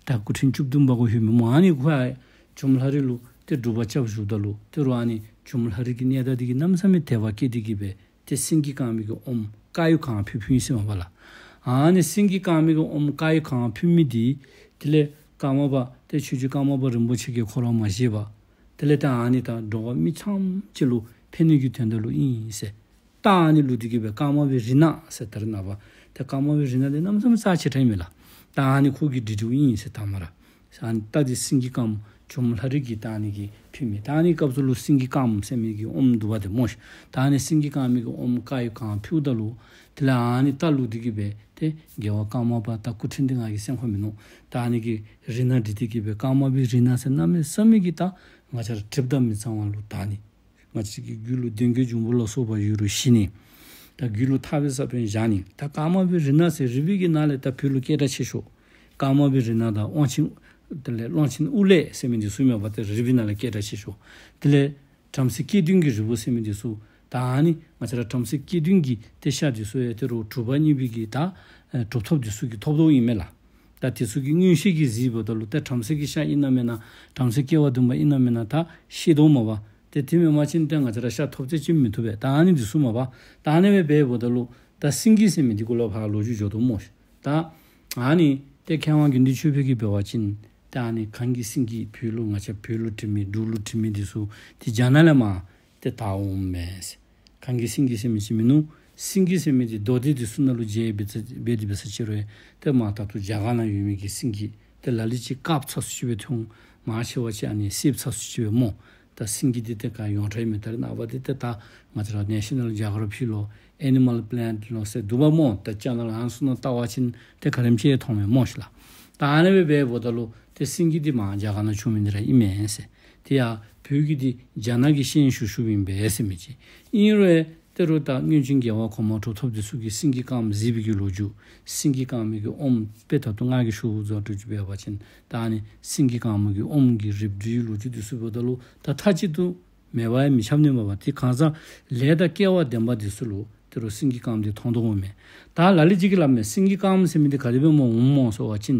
ད་སྐུ་ཕྲེང་བཅུ་བདུན་པ་གུ་ལྷོད་མི་སྨོ། ཨ་ནི་ཁོ་ཡར་ཇོ་མོ་ལྷ་རི་ལུ་ཏེ་སྒྲུབ་པ་རྐྱབ་བཞུགསཔ་ད་ལུ་ཏེ་རུང་ཨ་ནི་ཇོ་མོ་ལྷ་རི་གི་གནས་བདག་འདི་གིས་གནམ་མེད་ས་མེད་དད་པ་སྐྱེས་ཏེ་གི་སྦེ་ཏེ་སེང་གེ་དཀར་མོའི་གི་ཨོམ་དཀར་ཡོལ་གང་ཕུལ་ཕུལཝ་ཨིན་ཟེར་མས་པ་ལགས། ཨ་ནི་སེང་གེ་དཀར་མོའི་གི་ཨོམ་དཀར་ཡོལ་གང་ཕུལ་མི་འདི་དེ་ལས་ཀརྨ་པ་ཏེ་ཆོས་རྗེ་ཀརྨ་པ་རིན་པོ་ཆེ་གིས་ཁོ་ར་མ་བཞེས་པར་དེ་ལས་ཏེ་ཨ་ནི་ད་འགྲོ་བ་མི་ཚངམ་ཅིག་ལུ་ཕན་ནི་གི་དོན་དག་ལུ་ཨིན་ཟེར། ད་ཨ་ནི་ལུ་འདི་གིས་སྦེ་ཀརྨ་པའི་རིལ་ནག་ཟེར། ད་རེས་ནངས་པ་ཏེ་ཀརྨ་པའི་རིལ་ནག་འདི་གནམ་མེད་ས་མེད་རྩ་ཆེ་དྲགས་ཨིན་མས་ལགས། ད་ཨ་ནི་ཁོ་གི་འབྲི་འབྲིཝ་ཨིན་ཟེར། ད་མ་ར་ཨ་ནི་ད་འདི་སེང་གེ་དཀརམོ་ཇོ་མོ་ལྷ་རི་གིས་ད་ཨ་ནི་གི་ཕུལ་མི། ད་ཨ་ནི་སྐབས་སུ་ལུ་སེང་གེ་དཀརམོ་ཟེར་མི་གི་ཨོམ་འདུག་པ་ཏེ་སྨོ་ཤིག། ད་ཨ་ནི་སེང་གེ་དཀར་མོའི་གི་ཨོམ་དཀར་ཡོལ་གང་ཕུལཝ་ད་ལུ་དེ་ལས་ཨ་ནི་ད་ལུ་འདི་གིས་སྦེ་ཏེ་རྒྱལ་བ་ཀརྨ་པ་ད་སྐུ་ཕྲེང་འདི་ང་གི་སེམས་ཁར་མིན་ནུག། ད་ཨ་ནི་གི་རིལ་ནག་འདི་འདི་གིས་སྦེ་ཀརྨ་པའི་རིལ་ནག་ཟེར་གནམ་མེད་ས་མེད་ཀྱི་ད་ང་བཅས་ར་གྲིབ་དང་མི་གཙང་བ་ལུ་དག་ནི། ང་བཅས་ཀྱི་རྒྱུད་ལུ་གདོན་བགེགས་འབྱུང་པོ་ལ་སོགས་པ་ཡོད་རུང་ཞི་ནི། ད་རྒྱུད་ལུ་ཐར་པའི་ས་བོན་བཞག་ནི། ད་ཀརྨ་པའི་རིལ་ནག་ཟེར་རིལ་བུ་གི་ནང་ལས་ད་བོད་ལུ་སྐད་གྲགས་ཆེ་ཤོས་ཀརྨ་པའི་རིལ་ནག་དང་དབང་ཆེན་དེ་ལས་གླང་ཆེན་དབུ་ལས་ཟེར་མི་འདི་ཚུ་མས་པ། ད་རིལ་བུའི་ནང་ལས་སྐད་གྲགས་ཆེ་ཤོས་དེ་ལས་བྲམ་ཟེ་སྐྱེ་བདུན་གྱི་རིལ་བུ་ཟེར་མི་འདི་ཚུ། ད་ཨ་ནི་ང་བཅས་ར་བྲམ་ཟེ་སྐྱེ་བདུན་གྱི་ཏེ་ཤ་འདི་ཚུ་ཡང་ཏེ་རུང་གྲུབ་པ་བརྙེས་པའི་གི་ད་ཨེ་གྲུབ་ཐོབ་འདི་ཚུ་གིས་ཐོབ་དོ་ཨིན་མས་ལགས། ད་དེ་ཚུ་གི་མངོན་ཤེས་ཀྱིས་གཟིགསཔ་ད་ལུ་ཏེ་བྲམ་ཟེ་གི་ཤ་ཨིན་ན་མེན་ན་བྲམ་ཟེ་སྐྱེ་བ་བདུན་པ་ཨིན་ན་མེན་ན་ད་ཤེས་དོ་མས་པ། ཏེ་དེ་མེན་པ་ཅིན་ཏེ་ང་བཅས་ར་ཤ་ཐོབ་ཚད་ཅིག་མི་ཐོབ་པས། ད་ཨ་ནི་འདི་ཚུ་མས་པ། ད་ཨ་ནི་སྦེ་འབདཝ་ད་ལུ་ད་སེང་གེ་ཟེར་མི་འདི་གུ་ལུ་ཕར་ལོ་རྒྱུས་འགྱོ་དོ་སྨོ་ཤིག། ད་ཨ་ནི་ཏེ་མཁས་དབང་དགེ་འདུན་ཆོས་འཕེལ་གྱིས་འབད་བ་ཅིན་ཏེ་ཨ་ནི་གངས་ཀྱི་སེང་གེ་བོད་ལུ་ང་བཅས་བོད་ལུ་བྲིས་མི་འབྲུག་ལུ་བྲིས་མི་འདི་ཚུ་ཏེ་རྒྱ་ནག་ལས་མར་ཏེ་དར་འོངམ་མས། གངས་ཀྱི་སེང་གེ་ཟེར་མི་ཅིག་མིན་ནུག། སེང་གེ་ཟེར་མི་འདི་མདོ་སྡེ་འདི་ཚུ་ནང་ལུ་མཇལ་འབད་ཚར་འབད་དེ་འབད་ས་ཅིག་རུང་ཏེ་མར་ད་ལྟོ་རྒྱ་གར་ནང་ཡོད་མི་གི་སེང་གེ་ཏེ་ལ་ལུ་ཅིག་དཀརཔོ་ཚ་སུ་ཅིག་སྦེ་མཐོང་། མང་ཆེ་བ་ཅིག་ཨ་ནི་སེརཔོ་ཚ་སུ་ཅིག་སྦེ་སྨོ། ད་སེང་གེ་འདི་ཏེ་ག་ཡོངས་གྲགས་མེད། ད་རེས་ནངས་པ་འདི་ཏེ་ད་ང་བཅས་ར་National Geography ལོ་Animal Planet ལོ་ཟེར་འདུག་པ་སྨོ། ད་ཅ་ནལ་ཨ་ནི་ཚུ་ནང་བལྟ་བ་ཅིན་ཏེ་ག་དེམ་ཅིག་མཐོང་མས་སྨོ་ཤིག་ལགས། ད་ཨ་ནི་སྦེ་འབདཝ་ད་ལུ་ཏེ་སེང་གེ་འདི་མར་རྒྱ་གར་ནང་བྱུང་མི་འདི་ར་ཨིན་མས་ཟེར། དེ་ཡང་བོད་ཀྱི་འདི་རྒྱ་ནག་གི་ཤན་ཞུགས་ཞུགསཔ་ཨིན་པས་ཟེར་མི་ཅིག། ཨིན་རུང་ཏེ་རུང་ད་སྔོན་བྱོན་རྒྱལ་བ་གོང་མ་གྲུབ་ཐོབ་འདི་ཚུ་གིས་སེང་གེ་དཀརམོ་གཟིགས་པའི་གི་ལོ་རྒྱུས། སེང་གེ་དཀར་མོའི་གི་ཨོམ་དཔེ་ད་ལྟོ་ང་གིས་ཞུ་དོ་བཟུམ་འབད་བ་ཅིན་ད་ཨ་ནི་སེང་གེ་དཀར་མོའི་གི་ཨོམ་གྱི་རིལ་བུའི་ལོ་རྒྱུས་འདི་ཚུ་འབདཝ་ད་ལུ་ད་མཐའ་གཅིག་ཏུ་མེད་པ་ཡང་མི་ཁྱབ་ནི་མས་པ། ཏེ་གང་ཟག་ལས་དང་སྐལ་བ་ལྡན་པ་འདི་ཚུ་ལུ་ཏེ་རུང་སེང་གེ་དཀརམོ་འདི་མཐོང་དོ་འོང་མས། ད་ལ་ལུ་ཅིག་གིས་སླབ་མས། སེང་གེ་དཀརམོ་ཟེར་མི་འདི་ག་དེ་སྦེ་སྨོ་འོངམ་སྨོ་ཟེར་བ་ཅིན་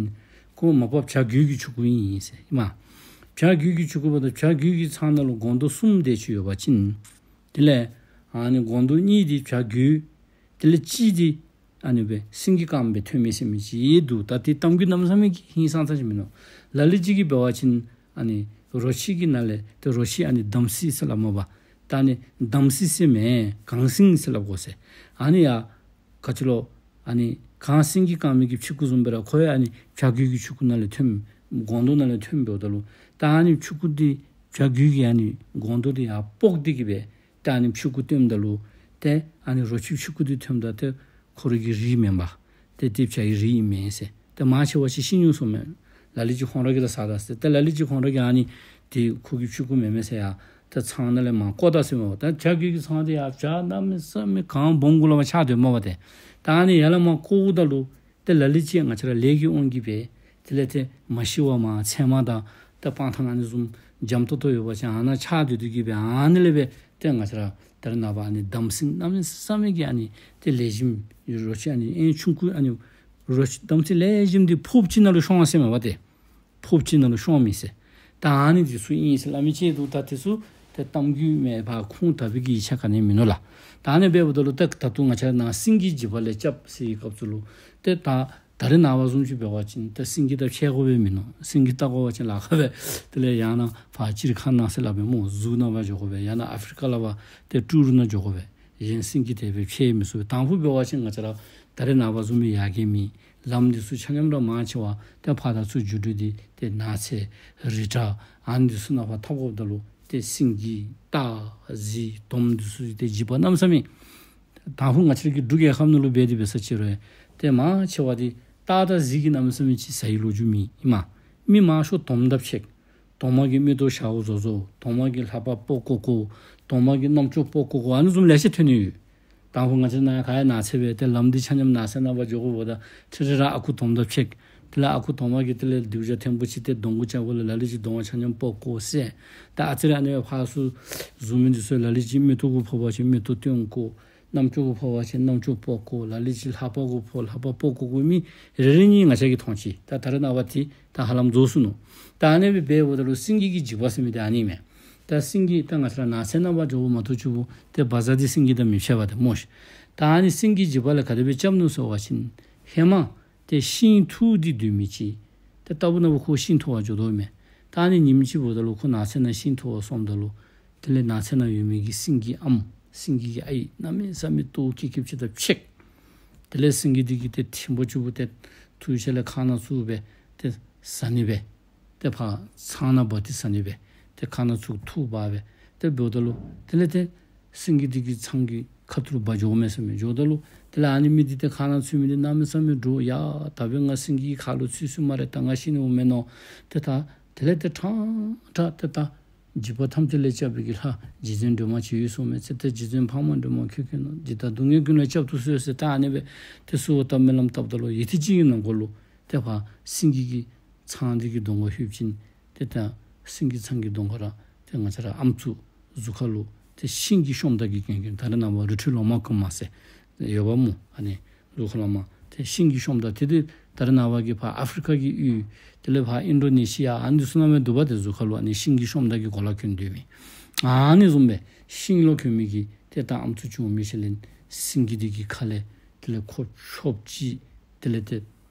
ཁོ་མ་པ་བྱ་རྒོད་ཀྱི་ཕྲུ་གུ་ཨིན་ཟེར་ཨིན་མས། བྱ་རྒོད་ཀྱི་ཕྲུ་གུ་འབདཝ་ད་བྱ་རྒོད་ཀྱི་ཚང་ནང་ལུ་སྒོང་རྡོག་གསུམ་དེ་ཅིག་ཡོད་པ་ཅིན་དེ་ལས་ཨ་ནི་སྒོང་རྡོག་གཉིས་འདི་བྱ་རྒོད། དེ་ལས་གཅིག་འདི་ཨ་ནི་སྦེ་སེང་གེ་དཀརམོ་སྦེ་ཐོན་མི་ཟེར་མི་ཅིག་འདུག། ད་དེ་གཏམ་རྒྱུད་གནམ་མེད་ས་མེད་ཀྱི་ཧིང་སངས་ས་ཅིག་མིན་ནུག། ལ་ལུ་ཅིག་གིས་འབད་བ་ཅིན་ཨ་ནི་རོ་ཁྱི་གི་ནང་ལས་ཏེ་རོ་ཁྱི་ཨ་ནི་དམ་སྲི་ཟེར་སླབ་མས་པ། ད་ཨ་ནི་དམ་སྲི་ཟེར་མེན་གངས་སེང་ཟེར་སླབ་དགོ་ཟེར། ཨ་ནི་ཡང་ ག་ཅི་ལོ། ཨ་ནི་གངས་སེང་གེ་དཀར་མོའི་གི་ཕྱུ་གུ་བཟུམ་སྦེ་ར་ཁོ་ཡང་ཨ་ནི་བྱ་རྒོད་ཀྱི་ཕྱུ་གུ་ནང་ལས་ཐོནམ་སྒོང་རྡོག་ནང་ལས་ཐོནམ་འབདཝ་ད་ལུ། ད་ཨ་ནི་ཕྱུ་གུ་འདི་བྱ་རྒོད་ཀྱི་ཨ་ནི་སྒོང་རྡོག་འདི་ཡར་ཕོག་སྟེ་གི་སྦེ་ཏེ་ཨ་ནི་ཕྱུ་གུ་བཏོནམ་ད་ལུ། ཏེ་ཨ་ནི་རོ་ཁྱི་ཕྱུ་གུ་འདི་ཐོནམ་ད་ཏེ་ཁོ་རའི་གི་རིགས་མེན་པས། ཏེ་དེ་བྱ་ཡི་རིགས་ཨིན་མས་ཟེར། ཏེ་མང་ཆེ་བ་ཅིག་ཤི་ནུག་ཟེརཝ་མས། ལ་ལུ་ཅིག་ཁོང་ར་གིས་ད་བསད་ད་ཟེར། ཏེ་ལ་ལུ་ཅིག་ཁོང་ར་གིས་ཨ་ནི་དེ་ཁོ་གི་ཕྱུ་གུ་མེན་མས་ཟེར་ཡར་ཏེ་ཚང་ནང་ལས་མར་བཀོ་ད་ཟེརཝ་མས་པ། ད་བྱ་རྒོད་ཀྱི་ཚང་འདི་ཡར་བྱག་གནམ་མེད་ས་མེད་གངས་སྦོམ་གུ་ལས་མར་ཆགས་སྡོདཔ་མས་པ་ཏེ། ད་ཨ་ནི་ཡར་ལས་མར་བཀོཝ་ད་ལུ། ཏེ་ལ་ལུ་ཅིག་ང་བཅས་ར་ལས་ཀྱི་དབང་གིས་སྦེ་དེ་ལས་ཏེ་མ་ཤི་བར་མར་ཚལ་མ་དང་ཏེ་སྤང་ཐང་ཨ་ནི་བཟུམ་འཇམ་ཏོག་ཏོ་ཡོད་པ་ཅིན་ཨ་ནཱ་ཆགས་སྡོད་སྡོད་ཀྱི་སྦེ་ཨ་ནི་ལས་སྦེ་ཏེ་ང་བཅས་ར་ད་རེས་ནངས་པ་ཨ་ནི་འདམ་སེང་གནམ་མེད་ས་མེད་ཀྱི་ཨ་ནི་ཏེ་ལེགས་ཤོམ་རོ་ཁྱི་ཨ་ནི་ཨེ་ཆུང་ཀུ་ཨ་ནི་རོ་ཁྱི་འདམ་སེང་ལེགས་ཤོམ་འདི་ཕོརཔ་ཅིག་ནང་ལུ་ཤོང་ཟེརཝ་མས་པ་ཏེ། ཕོརཔ་ཅིག་ནང་ལུ་ཤོང་མི་ཟེར། ད་ཨ་ནི་འདི་ཚུ་ཨིན་ཟེར་སླབ་མི་ཅིག་འདུག། ད་དེ་ཚུ་ཏེ་གཏམ་རྒྱུད་མས་པ། ཁུངས་དག་པའི་གི་ཡིག་ཆ་ག་ནི་མིན་ནུག་ལགས། ད་ཨ་ནི་འབདཝ་ད་ལུ་ད་ད་ལྟོ་ང་བཅས་ནཱ་སེང་གེ་འཇིགས་པ་ལས་སྐྱབས་ཟེར་བའི་སྐབས་སུ་ལུ་ཏེ་ད་ད་རེས་ནངས་པ་བཟུམ་ཅིག་འབད་བ་ཅིན་ཏེ་སེང་གེ་ད་ཕྱད་དགོ་པའི་མིན་ནུག། སེང་གེ་བལྟ་དགོ་པ་ཅིན་ལཱ་ཁག་པས། དེ་ལས་ཡང་ན་ཕར་ཅི་རི་ཁཱ་ནང་ཟེར་སླབ་པས་སྨོ། ཟུ་ནང་ཕར་འགྱོ་དགོ་པས། ཡང་ན་ཨ་ཧྥི་རི་ཀ་ལས་ཕར་ཏེ་ཀྲུ་རུ་ནང་འགྱོ་དགོ་པས། གཞན་སེང་གེ་དེ་སྦེ་ཕྱད་མི་ཚུགས་པས། དང་ཕུ་འབད་བ་ཅིན་ང་བཅས་ར་ད་རེས་ནངས་པ་བཟུམ་མའི་ཡར་རྒྱས་མེད། ལམ་འདི་ཚུ་ཆ་མཉམ་ར་མང་ཆེ་བ་ཏེ་ཕར་དང་ཚུར་འགྱོ་སྒྲུབ་འདི་ཏེ་ནགས་ཚལ་རི་བྲག་ཨ་ནི་འདི་ཚུ་ནང་ཕར་འཐབ་དགོཔ་ད་ལུ་ཏེ་སེང་གེ་སྟག་གཟིག་དོམ་འདི་ཚུ་ཏེ་འཇིགས་པ་གནམ་མེད་ས་མེད། དང་ཕུ་ང་བཅས་ར་གི་འབྲུག་རྒྱལ་ཁབ་ནང་ལུ་འབད་དེ་འབད་ས་ཅིག་རུང་ཏེ་མང་ཆེ་བ་འདི་སྟག་དང་གཟིག་གིས་གནམ་མེད་ས་མེད་ཅིག་ཟ་བའི་ལོ་རྒྱུས་མེད་ཨིན་མས། མི་མང་ཤོས་དོམ་དང་ཕྱད། དོམ་གིས་མིག་ཏོ་ཞརཝ་བཟོ་བཟོཝ། དོམ་གིས་ལྷ་པ་སྤོ་བཀོ་བཀོཝ། དོམ་གིས་རྣམ་ཅོག་སྤོ་བཀོ་བཀོཝ། ཨ་ནི་བཟུམ་ལེ་ཤ་ཐོན་ནི་ཡོད། དང་ཕུ་ང་བཅས་ནཱ་ག་ཡང་ནགས་ཚལ་སྦེ་ཏེ་ལམ་འདི་ཆ་མཉམ་ནགས་ཚལ་ནང་ཕར་འགྱོ་དགོཔ་ད་ཁྲི་ཁྲི་ར་ཨ་ཁུ་དོམ་དང་ཕྱད། དེ་ལས་ཨ་ཁུ་དོམ་གིས་དེ་ལས་སྡེར་ཆ་ཐེམ་པོ་ཅིག་ཏེ་གདོང་གུ་རྐྱབ་པ་ལས་ལ་ལུ་ཅིག་གདོང་ཆ་མཉམ་སྤོ་བཀོ་ཟེར། ད་ཨ་ཙི་རེ་ཨ་ནི་ཕར་ཚུར་བཟུང་མི་འདི་ཚུ་ལ་ལུ་ཅིག་མིག་ཏོ་གུ་ཕོག་པ་ཅིན་མིག་ཏོ་བཏོན་བཀོ། རྣམ་ཅོག་གུ་ཕོག་པ་ཅིན་རྣམ་ཅོག་སྤོ་བཀོ། ལ་ལུ་ཅིག་ལྷ་པ་གུ་ཕོག་ལྷ་པ་སྤོ་བཀོ་བཀོ་མི་རེ་རེ་གཉིས་ང་བཅས་ཀྱིས་མཐོང་ཅི། ད་ད་རེས་ནངས་པ་འདི་ད་ཧ་ལམ་རྫོགས་སོ་ནུག། ད་ཨ་ནི་སྦེ་འབདཝ་ད་ལུ་སེང་གེ་གི་འཇིགས་པ་ཟེར་མི་འདི་ཨ་ནི་མས། ད་སེང་གེ་ད་ང་བཅས་ར་ནགས་ཚལ་ནང་ཕར་འགྱོཝ་མ་གཏོགས་ཅིག་པོ་ཏེ་བ་ཛར་འདི་སེང་གེ་དང་མི་ཕྱད་པས་ཏེ་སྨོ་ཤིག། ད་ཨ་ནི་སེང་གེ་འཇིགས་པ་ལས་ག་དེ་སྦེ་སྐྱབས་ནུག་ཟེར་བ་ཅིན་ཧེ་མ་ཏེ་ཤིང་འཐུ་སྟེ་སྡོད་མི་ཅིག། ཏེ་ལྟ་བུ་ན་བུ་ཁོ་ཤིང་འཐུ་བར་འགྱོ་དོ་མས། ད་ཨ་ནི་ཉིནམ་ཅིག་འབདཝ་ད་ལུ་ཁོ་ནགས་ཚལ་ནང་ཤིང་འཐུ་བར་སོངམ་ད་ལུ་དེ་ལས་ནགས་ཚལ་ནང་ཡོད་མི་གི་སེང་གེ་ཨམ་སེང་གེ་གི་ཨའི་གནམ་མེད་ས་མེད་ལྟོཝ་བཀྱེས་བཀྱེསཔ་ཅིག་དང་ཕྱད། དེ་ལས་སེང་གེ་འདི་གིས་ཏེ་ཐེམ་པོ་ཅིག་པོ་ཏེ་འཐུ་ཞིནམ་ལས་ཁ་ནང་བཙུགས་སྦེ་ཏེ་ཟ་ནི་སྦེ། ཏེ་ཕར་ཚང་ནང་འབག་སྟེ་ཟ་ནི་སྦེ། ཏེ་ཁ་ནང་བཙུགས་འཐུ་འབག་སྦེ། ཏེ་འབདཝ་ད་ལུ་དེ་ལས་ཏེ་སེང་གེ་འདི་གིས་ཚང་གི་ཁ་ཐུག་ལུ་འབག་འགྱོཝ་མས་ཟེར་མས། འགྱོཝ་ད་ལུ་དེ་ལས་ཨ་ནི་མི་འདི་ཏེ་ཁ་ནང་ཚུད་མི་འདི་གནམ་མེད་ས་མེད་འདྲོག། ཡ་ད་འབདན་ང་སེང་གེ་གི་ཁ་ལུ་ཚུད་སོང་སྨ་རེ། ད་ང་ཤི་ནི་འོང་མས་མནོ། ཏེ་ད་དེ་ལས་ཏེ་ཕྲང་ཕྲང་ཏེ་ད་འཇིགས་པ་ཐམས་ཅད་ལས་སྐྱབས་པའི་གི་ལྷ་རྗེ་བཙུན་སྒྲོལ་མ་ཅིག་ཡོད་ཟེར་མས་ཟེར། ཏེ་རྗེ་བཙུན་འཕགས་མ་སྒྲོལ་མ་ཁྱོད་མཁྱེན་ནོ། འཇིགས་དང་སྡུག་བསྔལ་ཀུན་ལས་བསྐྱབ་ཏུ་གསོལ་ཟེར་ད་ཨ་ནི་སྦེ་ཏེ་གསོལཝ་བཏབ་སྨོན་ལམ་བཏབ་ད་ལུ་ཡུད་ཐེངས་ཅིག་གི་ནང་འཁོད་ལུ་ཏེ་ཕར་སེང་གེ་གི་ཚང་འདི་གི་གདོང་ཁར་ལྷོདཔ་ཅིག་ཏེ་ད་སེང་གེ་ཚང་གི་གདོང་ཁར་ར་ཏེ་ང་བཅས་ར་ཨམ་སྲུ་གཟུགས་ཁ་ལུ་ཏེ་ཤིང་གི་ཤོམ་ད་གིས་གྱོན་གྱོན། ད་རེས་ནངས་པ་རི་ཁྲོད་ལོ་མ་གོང་མ་ཟེར་ཡོདཔ་སྨོ། ཨ་ནི་གཟུགས་ཁ་ལུ་མ་ཏེ་ཤིང་གི་ཤོམ་ད་དེ་ཏེ་ད་རེས་ནངས་པ་གི་ཕར་ཨ་ཕི་རི་ཀ་གི་ཡུལ་དེ་ལས་ཕར་ཨིན་ཌོ་ནེ་ཤི་ཡ་ཨ་ནི་ཚུ་ནང་མི་འདུག་པ། ཏེ་གཟུགས་ཁ་ལུ་ཨ་ནི་ཤིང་གི་ཤོམ་ད་གི་གོ་ལ་གྱོན་སྡོད་མི་ཨ་ནི་བཟུམ་སྦེ་ཤིང་ལོ་གྱོན་མི་གི་ཏེ་ད་ཨམ་སྲུ་ཅིག་འོང་མི་ཅིག་ལས་སེང་གེ་འདི་གི་ཁ་ལས་དེ་ལས་ཁོ་ཆོབ་ཅིག་དེ་ལས་ཏེ་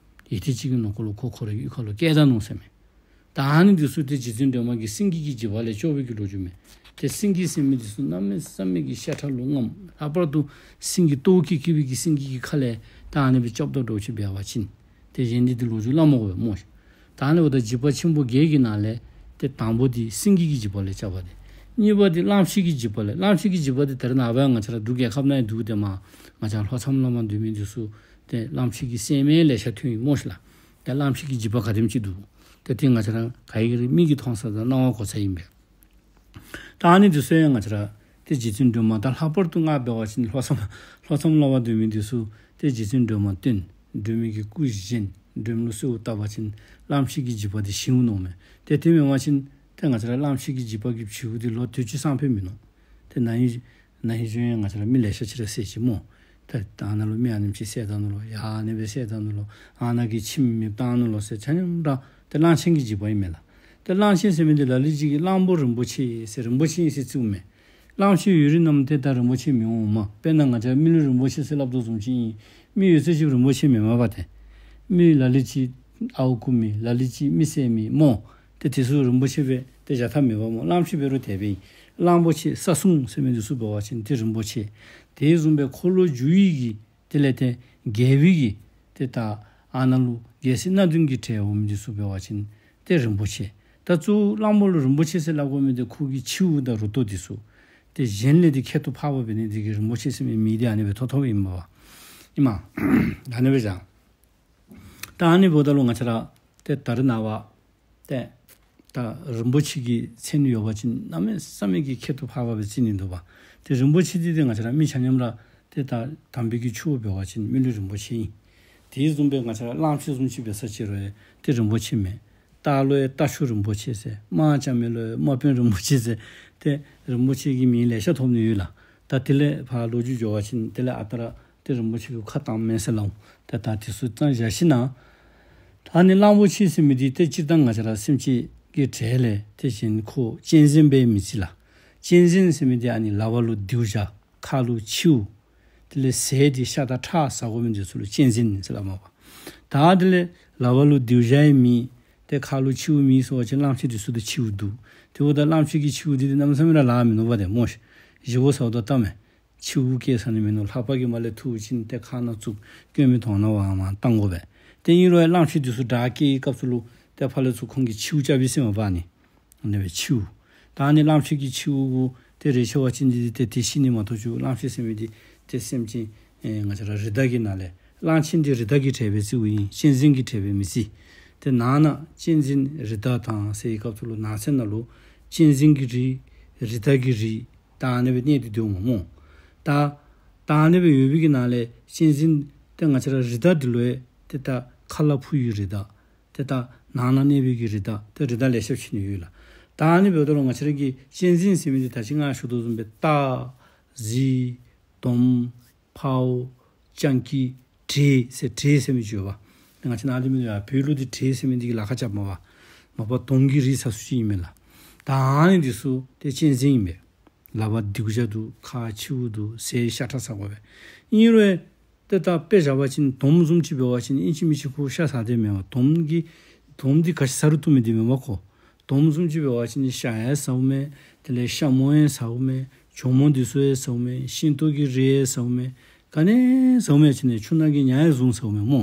ཡུད་ཐེངས་ཅིག་གི་ནང་འཁོད་ལུ་ཁོ་ཁོ་རའི་གཡུས་ཁ་ལུ་བསྐྱལ་ད་ནུག་ཟེར་མས། ད་ཨ་ནི་འདི་ཚུ་ཏེ་རྗེ་བཙུན་སྒྲོལ་མ་གིས་སེང་གེ་གི་འཇིགས་པ་ལས་སྐྱོབ་པའི་གི་ལོ་རྒྱུས་མས། ཏེ་སེང་གེ་ཟེར་མི་འདི་ཚུ་གནམ་མེད་ས་མེད་ཀྱི་ཤ་ཁྲག་ལུ་རྔམ། ལྷག་པར་དུ་སེང་གེ་ལྟོཝ་བཀྱེས་བཀྱེསཔ་གི་སེང་གེ་གི་ཁ་ལས་ད་ཨ་ནི་སྦེ་སྐྱབས་དང་སྒྲོལ་ཅིག་འབད་བ་ཅིན་ཏེ་གཞན་འདི་ཏེ་ལོ་རྒྱུས་སླབ་མ་དགོ་པས་སྨོ་ཤིག། ད་ཨ་ནི་འབདཝ་ད་འཇིགས་པ་ཆེན་པོ་བརྒྱད་ཀྱི་ནང་ལས་ཏེ་དང་པོ་འདི་སེང་གེ་གི་འཇིགས་པ་ལས་སྐྱབས་པ་ཏེ། གཉིས་པ་འདི་གླངམོ་ཆེ་གི་འཇིགས་པ་ལས། གླངམོ་ཆེ་གི་འཇིགས་པ་འདི་ད་རེས་ནངས་པ་ཡང་ང་བཅས་ར་འབྲུག་རྒྱལ་ཁབ་ནང་ཡང་འདུག། ཏེ་མར་ང་བཅས་ལྷོ་མཚམས་ལུ་མར་སྡོད་མི་འདི་ཚུ་ཏེ་གླངམོ་ཆེ་གི་སྲན་མ་ལེ་ཤ་ཐོན་ཡི་སྨོ་ཤིག་ལགས། ཏེ་གླངམོ་ཆེ་གི་འཇིགས་པ་ག་དེམ་ཅིག་འདུག། ཏེ་དེ་ང་བཅས་ར་ག་ཡི་རིགས་མིག་གིས་མཐོང་ས་དང་རྣ་བས་གོ་ས་ཨིན་པས། ད་ཨ་ནི་འདི་ཚུ་ཡང་ང་བཅས་ར་ཏེ་རྗེ་བཙུན་སྒྲོལ་མ་དང་ལྷག་པར་དུ་ང་འབད་བ་ཅིན་ལྷོ་མཚམས་ལྷོ་མཚམས་ལུ་ཕར་སྡོད་མི་འདི་ཚུ་ཏེ་རྗེ་བཙུན་སྒྲོལ་མ་བསྟེན། སྒྲོལ་མའི་གི་སྐུ་བཞེངས། སྒྲོལ་མ་ལུ་གསོལཝ་བཏབ་པ་ཅིན་གླངམོ་ཆེ་གི་འཇིགས་པ་འདི་ཞི་འོང་མནོཝ་མས། ཏེ་དེ་མེན་པ་ཅིན་ཏེ་ང་བཅས་ར་གླངམོ་ཆེ་གི་འཇིགས་པ་གི་བྱུས་འདི་ལོ་དུས་ཅི་སང་ཕོད་མིན་ནུག། ཏེ་ན་ཧིང་ན་ཧིང་གཞེས་ནིང་ང་བཅས་ར་མི་ལེ་ཤ་ཅིག་ར་བསད་ཅི་སྨོ། ཏེ་ད་ཨ་ནཱ་ལུ་མི་ཨ་ནེམ་ཅིག་བསད་ད་ནུག་ལོ། ཡ་ཨ་ནི་སྦེ་བསད་ད་ནུག་ལོ། ཨ་ནཱ་གི་ཁྱིམ་མེདཔ་བཏང་ནུག་ལོ་ཟེར་ཆ་མཉམ་ར་ཏེ་གླང་ཆེན་གྱི་འཇིགས་པ་ཨིན་མས་ལགས། ཏེ་གླང་ཆེན་ཟེར་མི་འདི་ལ་ལུ་ཅིག་གིས་གླང་པོ་རིན་པོ་ཆེ་ཟེར་རིན་པོ་ཆེ་ཨིན་ཟེར་བརྩིཝ་མས། གླང་ཆེན་ཡོད་རིགས་རྣམས་ཏེ་ད་རིན་པོ་ཆེ་མི་འོང་མས། དཔེར་ན་ང་བཅས་མི་ལུས་རིན་པོ་ཆེ་ཟེར་སླབ་དོ་བཟུམ་ཅིག་ཨིན། མི་ཡོད་ཚད་ཅིག་རིན་པོ་ཆེ་མེན་མས་པ་ཏེ། མི་ལ་ལུ་ཅིག་ཨརཝ་རྐུ་མི་ལ་ལུ་ཅིག་མི་བསད་མི་སྨོ། ཏེ་དེ་ཚུ་རིན་པོ་ཆེ་སྦེ་ཏེ་བཞག་ཐབས་མེད་པ་སྨོ། གླང་ཆེན་འབད་རུང་དེ་སྦེ་ཨིན། གླང་པོ་ཆེ་ས་སྲུང་ཟེར་མི་འདི་ཚུ་འབད་བ་ཅིན་ཏེ་རིན་པོ་ཆེ། དེ་བཟུམ་སྦེ་འཁོར་ལོས་སྒྱུར་བའི་གི་ དེ་ལས་ཏེ་རྒྱལ་པོའི་གི་ཏེ་ད་ཨ་ནཱ་ལུ་རྒྱལ་སྲིད་སྣ་བདུན་གྱི་གྲས་འོང་མི་འདི་ཚུ་འབད་བ་ཅིན་ཏེ་རིན་པོ་ཆེ། ད་གཙོ་བོ་གླང་པོ་ལུ་རིན་པོ་ཆེ་ཟེར་སླབ་དགོ་མི་འདི་ཁོ་གི་མཆེཝ་དང་རུ་ཏོ་འདི་ཚུ། ཏེ་གཞན་ལས་ཏེ་ཁྱད་དུ་འཕགས་པ་འབད་ནི་འདི་གིས་རིན་པོ་ཆེ་ཟེར་མི་མིང་འདི་ཨ་ནི་སྦེ་ཐོབ་ཐོབཔ་ཨིན་པས། ཨིན་མས། ཨ་ནི་སྦེ་བཞག། ད་ཨ་ནི་འབདཝ་ད་ལུ་ང་བཅས་ར་ཏེ་ད་རེས་ནངས་པ་ཏེ་ད་རིན་པོ་ཆེ་གི་མཚན་ཡོད་པ་ཅིན་གནམ་མེད་ས་མེད་ཀྱི་ཁྱད་དུ་འཕགས་པ་སྦེ་བརྩི་ནི་འདུག་པ། ཏེ་རིན་པོ་ཆེ་འདི་ཏེ་ང་བཅས་ར་མི་ཆ་མཉམ་ར་ཏེ་ད་དམ་པའི་གི་ཆོས་འབད་བ་ཅིན་མི་ལུས་རིན་པོ་ཆེ་ཨིན། དེ་བཟུམ་སྦེ་ང་བཅས་ར་གླང་ཆེན་བཟུམ་ཅིག་འབད་ས་ཅིག་རུང་ཡང་ཏེ་རིན་པོ་ཆེ་མས། རྟ་ལུ་ཡང་རྟ་མཆོག་རིན་པོ་ཆེ་ཟེར། དམག་རྐྱབ་མི་ལུ་ཡང་དམག་དཔོན་རིན་པོ་ཆེ་ཟེར། ཏེ་རིན་པོ་ཆེ་གི་མིང་ལེ་ཤ་ཐོབ་ནི་ཡོད་ལགས། ད་དེ་ལས་ཕར་ལོ་རྒྱུས་འགྱོ་བ་ཅིན་དེ་ལས་ཨ་རྟག་ར་ཏེ་རིན་པོ་ཆེ་ལུ་ཁ་བཏངམ་མས་ཟེར་སླབ་འོང་། ཏེ་ད་དེ་ཚུ་ཙང་བཞག་ཞིནམ་ལས། ད་ཨ་ནི་གླང་པོ་ཆེ་ཟེར་མི་འདི་ཏེ་སྤྱིར་བཏང་ང་བཅས་ར་སེམས་ཅན་གྱི་གྲས་ལས་ཏེ་གཞན་ཁོ་གཅན་གཟན་སྦེ་མི་བརྩི་ལགས། གཅན་གཟན་ཟེར་མི་འདི་ཨ་ནི་ལག་པ་ལུ་དེའུ་ཞ། ཁ་ལུ་མཆེཝ། དེ་ལས་ཟས་འདི་ཤ་དང་ཁྲག་ཟ་དགོ་མི་འདི་ཚུ་ལུ་གཅན་གཟན་ཟེར་སླབ་མས་པ། ད་དེ་ལས་ལག་པ་ལུ་དེའུ་ཞ་ཡང་མེད། ཏེ་ཁ་ལུ་མཆེཝ་མེད་ཟེར་བ་ཅིན་གླང་ཆེན་འདི་ཚུ་ཏེ་མཆེཝ་འདུག། དེ་འབདཝ་ད་གླང་ཆེན་གྱི་མཆེཝ་འདི་ཏེ་གནམ་མེད་ས་མེད་ར་ལཱ་མིན་ནུག་པ། ཏེ་སྨོ་ཤིག། བཞེས་སྒོ་ཟ་དོ་བལྟ་མས། མཆེཝ་བཀལ་ཟ་ནི་མིན་ནུག། ལྷ་པ་གིས་མར་ལས་འཐུ་བ་ཅིན་ཏེ་ཁ་ནང་བཙུགས་སྐྱོན་མེད་དོན་ནང་བ་མར་བཏང་དགོ་པས། ཏེ་ཨིན་རུང་ཡང་གླང་ཆེན་འདི་ཚུ་དྲག་སྐྱེས་ཀྱི་སྐབས་སུ་ལུ་ཏེ་ཕར་ལས་ཚུར་ཁོང་གིས་མཆེཝ་རྐྱབ་ཨིན་ཟེར་མས་པ་ཨ་ནི། ཨ་ནི་སྦེ་མཆེཝ། ད་ཨ་ནི་གླང་ཆེན་གྱི་མཆེཝ་གུ་ཏེ་རེ་ཆེ་བ་ཅིན་འདི་ཏེ་དེ་ཤི་ནི་མ་གཏོགས་ཅིག། གླང་ཆེན་ཟེར་མི་འདི་ཏེ་སེམས་ཅན་ཨེ་ང་བཅས་ར་རི་དྭགས་ཀྱི་ནང་ལས་གླང་ཆེན་འདི་རི་དྭགས་ཀྱི་གྲས་སྦེ་བརྩིཝ་ཨིན། གཅན་གཟན་གྱི་གྲས་སྦེ་མི་བརྩི། ཏེ་ནང་ན་གཅན་གཟན་རི་དྭགས་དང་ཟེར་བའི་སྐབས་སུ་ལུ་ནགས་ཚལ་ནང་ལུ་གཅན་གཟན་གྱི་རིགས་རི་དྭགས་ཀྱི་རིགས་ད་ཨ་ནི་སྦེ་གནས་ཏེ་འདུག་སྨོ། ད་ད་ཨ་ནི་སྦེ་ཡོད་པའི་གི་ནང་ལས་གཅན་གཟན་ཏེ་ང་བཅས་ར་རི་དྭགས་འདི་ལུ་ཡང་ཏེ་ད་མཁའ་ལ་འཕུར་བའི་རི་དྭགས། ཏེ་ད་ནང་ན་གནས་པའི་གི་རི་དྭགས་ཏེ་རི་དྭགས་ལེ་ཤ་ཅིག་ནི་ཡོད་ལགས། ད་ཨ་ནི་འབདཝ་ད་ལུ་ང་བཅས་ར་གི་གཅན་གཟན་ཟེར་མི་འདི་ད་ཅི་ང་ཞུ་དོ་བཟུམ་སྦེ་སྟག། གཟིག། དོམ། འཕརཝ། སྤྱང་ཀི། དྲེད་ཟེར། དྲེད་ཟེར་མི་ཅིག་ཡོད་པ། ང་བཅས་ནཱ་འདི་མི་འདུག་ཡ། བོད་ལུ་འདི་དྲེད་ཟེར་མི་འདི་གིས་ལཱ་ཁག་རྐྱབ་མས་པ། མ་པ་དོམ་གྱི་རིགས་ས་སུ་ཅིག་ཨིན་མས་ལགས། ད་ཨ་ནི་འདི་ཚུ་ཏེ་གཅན་གཟན་ཨིན་པས། ལག་པ་དེའུ་ཞ་འདུག། ཁ་མཆེཝ་འདུག། ཟས་ཤ་ཁྲག་ཟ་དགོ་པས། ཨིན་རུང་ཏེ་ད་དཔེ་བཞག་པ་ཅིན་དོམ་བཟུམ་ཅིག་འབད་བ་ཅིན་ཨིན་ཅི་མིན་ཅི་ཁོ་ཤ་ཟ་དེས་མས་པ། དོམ་གྱི་དོམ་འདི་ག་ཅི་ཟ་རུང་བཏུབ་མི་འདི་མེན་པ་ཁོ། དོམ་བཟུམ་ཅིག་འབད་བ་ཅིན་ཤ་ཡང་ཟཝ་མས། དེ་ལས་ཤ་མོ་ཡང་ཟཝ་མས། གྱོག་མོ་འདི་ཚུ་ཡང་ཟཝ་མས། ཤིང་ཏོག་གི་རིགས་ཡང་ཟཝ་མས། ག་ནི་ཟཝ་མས་ཟེར་ནི། ཆུ་ནང་གི་ཉ་ཡང་བཟུང་ཟཝ་མས་སྨོ།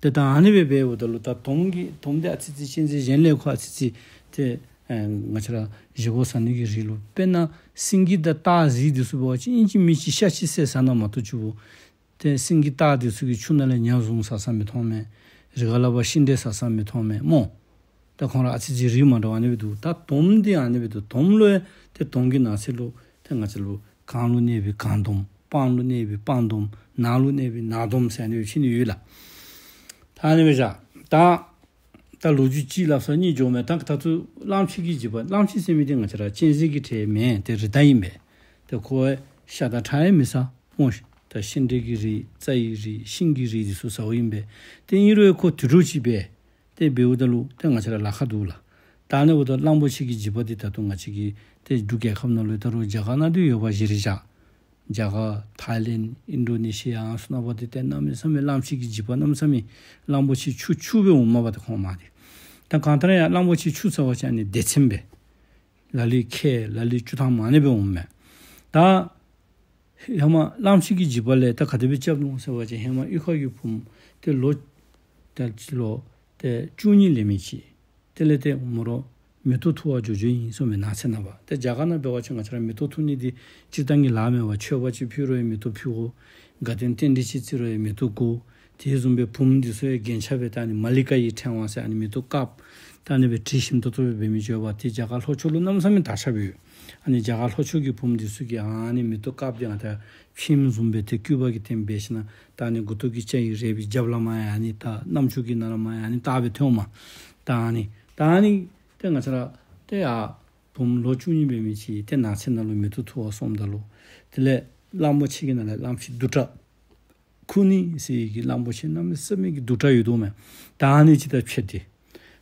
ཏེ་ད་ཨ་ནི་སྦེ་འབདཝ་ད་ལུ་ད་དོམ་གྱི་དོམ་འདི་ཨ་ཙི་ཙི་གཅན་གཟན་གཞན་ལས་ཁོ་ཨ་ཙི་ཙི་ཏེ་ཨེ་ང་བཅས་ར་བཞེས་སྒོ་ཟ་ནི་གི་རིགས་ལུ་དཔེར་ན་སེང་གེ་དང་སྟག་གཟིག་འདི་ཚུ་འབད་བ་ཅིན་ཨིན་ཅི་མིན་ཅི་ཤ་ཅིག་བསད་ཟ་ན་མ་གཏོགས་ཅིག་པོ། ཏེ་སེང་གེ་སྟག་འདི་ཚུ་གིས་ཆུ་ནང་ལས་ཉ་བཟུང་ཟ་ས་མི་མཐོང་མས། རི་ཁ་ལས་ཕར་ཤིང་འབྲས་ཟ་ས་མི་མཐོང་མས་སྨོ། ད་ཁོང་ར་ཨ་ཙི་ཙི་རིགས་མ་འདྲཝ་ཨ་ནི་སྦེ་འདུག། ད་དོམ་འདི་ཨ་ནི་སྦེ་འདུག། དོམ་ལུ་ཡང་ཏེ་དོམ་གྱི་ནགས་ཚལ་ལུ་ཏེ་ང་བཅས་ལུ་གངས་ལུ་གནས་པའི་གངས་དོམ། སྤང་ལུ་གནས་པའི་སྤང་དོམ། ནགས་ལུ་གནས་པའི་ནགས་དོམ་ཟེར་ཨ་ནི་སྦེ་ཕྱེ་ནི་ཡོད་ལགས། ད་ཨ་ནི་སྦེ་བཞག། ད་ད་ལོ་རྒྱུས་གཅིག་སླབ་ས་གཉིས་འགྱོཝ་མས། ད་ད་ལྟོ་གླང་ཆེན་གྱི་འཇིགས་པ། གླང་ཆེན་ཟེར་མི་འདི་ང་བཅས་ར་གཅན་གཟན་གྱི་གྲས་མེན། ཏེ་རི་དྭགས་ཨིན་པས། ཏེ་ཁོ་ཤ་དང་ཁྲག་ཡང་མི་ཟ་སྨོ་ཤིག། ད་ཤིང་འབྲས་ཀྱི་རིགས་རྩྭ་ཡི་རིགས་ཤིང་གི་རིགས་འདི་ཚུ་ཟཝ་ཨིན་པས། ཏེ་ཨིན་རུང་ཁོ་དུད་འགྲོ་ཅིག་སྦེ་ཏེ་འབདཝ་ད་ལུ་ཏེ་ང་བཅས་ར་ལཱ་ཁག་འདུག་ལགས། ད་ཨ་ནི་འབདཝ་ད་གླང་པོ་ཆེ་གི་འཇིགས་པ་འདི་ད་ལྟོ་ང་བཅས་ཀྱི་ཏེ་འབྲུག་རྒྱལ་ཁབ་ནང་ལུ་ད་རུང་རྒྱ་གར་ནང་འདི་ཡོད་པ་གཞི་རིག་བཞག། རྒྱ་གར་ཐའི་ལེནཌ་ཨིན་ཌོ་ནེ་ཤི་ཡ་ཨ་ཚུ་ནང་འབད་དེ་ཏེ་གནམ་མེད་ས་མེད་གླང་ཆེན་གྱི་འཇིགས་པ་གནམ་མེད་ས་མེད་གླང་པོ་ཆེ་ཁྱུ་ཁྱུ་སྦེ་འོངམ་མས་པ་ཏེ་ཁོང་མ་འདི། ད་གང་ལྟར་ཡང་གླང་པོ་ཆེ་ཁྱུ་ཟེར་བ་ཅིན་ཨ་ནི་སྡེ་ཚན་སྦེ་ལ་ལུ་ཁལ་ལ་ལུ་བཅུ་ཐམ་ཨ་ནི་སྦེ་འོངམ་མས། ད་ཧེ་མ་གླང་ཆེན་གྱི་འཇིགས་པ་ལས་ད་ག་དེ་སྦེ་རྐྱབ་ནུག་ཟེར་བ་ཅིན་ཧེ་མ་གཡུས་ཁ་གི་བུམོ་ཏེ་ལོ་ཏེ་ལོ་ཏེ་བཅུ་གཉིས་ལས་མི་ཅིག། དེ་ལས་ཏེ་མོ་ར་མེ་ཏོག་འཐུ་བར་འགྱོ་འགྱོཝ་ཨིན་ཟེར་མས་ནགས་ཚལ་ནང་པ། ཏེ་རྒྱ་གར་ནང་འབད་བ་ཅིན་ང་བཅས་ར་མེ་ཏོག་འཐུ་ནི་འདི་སྤྱིར་བཏང་གི་ལཱ་མེན་པ། མཆོད་པ་ཅིག་ཕུལ་རུང་ཡང་མེ་ཏོག་ཕུལ་དགོ། དགའ་སྟོན་རྟེན་འབྲེལ་ཅིག་བརྩི་རུང་ཡང་མེ་ཏོག་དགོ། དེ་བཟུམ་སྦེ་བུམོ་འདི་ཚུ་ཡང་རྒྱན་ཆ་སྦེ་ད་ཨ་ནི་མ་ལི་ཀ་ཡི་ཕྲེང་བ་ཟེར་ཨ་ནི་མེ་ཏོག་དཀརཔོ་ད་ཨ་ནི་སྦེ་དྲི་ཞིམ་ཏོག་ཏོ་སྦེ་འབད་མི་ཅིག་ཡོད་པ། ཏེ་རྒྱ་གར་ལྷོ་ཕྱོགས་ལུ་གནམ་མེད་ས་མེད་དར་ཁྱབ་ཡོད། ཨ་ནི་རྒྱ་གར་ལྷོ་ཕྱོགས་ཀྱི་བུམོ་འདི་ཚུ་གིས་ཨ་ནི་མེ་ཏོག་དཀརཔོ་འདི་ཨ་ད་ཕྱེངམ་བཟུམ་སྦེ་ཏེ་སྐུད་པ་གིས་ཏེ་འབད་ཞིནམ་ད་ཨ་ནི་མགུ་ཏོ་གི་སྐྱ་ཡི་རལ་པའི་རྒྱབ་ལས་མར་ཡང་ཨ་ནི་ད་རྣམ་ཅོ་གི་ནང་ལས་མར་ཡང་ཨ་ནི་བཏགས་སྦེ་ཐོནམ་མས། ད་ཨ་ནི་ད་ཨ་ནི་ཏེ་ང་བཅས་ར་ཏེ་ཡ་བུམོ་ལོ་བཅུ་གཉིས་འབད་མི་ཅིག་ཏེ་ནགས་ཚལ་ནང་ལུ་མེ་ཏོག་འཐུ་བར་སོངམ་ད་ལུ་དེ་ལས་གླང་པོ་ཆེ་གི་ནང་ལས་གླང་ཆེན་བདུག་དྲགས་ཁུ་ནི་ཟེར་གྱི་གླང་པོ་ཆེ་གནམ་མེད་ས་མེད་ཀྱི་བདུག་དྲགས་ཡོད་དོ་མས། ད་ཨ་ནི་ཅིག་དང་ཕྱད་དེ།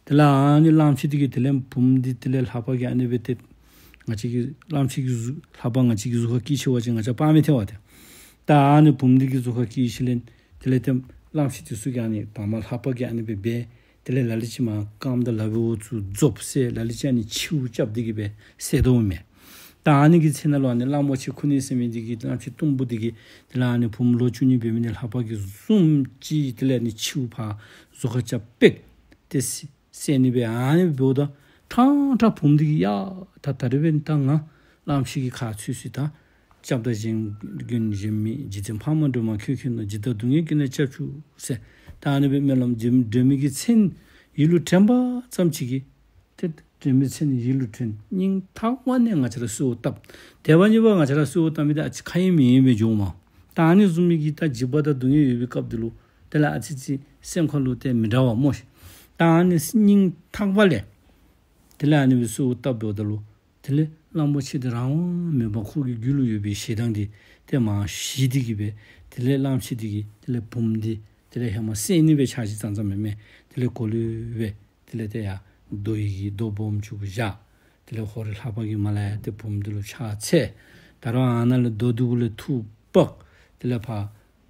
དེ་ལས་ཨ་ནི་གླང་ཆེན་འདི་གིས་དེ་ལས་བུམོ་འདི་དེ་ལས་ལྷ་པ་གིས་ཨ་ནི་སྦེ་ཏེ་ང་བཅས་ཀྱི་གླང་ཆེན་གྱི་གཟུགས་ལྷ་པ་ང་བཅས་ཀྱི་གཟུགས་ཁར་སྐྱེས་ཞིནམ་ལས་ང་བཅས་དཔའ་མི་ཐལ་བ་ཏེ། ད་ཨ་ནི་བུམོ་འདི་གི་གཟུགས་ཁར་སྐྱེས་ཞིནམ་ལས་དེ་ལས་ཏེ་གླང་ཆེན་འདི་ཚུ་གིས་ཨ་ནི་བར་མ་ལྷ་པ་གིས་ཨ་ནི་སྦེ་འབད། དེ་ལས་ལ་ལུ་ཅིག་མར་རྐངམ་དང་ལག་པའི་འོག་ཚུ་རྫོབ་བསད། ལ་ལུ་ཅིག་ཨ་ནི་མཆེཝ་རྐྱབ་སྟེ་གི་སྦེ་བསད་དོ་མས། ད་ཨ་ནི་གི་ཚེ་ན་ལུ་ཨ་ནི་གླང་པོ་ཆེ་ཁུ་ནུ་ཟེར་མི་འདི་གིས་གླང་ཆེན་གཏུམ་པོ་འདི་གིས་དེ་ལས་ཨ་ནི་བུམོ་ལོ་བཅུ་གཉིས་འབད་མི་འདི་ལྷ་པ་གིས་བཟུང་ཅི། དེ་ལས་ཨ་ནི་མཆེཝ་ཕར་གཟུགས་ཁར་རྐྱབ་སྦེ་ཏེ་བསད་ནི་སྦེ་ཨ་ནི་འབདཝ་ད་ཕྲང་ཕྲང་བུམོ་འདི་གིས་ཡ་ད་ད་རིས་འབདན་ད་ང་གླང་ཆེན་གྱི་ཁ་ཚུད་སོ་ཡི། ད་སྐྱབས་དང་མགོན་གཞན་མེད། རྗེ་བཙུན་འཕགས་མ་སྒྲོལ་མ་ཁྱོད་མཁྱེན་ནོ། ཇི་ལྟར་སྡུག་བསྔལ་ཀུན་ལས་སྐྱབས་བཅོལ་ཟེར། ད་ཨ་ནི་སྦེ་སྨོན་ལམ་འདི་སྒྲོལ་མའི་གི་མཚན་ཡིད་ལུ་དྲན་པ་ཙམ་ཅིག་གིས་ཏེ་སྒྲོལ་མའི་མཚན་ཡིད་ལུ་དྲན། སྙིང་ཐག་པ་ནས་ང་བཅས་ར་གསོལཝ་བཏབ། དེ་བ་གཉིས་པ་ང་བཅས་ར་གསོལཝ་བཏབ་མི་འདི་ཨ་ཙི་ཁ་ཡེངས་མིག་ཡེངས་སྦེ་འགྱོཝ་མས། ད་ཨ་ནི་བཟུམ་མའི་གི་ད་འཇིགས་པ་དང་སྡུག་བསྔལ་ཡོད་པའི་སྐབས་འདི་ལུ་དེ་ལས་ཨ་ཙི་ཙི་སེམས་ཁ་ལུ་ཏེ་མི་འདྲ་བ་སྨོ་ཤིག། ད་ཨ་ནི་སྙིང་ཐག་པ་ལས་དེ་ལས་ཨ་ནི་སྦེ་གསོལཝ་བཏབ་འབདཝ་ད་ལུ་དེ་ལས་གླང་པོ་ཆེ་འདི་རང་དབང་མེད་པར་ཁོ་གི་རྒྱུད་ལུ་ཡོད་པའི་ཞེ་སྡང་འདི་ཏེ་མར་ཞི་སྟེ་གི་སྦེ་དེ་ལས་གླང་ཆེན་འདི་གིས་དེ་ལས་བུམོ་འདི་དེ་ལས་ཧེ་མ་བསད་ནི་སྦེ་འཆར་གཞི་བརྩམས་བརྩམསཔ་མས། དེ་ལས་གོ་ལེ་སྦེ་དེ་ལས་ཏེ་ཡར་རྡོ་ཡི་གི་རྡོ་སྦོམ་ཅིག་གུ་བཞག། དེ་ལས་ཧོར་ལྷ་པ་གིས་མར་ལས་ཡར་ཏེ་བུམོ་འདི་ལུ་ཕྱག་འཚལ། ད་རུང་ཨ་ནཱ་ལས་རྡོ་འདི་གུ་ལས་ཐུག་འབག། དེ་ལས་ཕར་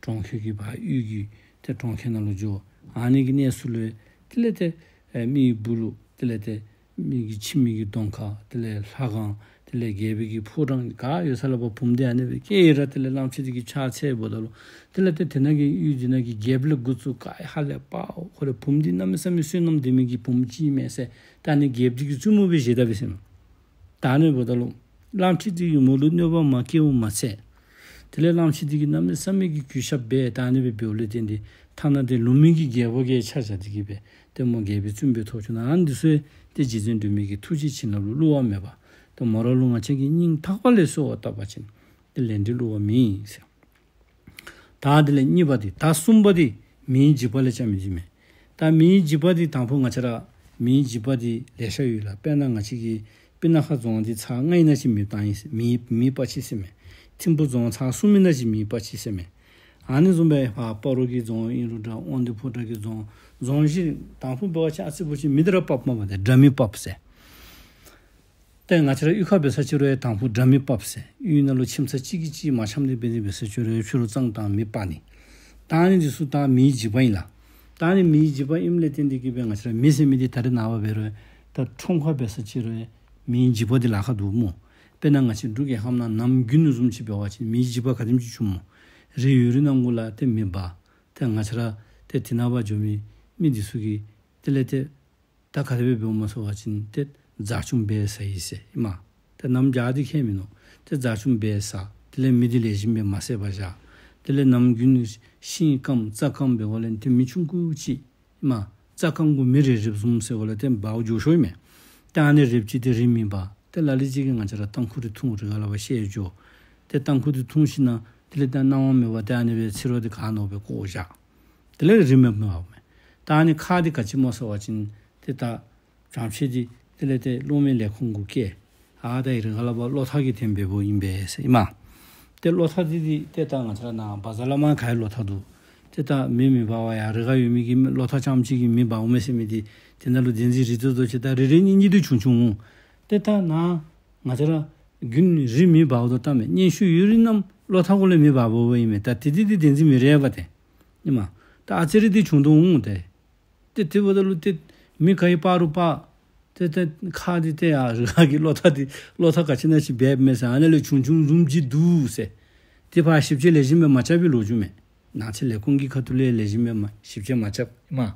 གྲོང་ཁྱེར་གྱི་ཕར་ཡུལ་གྱི་ཏེ་གྲོང་ཁྱེར་ནང་ལུ་འགྱོ། ཨ་ནི་གི་གནས་ཚུལ་ལུ་དེ་ལས་ཏེ་ཨེ་མི་བུ་ལུ་དེ་ལས་ཏེ་མི་གི་ཁྱིམ་མི་གི་གདོང་ཁ་དེ་ལས་ལྷ་ཁང་དེ་ལས་རྒྱལ་པོའི་གི་ཕོ་བྲང་ག་ཡོད་ས་ལས་ཕར་བུམོ་འདི་ཨ་ནི་སྦེ་བསྐྱལ་ཡི་ར། དེ་ལས་གླང་ཆེན་འདི་གིས་ཕྱག་འཚལ་འབདཝ་ད་ལུ་དེ་ལས་ཏེ་དེ་ནང་གི་ཡུལ་དེ་ནང་གི་རྒྱལཔོ་ལས་འགོ་བཙུགས་ག་ཧ་ལས་པ་ཁོ་རའི་བུམོ་འདི་གནམ་མེད་ས་མེད་བསོད་ནམས་ལྡན་མི་གི་བུམོ་ཅིག་ཨིན་མས་ཟེར་ད་ཨ་ནི་རྒྱལཔོ་འདི་གིས་བཙུན་མོ་སྦེ་བཞེས་ད་པས་ཟེར་མས། ད་ཨ་ནི་འབདཝ་ད་ལུ་གླང་ཆེན་འདི་གིས་མོ་ལུ་གནོད་པ་མ་བསྐྱལཝ་མ་ཚད་དེ་ལས་གླང་ཆེན་འདི་གིས་གནམ་མེད་ས་མེད་ཀྱི་གུས་ཞབས་འབད། ད་ཨ་ནི་སྦེ་འབདཝ་ལས་བརྟེན་ཏེ་ཐ་ན་ཏེ་ལུང་མའི་གི་རྒྱལ་པོ་གིས་ཆ་བཞག་སྟེ་གི་སྦེ་ཏེ་མོ་རྒྱལ་པོའི་བཙུན་མོ་སྦེ་ཐོབ་བྱུང་ན། ཨ་ནི་འདི་ཚུ་ཏེ་རྗེ་བཙུན་སྒྲོལ་མའི་གི་ཐུགས་རྗེ་བྱིན་རླབས་ལུ་བསླུ་བ་མེད་པ། ཏེ་མོ་ར་ལུ་ང་བཅས་ཀྱིས་སྙིང་ཐག་པ་ལས་གསོལ་བ་བཏབ་པ་ཅིན་ཏེ་ལས་འབྲས་བསླུ་བ་མེད་ཟེར། ད་དེ་ལས་གཉིས་པ་འདི། ད་གསུམ་པ་འདི་མེའི་འཇིགས་པ་ལས་སྐྱབས་མི་འདི་མས། ད་མེའི་འཇིགས་པ་འདི་དང་ཕུ་ང་བཅས་ར་མེའི་འཇིགས་པ་འདི་ལེ་ཤ་ཡོད་ལགས། དཔེར་ན་ང་བཅས་ཀྱི་སྤུ་ན་ཁ་རྫོང་འདི་ཚར་ལྔ་ཨིན་ན་ཅིག་མེ་བཏང་ཡི་ཟེར། མེ་མེ་སྤར་ཅི་ཟེར་མས། ཐིམ་ཕུ་རྫོང་ཚར་གསུམ་ཨིན་ན་ཅིག་མེ་སྤར་ཅི་ཟེར་མས། ཨ་ནི་བཟུམ་སྦེ་ཕར་སྤ་རོ་གི་རྫོང་ཨིན་རུང་འདྲ། དབང་འདུས་ཕོ་བྲང་གི་རྫོང་རྫོང་གཞི་དང་ཕུ་འབད་བ་ཅིན་ཨ་ཙི་བུ་ཅིག་མེ་འདི་ར་སྤརཝ་མས་པ། ཏེ་དགྲ་མེ་སྤརཝ་ཟེར། ཏེ་ང་བཅས་ར་གཡུས་ཁར་འབད་ས་ཅིག་རུང་ཡང་དང་ཕུ་དགྲ་མེ་སྤརཝ་ཟེར། གཡུས་ནང་ལུ་ཁྱིམ་ཚང་གཅིག་གིས་གཅིག་མ་འཆམ་སྟེ་འབད་ནི་འབད་ས་ཅིག་རུང་ཡང་ཕྱི་རུ་གཙང་བཏང་མེ་སྤར་ནི། ད་ཨ་ནི་འདི་ཚུ་ད་མེའི་འཇིགས་པ་ཨིན་ལགས། ད་ཨ་ནི་མེའི་འཇིགས་པ་ཨིནམ་ལས་བརྟེན་ཏེ་གི་སྦེ་ང་བཅས་ར་མེ་ཟེར་མི་འདི་ད་རེས་ནངས་པ་འབད་རུང་ད་ཁྲོམ་ཁར་འབད་ས་ཅིག་རུང་ཡང་མེའི་འཇིགས་པ་འདི་ལཱ་ཁག་འདུག་སྨོ། དཔེར་ན་ང་བཅས་འབྲུག་རྒྱལ་ཁབ་ནང་གནམ་དགུན་བཟུམ་ཅིག་འབད་བ་ཅིན་མེའི་འཇིགས་པ་ག་དེམ་ཅིག་བྱུངམ་སྨོ། རི་ཡོད་རིགས་རྣམས་གུ་ལུ་ཏེ་མེ་འབར། ཏེ་ང་བཅས་ར་ཏེ་དེ་ནང་ཕར་འགྱོ་མི་མི་འདི་ཚུ་གིས་དེ་ལས་ཏེ་ད་ག་དེ་སྦེ་འབདཝ་སྨོ་ཟེར་བ་ཅིན་ཏེ་རྫ་ཆུང་སྦེ་ཟ་ཡི་ཟེར་ཨིན་མས། ཏེ་གནམ་བྱཱར་འདི་ཁྱད་མིན་ནུག། ཏེ་རྫ་ཆུང་སྦེ་ཟ། དེ་ལས་མེ་འདི་ལེགས་ཤོམ་སྦེ་མ་བསད་པར་བཞག། དེ་ལས་གནམ་དགུན་ཤིང་སྐམ་རྩྭ་སྐམ་འབདཝ་ལས་ཏེ་མེ་ཆུང་ཀུ་ཅིག་ཨིན་མས། རྩྭ་སྐམ་གུ་མེ་རེག་རེགཔ་བཟུམ་ཟེར་བ་ལས་ཏེ་འབར་འགྱོ་ཤོརཝ་མས། ཏེ་ཨ་ནི་རེགཔ་ཅིག་ཏེ་རི་མེ་འབར། ཏེ་ལ་ལུ་ཅིག་གིས་ང་བཅས་ར་ཏམ་ཁུ་འདི་འཐུང་རི་ཁ་ལས་ཕར་བཤལ་འགྱོ། ཏེ་ཏམ་ཁུ་འདི་འཐུང་ཞིནམ་ལས་དེ་ལས་ད་སྣང་བ་མེད་པར་ཏེ་ཨ་ནི་སྦེ་ཚིག་རོ་འདི་ག་ནོར་སྦེ་བཀོ་བཞག། དེ་ལས་རི་མེ་འབརཝ་མས། ད་ཨ་ནི་ཁག་འདི་ག་ཅི་སྨོ་ཟེར་བ་ཅིན་ཏེ་ད་བྱང་ཕྱོགས་འདི་དེ་ལས་ཏེ་གློག་མེ་ལས་ཁུངས་གུ་བསྐྱལ། ཨ་ད་ཨེ་རི་ཁ་ལས་ཕར་གློག་ཐག་གི་དོན་འབདཝ་ཨིན་པས་ཟེར་ཨིན་མས། ཏེ་གློག་ཐག་འདི་འདི་ཏེ་ད་ང་བཅས་ར་ནཱ་བ་ཛར་ལས་མར་ག་ཡི་གློག་ཐག་འདུག། ཏེ་ད་མེ་མེ་འབར་བར་ཡང་རི་ཁར་ཡོད་མི་གི་མེ་གློག་ཐག་རྐྱངམ་ཅིག་གིས་མེ་འབརཝ་མས་ཟེར་མི་འདི་དེ་ནང་ལུ་བདེན་འཛིན་རེ་ཏོག་ཏོ་ཅིག་ད་རེ་རེ་གཉིས་གཉིས་འདི་བྱུང་བྱུངམ་འོང་། ཏེ་ད་ནཱ་ང་བཅས་ར་དགུན་རི་མེ་འབརཝ་ད་ལྟ་མས། མཉེན་ཤུགས་ཡོད་རིགས་རྣམས་གློག་ཐག་གུ་ལས་མེ་འབར་འབརཝ་ཨིན་མས། ད་དེ་འདི་འདི་བདེན་འཛིན་མི་རེ་བ་ཏེ་ཨིན་མས། ད་ཨ་ཙི་རེ་འདི་བྱུང་དོ་འོང་ཏེ། ཏེ་དེ་འབདཝ་ད་ལུ་ཏེ་མེ་ག་ཡི་སྤར་རུང་སྤར། ཏེ་ཏེ་ཁག་འདི་ཏེ་ཡར་རི་ཁ་གི་གློག་ཐག་འདི་གློག་ཐག་ག་ཅི་ཨིན་ན་ཅིག་འབདཝ་མས་ཟེར། ཨ་ནཱ་ལས་བྱུང་བྱུངམ་བཟུམ་ཅིག་འདུག་ཟེར། ཏེ་ཕར་ཞིབ་དཔྱད་ལེགས་ཤོམ་སྦེ་མ་རྐྱབ་པའི་ལོ་རྒྱུས་མས། ནགས་ཚལ་ལས་ཁུངས་ཀྱི་ཁ་ཐུག་ལས་ལེགས་ཤོམ་སྦེ་མ་ཞིབ་དཔྱད་མ་རྐྱབ་མས།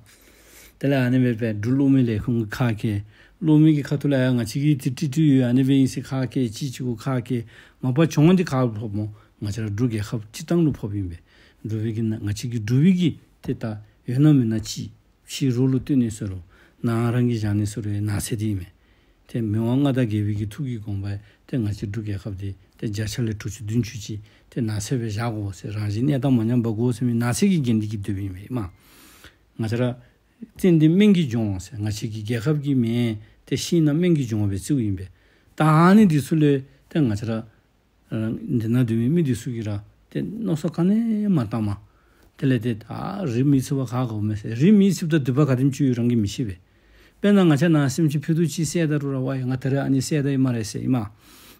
དེ་ལས་ཨ་ནི་སྦེ་འབད་འབྲུག་གློག་མེ་ལས་ཁུངས་ཀྱིས་ཁག་བཀལ། གློག་མེ་གི་ཁ་ཐུག་ལས་ཡང་ང་བཅས་ཀྱི་ཏི་ཏི་ཏི་ཡོད་ཨ་ནི་སྦེ་ཨིན་ཟེར་ཁག་བཀལ། ཅིག་ཅིག་གུ་ཁག་བཀལ། མ་པ་གྱོང་འདི་ག་ལུ་ཕོགཔ་སྨོ། ང་བཅས་ར་འབྲུག་རྒྱལ་ཁབ་སྤྱིར་བཏང་ལུ་ཕོགཔ་ཨིན་པས། འབྲུག་པའི་གི་ནང་ང་བཅས་ཀྱི་འབྲུག་པའི་གི་ཏེ་ད་ཡོད་ན་མེད་ན་ཅིག་ཕྱི་རོལ་ལུ་སྟོན་ནི་ཟེར་རུང་ནང་རང་གིས་བཞག་ནི་ཟེར་རུང་ནགས་ཚལ་འདི་ཨིན་མས། ཏེ་མི་དབང་མངའ་བདག་རྒྱལ་པོའི་གི་ཐུགས་ཀྱི་དགོངས་པ་ཏེ་ང་བཅས་འབྲུག་རྒྱལ་ཁབ་འདི་ཏེ་བརྒྱ་ཆ་ལས་དྲུག་ཅུ་བདུན་ཅུ་ཅིག་ཏེ་ནགས་ཚལ་སྦེ་བཞག་དགོ་ཟེར། རང་བཞིན་གནས་སྟངས་མ་ཉམས་པ་དགོ་ཟེར་མི་ནགས་ཚལ་གྱི་འགན་འདི་གིས་བསྡུ་བའི་ཨིན་མས། ང་བཅས་ར་ཙན་དན་སྨན་གྱི་ལྗོངས་ཟེར་ང་བཅས་ཀྱི་རྒྱལ་ཁབ་ཀྱི་མིང་ཏེ་ཤིང་ནགས་སྨན་གྱི་ལྗོངས་སྦེ་བརྩིཝ་ཨིན་པས། ད་ཨ་ནི་འདི་ཚུ་ལུ་ཏེ་ང་བཅས་ར་ཨ་འདི་ནང་སྡོད་མི་མི་འདི་ཚུ་གིས་ར་ཏེ་མནོ་བསམ་ག་ནི་མ་བཏངམ། དེ་ལས་ཏེ་ཨ་རི་མེ་འཚིག་པར་ག་དགོ་མས་ཟེར། རི་མེ་འཚིགཔ་ད་སྡིག་པ་ག་དེམ་ཅིག་ཡོད་རང་གིས་མི་ཤེས་པས། དཔེར་ན་ང་བཅས་ནཱ་སེམས་ཅན་ཕུད་རྡོག་ཅིག་བསད་ད་རུང་ར་ཝའི་ང་ད་རིས་ཨ་ནི་བསད་ད་ཡི་སྨ་རེ་ཟེར་ཨིན་མས།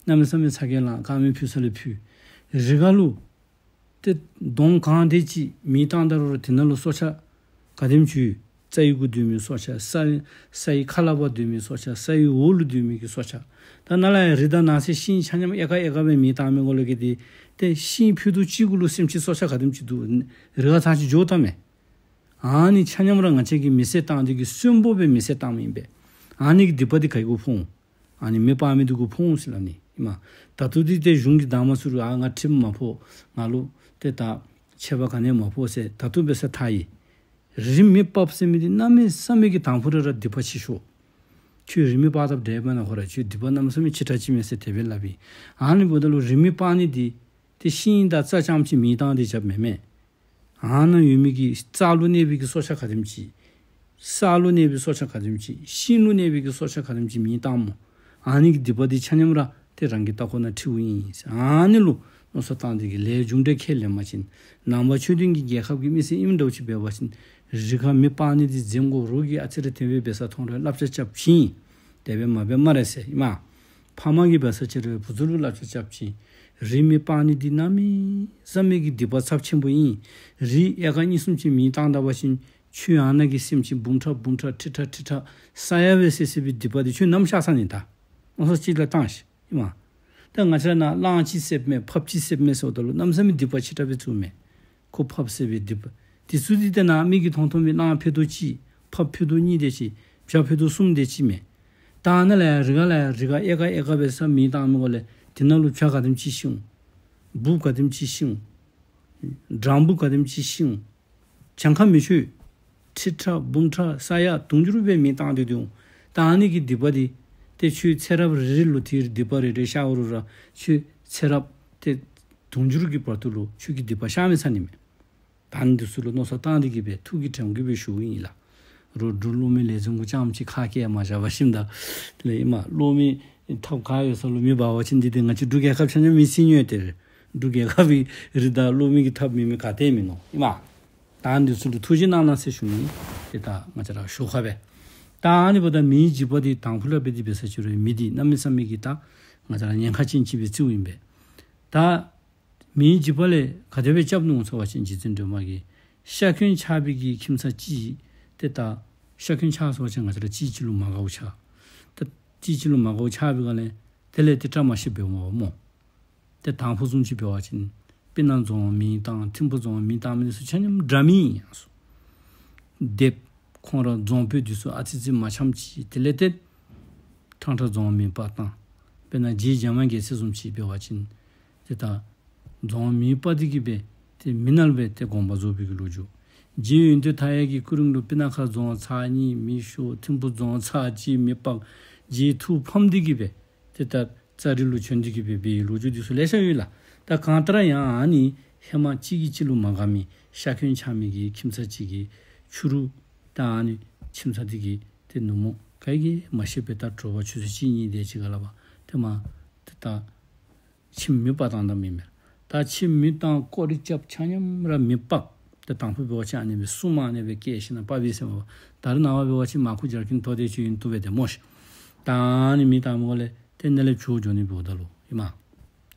གནམ་མེད་ས་མེད་ཚ་གྱང་ལང་། དཀར་མེ་ཕུལ་ས་ལས་ཕུལ། རི་ཁ་ལུ་ཏེ་གདོང་གང་དེ་ཅིག་མེ་བཏང་ད་རུང་ར་དེ་ནང་ལུ་སྲོག་ཆགས་ག་དེམ་ཅིག་ཡོད། ས་ཡི་གུ་སྡོད་མི་སྲོག་ཆགས། ས་ས་ཡི་ཁ་ལས་ཕར་སྡོད་མི་སྲོག་ཆགས། ས་ཡི་འོག་ལུ་སྡོད་མི་གི་སྲོག་ཆགས། ད་ནཱ་ལས་ཡར་རི་དང་ནགས་ཚལ་ཤིང་ཆ་མཉམ་ཨེ་ཀར་ཨེ་ཀར་སྦེ་མེ་བཏང་མི་གུ་ལུ་གི་འདི་ཏེ་ཤིང་ཕུད་རྡོག་གཅིག་གུ་ལུ་སེམས་ཅན་སྲོག་ཆགས་ག་དེམ་ཅིག་འདུག། རི་ཁར་ཚར་ཅིག་འགྱོ་བལྟ་མས། ཨ་ནི་ཆ་མཉམ་ར་ང་བཅས་ཀྱིས་མེ་བསད་བཏང་སྟེ་གི་གསོན་པོ་སྦེ་མེ་བསད་བཏངམ་ཨིན་པས། ཨ་ནི་གི་སྡིག་པ་འདི་ག་གི་གུ་ཕོག་འོང་། ཨ་ནི་མེ་སྤར་མི་འདི་གུ་ཕོག་འོང་ཟེར་སླབ་ནི་ཨིན་མས། ད་ལྟོ་འདི་ཏེ་གཞུང་གིས་དང་པ་ཚུ་རུང་ཨ་ང་ཁྲིམས་མ་ཕོག། ང་ལུ་ཏེ་ད་ཆད་པ་ག་ནི་ཡང་མ་ཕོག་ཟེར་ད་ལྟོ་འབད་ས་ཐག་ཡི། རི་མེ་སྤར་ཟེར་མི་འདི་གནམ་མེད་ས་མེད་ཀྱི་དང་ཕུ་ར་ར་སྡིག་པ་ཆེ་ཤོས། ཁྱོད་རི་མེ་སྤར་དཔ་འདྲཝ་མེན་ན། ཁོ་ར་ཁྱོད་སྡིག་པ་གནམ་མེད་ས་མེད་ཆེ་དྲགས་ཅིག་མས་ཟེར་དེ་སྦེ་སླབ་ཨིན། ཨ་ནི་འབདཝ་ད་ལུ་རི་མེ་སྤར་ནི་འདི་ཏེ་ཤིང་དང་རྩྭ་རྐྱངམ་ཅིག་མེ་བཏང་སྟེ་རྐྱབ་མེན་མས། ཨ་ནཱ་ཡོད་མི་གི་རྩྭ་ལུ་གནས་པའི་གི་སྲོག་ཆགས་ག་དེམ་ཅིག། ས་ལུ་གནས་པའི་སྲོག་ཆགས་ག་དེམ་ཅིག། ཤིང་ལུ་གནས་པའི་གི་སྲོག་ཆགས་ག་དེམ་ཅིག་མེ་བཏངམ་སྨོ། ཨ་ནི་གི་སྡིག་པ་འདི་ཆ་མཉམ་ར་ཏེ་རང་གི་ལྟག་ཀོ་ནང་འཁྲིཝ་ཨིན་ཟེར། ཨ་ནི་ལུ་མནོ་བསམ་བཏང་སྟེ་གི་ལས་རྒྱུ་འབྲས་ཁས་ལེན་པ་ཅིན་ནང་པ་ཆོས་ལྡན་གྱི་རྒྱལ་ཁབ་ཀྱི་མི་སེར་ཨིནམ་འདྲཝ་ཅིག་འབད་བ་ཅིན་རི་ཁར་མེ་སྤར་ནི་འདི་འཛེམ་དགོ། རོགས་ཀྱིས་ཨ་ཙི་རེ་དེ་སྦེ་འབད་ས་མཐོང་རུང་བསླབ་བྱ་རྐྱབ་ཅིན་དེ་སྦེ་མ་འབད་སྨ་རེ་ཟེར་ཨིན་མས། ཕ་མ་གིས་འབད་ས་ཅིག་རུང་བུ་ཚུ་ལུ་བསླབ་བྱ་རྐྱབ་ཅིན་རི་མེ་སྤར་ནི་འདི་གནམ་མེད་ས་མེད་ཀྱི་སྡིག་པ་ཚབས་ཆེན་པོ་ཨིན། རི་ཨེ་ཀར་གཉིས་གསུམ་ཅིག་མེ་བཏང་ད་པ་ཅིན་ཁྱོད་ཨ་ནཱ་གི་སེམས་ཅན་འབུམ་ཕྲག་འབུམ་ཕྲག་ཁྲི་ཕྲག་ཁྲི་ཕྲག་ས་ཡ་སྦེ་བསད་བསད་པའི་སྡིག་པ་འདི་ཁྱོད་ནམ་བཤགས་ཚར་ནི། ད་མནོ་བསམ་ཅིག་ར་བཏང་ཤིག་ཨིན་མས། ད་ང་བཅས་ར་ནཱ་གླང་ཅིག་བསདཔ་མས་ཕགཔ་ཅིག་བསདཔ་མས་ཟེརཝ་ད་ལུ་གནམ་མེད་ས་མེད་སྡིག་པ་ཆེ་དྲགས་སྦེ་བརྩིཝ་མས། ཁོ་ཕགཔ་བསད་པའི་སྡིག་པ། དེ་ཚུ་འདི་ཏེ་ནཱ་མིག་གིས་མཐོང་མཐོང་མི་གླང་ཕུད་རྡོག་གཅིག། ཕགཔ་ཕུད་རྡོག་གཉིས་དེ་ཅིག། བྱ་ཕུད་རྡོག་གསུམ་དེ་ཅིག་མས། ད་ནཱ་ལས་ཡར་རི་ཁ་ལས་ཡར་རི་ཁར་ཨེ་ཀར་ཨེ་ཀར་སྦེ་ས་མེ་བཏང་མི་གུ་ལས་དེ་ནང་ལུ་བྱ་ག་དེམ་ཅིག་ཤི་འོང་། འབུཔ་ག་དེམ་ཅིག་ཤི་འོང་། སྦྲང་བུ་ག་དེམ་ཅིག་ཤི་འོང་། གྱངས་ཁ་མི་ཆོད། ཁྲི་ཕྲག་འབུམ་ཕྲག་ས་ཡ་དུང་ཕྱུར་སྦེ་མེ་བཏང་སྟེ་སྡོད་འོང་། ད་ཨ་ནི་གི་སྡིག་པ་འདི་ཏེ་ཁྱོད་ཚེ་རབས་རེ་རེ་ལུ་དེའི་སྡིག་པ་རེ་རེ་བཤགས་རུང་ར་ཁྱོད་ཚེ་རབས་ཏེ་དུང་ཕྱུར་གྱི་བར་དུ་ལུ་ཁྱོད་ཀྱི་སྡིག་པ་བཤགས་མི་ཚར་ནི་མས། ད་ཨ་ནི་འདི་ཚུ་ལུ་མནོ་བསམ་བཏང་སྟེ་གི་སྦེ་ཐུགས་ཀྱི་དྲན་སྐུལ་སྦེ་ཞུཝ་ཨིན་ལགས། རོགས་འབྲུག་གློག་མེ་ལས་འཛིན་གུ་རྐྱངམ་ཅིག་ཁ་སྐད་མ་བཞག་པར་ཞིནམ་ད་ལས་ཨིན་མས། གློག་མེ་ཐགཔ་ག་ཡོད་ས་ལུ་མེ་འབར་བ་ཅིན་འདི་ཏེ་ང་བཅས་འབྲུག་རྒྱལ་ཁབ་ཆ་མཉམ་མེ་བསད་ནི་ཡོད་དེ། འབྲུག་རྒྱལ་ཁབ་ཀྱི་རི་དང་གློག་མེ་གི་ཐགཔ་མེད་མི་ག་ཏེ་མིན་ནུག་ཨིན་མས། ད་ཨ་ནི་འདི་ཚུ་ལུ་ཐུགས་རྗེ་གནང་གནང་ཟེར་ཞུ་ནི། ཏེ་ད་ང་བཅས་ར་ཞོར་ཁར་སྦེ་ད་ཨ་ནི་འབདཝ་ད་མེའི་འཇིགས་པ་འདི་དང་ཕུ་ལས་འབད་དེ་འབད་ས་ཅིག་རུང་མེ་འདི་གནམ་མེད་ས་མེད་ཀྱི་ད་ང་བཅས་ར་ཉེན་ཁ་ཅན་ཅིག་སྦེ་བརྩིཝ་ཨིན་པས། ད་མེའི་འཇིགས་པ་ལས་ག་དེ་སྦེ་སྐྱབས་ནུག་ཟེར་བ་ཅིན་རྗེ་བཙུན་སྒྲོལ་མ་གིས་ཤ་འཁོན་ཆགས་པའི་གི་ཁྱིམ་ཚང་ཅིག་ཏེ་ད་ཤ་འཁོན་ཆགས་ཟེར་བ་ཅིན་ང་བཅས་ར་གཅིག་གཅིག་ལུ་མ་དགའཝ་ཆགས། ད་གཅིག་གཅིག་ལུ་མ་དགའཝ་ཆགས་པའི་སྒང་ལས་དེ་ལས་ཏེ་བཀྲ་མ་ཤིསཔ་འབདཝ་སྨོ། ཏེ་དང་ཕུ་བཟུམ་ཅིག་འབད་བ་ཅིན་སྤུ་ན་རྫོང་མེ་བཏང་ཐིམ་ཕུ་རྫོང་མེ་བཏང་མི་འདི་ཚུ་ཆ་མཉམ་འདྲ་མིན་ཨིན་ཟེར། སྡེཔ་ཁོང་ར་རྫོང་དཔོན་འདི་ཚུ་ཨ་ཙི་ཅིག་མ་འཆམ་ཅིག། དེ་ལས་ཏེ་ཁྲང་ཁྲ་རྫོང་མེ་སྤར་བཏང་། དཔེར་ན་རྗེ་འཇམ་དབྱངས་རྒྱལ་མཚན་བཟུམ་ཅིག་འབད་བ་ཅིན་ཏེ་ད་རྫོང་མེ་སྤར་ཏེ་གི་སྦེ་ཏེ་མེ་ནང་ལུ་སྦེ་ཏེ་དགོངས་པ་རྫོགས་པའི་གི་ལོ་རྒྱུས། རྗེ་ཡོན་ཏན་མཐའ་ཡས་ཀྱི་སྐུ་རིང་ལུ་སྤུ་ན་ཁ་རྫོང་ཚར་གཉིས་མེ་ཤོར། ཐིམ་ཕུ་རྫོང་ཚར་གཅིག་མེ་སྤར། རྗེ་ཐུགས་ཕམ་སྟེ་གི་སྦེ་ཏེ་ད་ཙ་རི་ལུ་བྱོན་ཏེ་གི་སྦེ་འབད་བའི་ལོ་རྒྱུས་འདི་ཚུ་ལེ་ཤ་ཡོད་ལགས། ད་གང་ལྟར་ཡང་ཨ་ནི་ཧེ་མ་གཅིག་གིས་གཅིག་ལུ་མ་དགའ་མི་ཤ་འཁོན་ཆགས་མི་གི་ཁྱིམ་ཚང་ཅིག་གི་ཕྱི་རུ་ད་ཨ་ནི་ཁྱིམ་ཚང་འདི་གི་ཏེ་ནུབ་མོ་ག་གིས་མ་ཤེས་པའི་ད་དྲོ་པ་ཆུ་ཚོད་གཅིག་གཉིས་དེ་ཅིག་ཁར་ལས་ཕར་ཏེ་མར་ཏེ་ད་ཁྱིམ་མེ་སྤར་བཏང་ད་མེན་མས། ད་ཁྱིམ་མེ་བཏང་སྐོར་ར་རྐྱབ་ཆ་མཉམ་ར་མེ་སྤར། ཏེ་དང་ཕུ་འབད་བ་ཅིན་ཨ་ནི་སྦེ་སྲུང་མ་ཨ་ནི་སྦེ་བཀལ་ཞིནམ་ལས་སྤར་བས་ཟེར་མས་པ། ད་རེས་ནངས་པ་འབད་བ་ཅིན་མར་ཁུ་སྦྱར་གྱིན་ཐོག་དེ་ཅིག་ཨིན་བཏུབ་པས་ཏེ་སྨོ་ཤིག། ད་ཨ་ནི་མེ་བཏངམ་ལས་ཏེ་ནཱ་ལས་བྱོག་འགྱོ་ནི་འབདཝ་ད་ལུ་ཨིན་མས།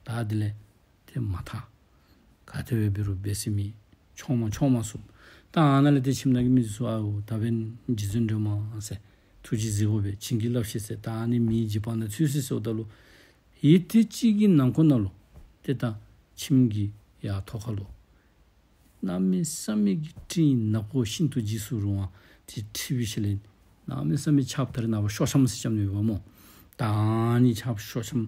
ད་དེ་ལས་ཏེ་མ་ཐར། ག་དེ་སྦེ་འབད་རུང་འབད་ཟེར་མི་མཆོང་མ་མཆོང་མ་ཚུགས། ད་ཨ་ནཱ་ལས་ཏེ་ཁྱིམ་ནང་གི་མི་ཚུ་ཨའུ་ད་འབདན་རྗེ་བཙུན་སྒྲོལ་མ་ཟེར་ཐུགས་རྗེ་གཟིགས་དགོ་པས། བྱིན་གྱིས་བརླབས་ཤིག་ཟེར། ད་ཨ་ནི་མེའི་འཇིགས་པ་ནང་ཚུད་ཅི་ཟེརཝ་ད་ལུ་ཡུད་ཐེངས་གཅིག་གི་ནང་འཁོད་ནང་ལུ་ཏེ་ད་ཁྱིམ་གྱི་ཡར་ཐོག་ཁ་ལུ་གནམ་མེད་ས་མེད་ཀྱི་སྤྲིན་ནག་པོ་ཤིན་ཏུ་འཇིགས་སུ་རུང་བ་དེ་འཁྲིགས་པའི་ཤུལ་ལས་གནམ་མེད་ས་མེད་ཆརཔ་ད་རེས་ནངས་པ་ཤོག་ཆམ་ཟེར་རྐྱབ་ནི་ཡོདཔ་སྨོ། ད་ཨ་ནི་ཆརཔ་ཤོག་ཆམ་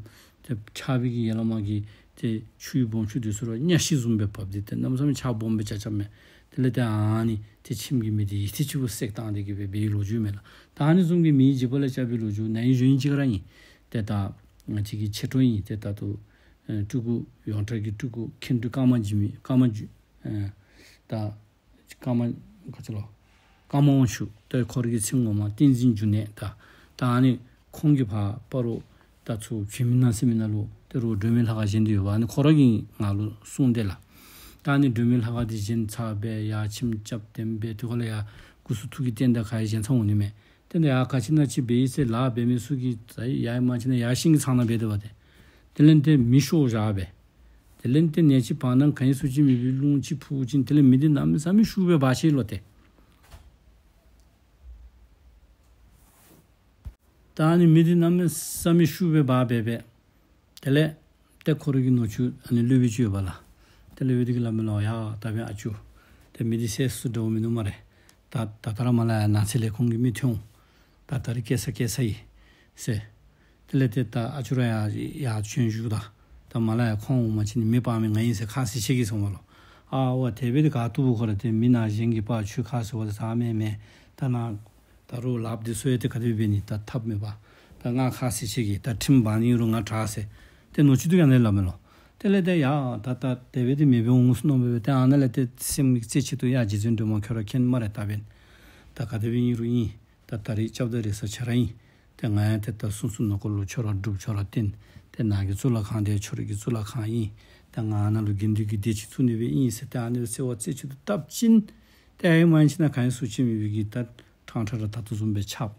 ཏེ་ཆརཔ་གི་ཡར་ལས་མར་གྱི་ཏེ་ཆུའི་སྦོམ་ཆུ་འདི་ཚུ་ར་གཉའ་ཤིང་བཟུམ་སྦེ་བབས་ཏེ་ཏེ་གནམ་མེད་ས་མེད་ཆརཔ་སྦོམ་སྦེ་རྐྱབ་རྐྱབ་མས། དེ་ལས་ཏེ་ཨ་ནི་ཏེ་ཁྱིམ་གྱི་མེ་འདི་ཡུད་ཐེངས་གཅིག་པོ་བསད་བཏང་སྟེ་གི་སྦེ་འབད་བའི་ལོ་རྒྱུས་མས་ལགས། ད་ཨ་ནི་བཟུམ་གྱི་མེའི་འཇིགས་པ་ལས་སྐྱབས་པའི་ལོ་རྒྱུས་ན་ཧིང་གཞེས་ནིང་ཅིག་ར་ཨིན། ཏེ་ད་ང་བཅས་ཀྱི་མཆེད་གྲོགས་ཨིན། ཏེ་ད་ལྟོ་ཨེ་སྤྲུལ་སྐུ་ཡོངས་གྲགས་ཀྱི་སྤྲུལ་སྐུ་མཁན་སྤྲུལ་ཀརྨ་འཇིགས་མེད་ཀརྨ་འཇིགས་ཨེ་ད་ཀརྨ་ག་ཅི་ལོ་ཀརྨ་དབང་ཕྱུག། ཏེ་ཁོ་ར་གི་མཚན་ངོ་མ་བསྟན་འཛིན་འབྱུང་གནས། ད་ད་ཨ་ནི་ཁོང་གིས་ཕར་སྤ་རོ་ད་ཚུར་བྱོན་མི་ནང་ཟེར་མི་ནང་ལུ་ཏེ་རོགས་སྒྲོལ་མའི་ལྷ་ཁང་བཞེངས་ཏེ་ཡོདཔ་ཨ་ནི་ཁོ་ར་གིས་ང་ལུ་གསུངས་ཏེ་ལགས། ད་ཨ་ནི་སྒྲོལ་མའི་ལྷ་ཁང་འདི་བཞེངས་ཚར་སྦེ་ཡར་ཁྱིམ་རྐྱབ་སྟོན་སྦེ་དེ་ཁར་ལས་ཡར་སྐུ་གསུང་ཐུགས་ཀྱི་རྟེན་དང་ག་ར་བཞེངས་ཚར་འོང་ནི་མས། ཏེ་ཡར་ག་ཅི་ནང་ཅིག་འབད་ཡི་ཟེར་ལཱ་འབད་མི་ཚུ་གིས་ད་ཡར་མ་ཕྱིན་ན་ཡར་ཤིང་གི་ཚང་ནང་འབད་དོ་བ་ཏེ། དེ་ལས་ཏེ་མེ་ཤོར་བཞག་སྦེ། དེ་ལས་ཏེ་ནེ་ཅིག་བར་ན་ག་ཡི་སུ་ཅིག་མེད་པའི་རླུང་ཅིག་ཕུ་ཅིན་དེ་ལས་མེ་འདི་གནམ་མེད་ས་མེད་ཤུགས་སྦེ་འབར་ཤེས་ལོ་ཏེ། ད་ཨ་ནི་མི་འདི་གནམ་མེད་ས་མེད་ཤུགས་སྦེ་འབག་སྦེ་སྦེ། དེ་ལས་ཏེ་ཁོ་རའི་གི་ནུ་གཅུང་ཨ་ནི་སློབ་དཔོན་ཅིག་ཡོདཔ་ལགས། ཏེ་སློབ་དཔོན་འདི་གིས་སླབ་མས་ལོ། ཡ་ད་འབདན་ཨ་ཅོ། ཏེ་མི་འདི་སེལ་སུ་འདྲཝ་མིན་ནུག་སྨ་རེ། ད་ད་ད་ར་མར་ལས་ཡར་ནགས་ཚལ་ལས་ཁོང་གི་མི་ཐོན་འོང་། ད་ད་རིས་སྐྱེལ་ས་སྐྱེལ་ས་ཨིན་ཟེར། དེ་ལས་ཏེ་ད་ཨ་ཅོ་ར་ཡར་ཡར་བྱོན་བཞུགས་ད། ད་མར་ལས་ཡར་ཁོང་འོང་པ་ཅིན་མེ་སྤར་མི་ང་ཨིན་ཟེར་ཁ་བཟེད་བྱེད་ཀྱི་ཟེར་སྨོ་ལོ། ཨ་ཝ་དེ་སྦེ་འདི་ག་བཏུབ་བོ། ཁོ་ར་ཏེ་མི་ནང་གཞན་གྱིས་སྤར་ཁྱོད་ཁ་བཟེད་བ་ད་ཟ་མེད་མེད། ད་ནཱ་ད་རུང་ལགཔ་འདི་ཚུ་ཡང་ཏེ་ག་དེ་སྦེ་འབད་ནི། ད་ཐབས་མེད་པ། ད་ང་ཁ་བཟེད་བྱེད་ཀྱི། ད་ཁྲིམས་འབག་ནི་རུང་ང་དྲག་ཟེར། ཏེ་ནུ་གཅུང་འདི་གིས་ཨ་ནི་སླབ་མས་ལོ། དེ་ལས་ཏེ་ཡ་ད་ད་དེ་སྦེ་འདི་མེད་པའི་འོང་ཟེར་མནོ་སྦེ་སྦེ་ཏེ་ཨ་ནཱ་ལས་ཏེ་སེམས་ཀྱི་རྩེ་གཅིག་ཏུ་ཡ་རྗེ་བཙུན་སྒྲོལ་མ་ཁྱོད་ར་མཁྱེན་སྨ་རེ། ད་འབདན་ད་ག་དེ་སྦེ་ཨིན་རུང་ཨིན། ད་ད་རིས་སྐྱབས་དང་རེ་ས་ཁྱོད་ར་ཨིན། ཏེ་ང་ཡང་ཏེ་ད་གསུང་གསུང་ནང་འཁོད་ལུ་ཁྱོད་ར་སྒྲུབ་ཁྱོད་ར་བསྟེན། ཏེ་ནཱ་གི་གཙུག་ལག་ཁང་འདི་ཁྱོད་རའི་གི་གཙུག་ལག་ཁང་ཨིན། ཏེ་ང་ནཱ་ལུ་དགེ་འདུན་གྱི་སྡེ་ཅིག་བཙུགས་ནི་སྦེ་ཨིན་ཟེར་ཏེ་ཨ་ནི་སྦེ་གསོལ་བ་རྩེ་གཅིག་ཏུ་བཏབ་ཅིན་ཏེ་ཨའི་མ་ཡིན་ཅིག་ནང་ག་ཡང་སུ་ཅིག་མེད་པའི་གི་ད་ཕྲང་ཕྲང་ར་ད་ལྟོ་བཟུམ་སྦེ་ཆགས།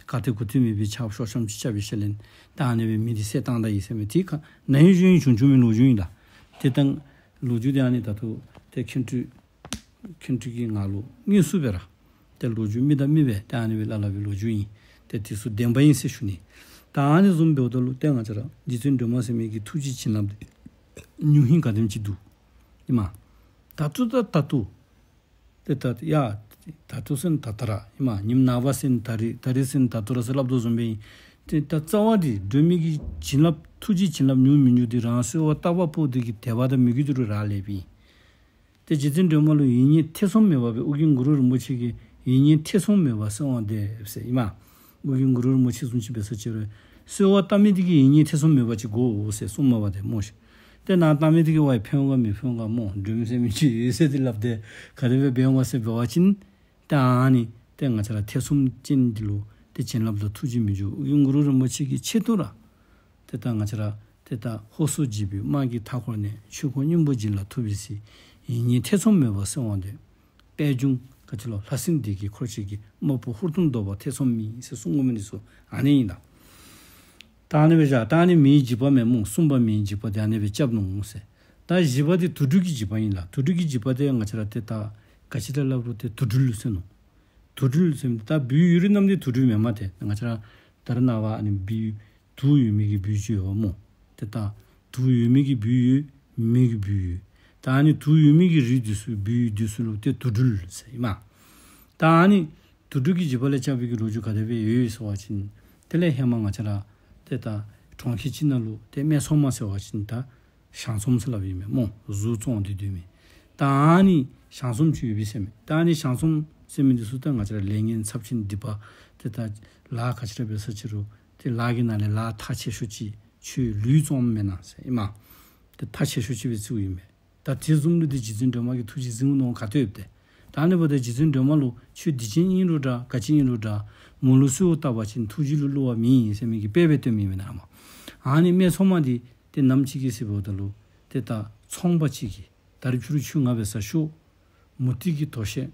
ག་ཏེ་གུ་ཏེ་མེད་པའི་ཆགས། ཤོག་ཤམ་ཅིག་རྐྱབ་སྦེ་ཤ་ལེན། ད་ཨ་ནི་སྦེ་མི་འདི་བསད་བཏང་ད་ཡི་ཟེར་མི་འདི་ཁ་ན་ཧིང་གཞེས་ནིང་བྱུང་བྱུང་མི་ལོ་རྒྱུས་ཨིན་ལགས། ཏེ་ད་ལོ་རྒྱུས་འདི་ཨ་ནི་ད་ལྟོ་ཏེ་མཁན་སྤྲུལ་མཁན་སྤྲུལ་གྱི་ངག་ལུ་དངོས་སུ་སྦེ་ར་ཏེ་ལོ་རྒྱུས་མི་དང་མི་སྦེ་ཏེ་ཨ་ནི་སྦེ་སླབ་སླབ་པའི་ལོ་རྒྱུས་ཨིན། ཏེ་འདི་ཚུ་བདེན་པ་ཨིན་ཟེར་ཞུ་ནི། ད་ཨ་ནི་བཟུམ་འབདཝ་ད་ལུ་ཏེ་ང་བཅས་ར་རྗེ་བཙུན་སྒྲོལ་མ་ཟེར་མི་གི་ཐུགས་རྗེ་བྱིན་རླབས་འདི་ཉུང་ཧིང་ག་དེམ་ཅིག་འདུག་ཨིན་མས། ད་ལྟོ་ད་ད་ལྟོ། ཏེ་ད་ཡ་ད་ལྟོ་ཟེར་ན་ད་ལྟོ་ར་ཨིན་མས། ཉིནམ་ནངས་པ་ཟེར་ན་ད་རིས། ད་རིས་ཟེར་ན་ད་ལྟོ་ར་ཟེར་སླབ་དོ་བཟུམ་སྦེ་ཨིན། ཏེ་ད་རྩ་བ་འདི་སྒྲོལ་མའི་གི་བྱིན་རླབས་ཐུགས་རྗེ་བྱིན་རླབས་ཉུང་མི་ཉུང་འདི་རང་གསོལ་བ་བཏབ་པ་པོ་འདི་གི་དད་པ་དང་མོས་གུས་འདི་རུ་རག་ལས་པས། ཏེ་རྗེ་བཙུན་སྒྲོལ་མ་ལུ་ཡིད་གཉིས་ཐེ་ཚོམ་མེད་པ་སྦེ་ཨོ་རྒྱན་གུ་རུ་རིན་པོ་ཆེ་གིས་ཡིད་གཉིས་ཐེ་ཚོམ་མེད་པར་གསོལ་བ་འདེབས་ཟེར་ཨིན་མས། ཨོ་རྒྱན་གུ་རུ་རིན་པོ་ཆེ་བཟུམ་ཅིག་འབད་ས་ཅིག་རུང་གསོལ་བ་བཏབ་མི་འདི་གིས་ཡིད་གཉིས་ཐེ་ཚོམ་མེད་པ་ཅིག་དགོ་ཟེར་གསུངམ་མས་པ་ཏེ་སྨོ་ཤིག། ཏེ་ནཱ་བཏབ་མི་འདི་གིས་ཝའི་ཕན་འོང་ག་མི་ཕན་འོང་ག་སྨོ། སྒྲོལ་མ་ཟེར་མི་ཅིག་ཡོད་ཟེར་འདི་སླབ་སྟེ་ག་དེ་སྦེ་འབད་འོང་ག་ཟེར་འབད་བ་ཅིན་ཏེ་ཨ་ནི་ཏེ་ང་བཅས་ར་ཐེ་ཚོམ་ཅན་འདི་ལུ་ཏེ་བྱིན་རླབས་དང་ཐུགས་རྗེ་མི་འཇུག། ཨོ་རྒྱན་གུ་རུ་རིན་པོ་ཆེ་གི་ཆེད་དུ་ར་ཏེ་ད་ང་བཅས་ར་ཏེ་ད་ཧོ་སུ་འཇིགས་པའི་དམག་གིས་མཐའ་བསྐོར་ནས། ཆོས་འཁོར་སྙིང་པོ་བྱིན་རླབས་ཐུབ་པའི་ཚེ། ཡིད་གཉིས་ཐེ་ཚོམ་མེད་པར་གསོལ་བ་འདེབས། པད་འབྱུང་ག་ཅི་ལོ་ལྷ་སྲིན་སྡེ་བརྒྱད་འཁོར་བཅས་ཀྱིས། དམག་དཔུང་ཧུར་ཐུམ་བཟློག་པར་ཐེ་ཚོམ་མེད་ཟེར་གསུང་དགོ་མི་འདི་ཚུ་ཨ་ནི་ཨིན་ལགས། ད་ཨ་ནི་སྦེ་བཞག། ད་ཨ་ནི་མེའི་འཇིགས་པ་མེན་སྨོ། གསུམ་པ་མེའི་འཇིགས་པ་འདི་ཨ་ནི་སྦེ་རྐྱབ་ནུག་ཟེར། ད་བཞི་པ་འདི་དུག་སྦྲུལ་གྱི་འཇིགས་པ་ཨིན་ལགས། དུག་སྦྲུལ་གྱི་འཇིགས་པ་འདི་ང་བཅས་ར་ཏེ་ད་ག་ཅི་ར་སླབ་རུང་ཏེ་དུག་སྦྲུལ་ཟེར་ནུག། དུག་སྦྲུལ་ཟེར་མི་ད་སྦུལ་ཡོད་རུང་གནམ་འདི་དུག་སྦྲུལ་མེན་མས་ཏེ། ང་བཅས་ར་ད་རེས་ནངས་པ་ཨ་ནི་སྦུལ་དུག་ཡོད་མི་གི་སྦུལ་ཅིག་ཡོད་སྨོ། ཏེ་ད་དུག་ཡོད་མི་གི་སྦུལ་ཡོད། མེད་མི་གི་སྦུལ་ཡོད། ད་ཨ་ནི་དུག་ཡོད་མི་གི་རིགས་འདི་ཚུ་སྦུལ་འདི་ཚུ་ལུ་ཏེ་དུག་སྦྲུལ་ཟེར་ཨིན་མས། ད་ཨ་ནི་དུག་སྦྲུལ་གྱི་འཇིགས་པ་ལས་སྐྱབས་པའི་གི་ལོ་རྒྱུས་ག་དེ་སྦེ་ཡོད་ཡོད་ཟེར་བ་ཅིན་དེ་ལས་ཧེ་མ་ང་བཅས་ར་ཏེ་ད་གྲོང་ཁྱེར་ཅིག་ནང་ལུ་ཏེ་སྨད་འཚོང་མ་ཟེར་བ་ཅིན་ད་ཞང་ཚོམ་ཟེར་སླབ་ཨིན་མས་སྨོ། གཟུགས་བཙོང་སྟེ་སྡོད་མི། ད་ཨ་ནི་ཞང་ཚོམ་ཅིག་ཡོད་པས་ཟེར་མས། ད་ཨ་ནི་ཞང་ཚོམ་ཟེར་མི་འདི་ཚུ་ད་ང་བཅས་ར་ལས་ངན་ཚབས་ཆེན་སྡིག་པ་ཏེ་ད་ལཱ་ག་ཅི་ར་འབད་ས་ཅིག་རུང་ཏེ་ལཱ་གི་ནང་ལས་ལཱ་ཐ་ཆད་ཤོས་ཅིག་ཁྱོད་ལུས་བཙོངམ་མེན་ན་ཟེར་ཨིན་མས། ཏེ་ཐ་ཆད་ཤོས་ཅིག་སྦེ་བརྩིཝ་ཨིན་མས། ད་དེ་བཟུམ་ལུ་ཏེ་རྗེ་བཙུན་སྒྲོལ་མ་གིས་ཐུགས་རྗེ་གཟིགས་འོང་ག་ཏེ་ཡོདཔ་ཏེ། ད་ཨ་ནི་འབདཝ་ད་རྗེ་བཙུན་སྒྲོལ་མ་ལུ་ཁྱོད་སྡིག་ཅན་ཨིན་རུང་འདྲ་ག་ཅི་ཨིན་རུང་འདྲ་མོ་ལུ་གསོལཝ་བཏབ་པ་ཅིན་ཐུགས་རྗེ་ལུ་བསླུ་བ་མེད་ཟེར་མི་གི་དཔེ་སྦེ་སྟོནམ་ཨིན་མས་ན་མ། ཨ་ནི་སྨད་འཚོང་མ་འདི་ཏེ་ནམ་ཅིག་གི་ཚེ་འབདཝ་ད་ལུ་ཏེ་ད་ཚོང་པ་ཅིག་གིས་ད་རིས་ཕྱི་རུ་ཁྱོད་ང་འབད་སར་ཤོག། མུ་ཏིག་གི་དོ་ཤལ་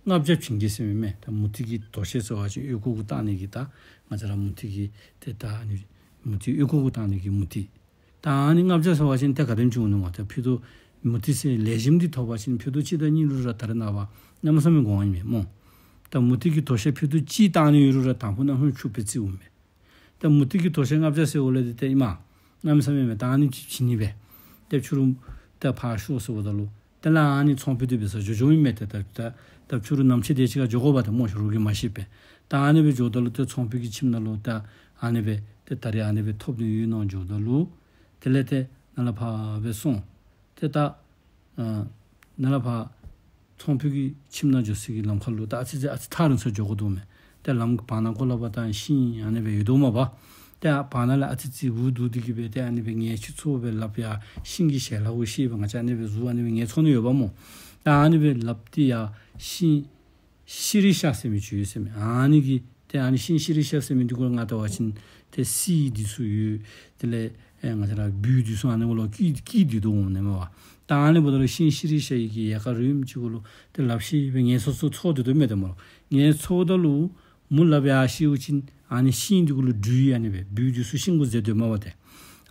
ལྔ་བརྒྱ་བྱིན་གེ་ཟེར་མི་མས། ད་མུ་ཏིག་གི་དོ་ཤལ་ཟེར་བ་ཅིན་ཨོལ་ལྐོག་གུ་བཏགས་ནི་གི་ད་ང་བཅས་ར་མུ་ཏིག་གི་ཏེ་ད་ཨ་ནི་མུ་ཏིག་ཨོལ་ལྐོག་གུ་བཏགས་ནི་གི་མུ་ཏིག། ད་ཨ་ནི་ལྔ་བརྒྱ་ཟེར་བ་ཅིན་ཏེ་ག་དེམ་ཅིག་འོང་ནི་མས། ཏེ་ཕུད་རྡོག་མུ་ཏིག་ཟེར་ལེགས་ཤོམ་འདི་ཐོབ་པ་ཅིན་ཕུད་རྡོག་གཅིག་དང་གཉིས་ལུ་ར་ད་རེས་ནངས་པ་གནམ་མེད་ས་མེད་དགོ་ཨིན་མས་སྨོ། ད་མུ་ཏིག་གི་དོ་ཤལ་ཕུད་རྡོག་གཅིག་བཏགས་ནི་ཡོད་རུང་ར་དང་ཕུ་གནམ་མེད་ས་མེད་ཕྱུགཔོ་སྦེ་བརྩིཝ་མས། ད་མུ་ཏིག་གི་དོ་ཤལ་ལྔ་བརྒྱ་ཟེརཝ་ལས་འདི་ཏེ་ཨིན་མས། གནམ་མེད་ས་མེད་མས། ད་ཨ་ནི་ཅིག་བྱིན་ནི་སྦེ། ཏེ་ཕྱི་རུ་ཏེ་ཕར་ཤོག་ཟེརཝ་ད་ལུ་དེ་ལས་ཨ་ནི་ཚོང་དཔོན་འདི་འབད་སར་འགྱོ་འགྱོཝ་ཨིན་མས། ཏེ་ད་ད་ད་ཕྱི་རུ་ནམ་ཕྱེད་དེ་ཅིག་ཁར་འགྱོ་དགོ་པས་ཏེ་སྨོ་ཤིག། རོགས་ཀྱིས་མ་ཤེས་པས། ད་ཨ་ནི་སྦེ་འགྱོཝ་ད་ལུ་ཏེ་ཚོང་དཔོན་གྱི་ཁྱིམ་ནང་ལུ་ད་ཨ་ནི་སྦེ་ཏེ་ད་རིས་ཨ་ནི་སྦེ་ཐོབ་ནི་ཡོད་མནོ་འགྱོཝ་ད་ལུ་དེ་ལས་ཏེ་ནཱ་ལས་ཕར་སྦེ་སོང་། ཏེ་ད་ཨ་ནཱ་ལས་ཕར་ཚོང་དཔོན་གྱི་ཁྱིམ་ནང་འགྱོ་སའི་གི་ལམ་ཁ་ལུ་ད་ཨ་ཙི་ཙི་ཨ་ཙི་ཐག་རིང་སར་འགྱོ་དགོ་དོ་མས། ཏེ་ལམ་བར་ན་གུ་ལས་ཕར་ད་ཤིང་ཨ་ནི་སྦེ་ཡོད་དོ་མས་པ། ཏེ་བར་ན་ལས་ཨ་ཙི་ཙི་འུ་སྡུག་སྟེ་གི་སྦེ་ཏེ་ཨ་ནི་སྦེ་ངལ་ཆུ་ཚོད་སྦེ་ལགཔ་ཡར་ཤིང་གི་ཞལ་ལག་གུ་བཤེད་སྦེ་ང་བཅས་ཨ་ནི་སྦེ་གཟུགས་ཨ་ནི་སྦེ་ངལ་འཚོ་ནི་ཡོདཔ་སྨོ། ཏེ་ཨ་ནི་སྦེ་ལགཔ་འདི་ཡར་ཤིང་ཤི་རི་ཤ་ཟེར་མི་ཅིག་ཡོད་ཟེར་མས། ཨ་ནི་གི་ཏེ་ཨ་ནི་ཤིང་ཤི་རི་ཤ་ཟེར་མི་འདི་གུ་མངའ་བཏང་བ་ཅིན་ཏེ་སྲིན་འདི་ཚུ་ཡོད། དེ་ལས་ཨེ་ང་བཅས་ར་སྦུལ་འདི་ཚུ་ཨ་ནི་གུ་ལུ་སྐྱེས་སྐྱེས་སྡོད་དོ་འོང་ནི་མས་པ། ད་ཨ་ནི་འབདཝ་ད་ལུ་ཤིང་ཤི་རི་ཤ་ཡི་གི་ཡལ་ག་རིངམ་ཅིག་གུ་ལུ་ཏེ་ལགཔ་བཤེད་སྦེ་ངལ་འཚོ་འཚོ་འཚོ་སྡོད་དོ་མས་ཏེ་སྨོ། ངལ་འཚོཝ་ད་ལུ་མོ་ལགཔ་ཡར་བཤེད་པ་ཅིན་ཨ་ནི་ཤིང་འདི་གུ་ལུ་སྦྲུལ་ཨ་ནི་སྦེ་སྦུལ་འདི་ཚུ་ཤིང་གུ་འཛེགས་སྡོདཔ་མས་པ་ཏེ།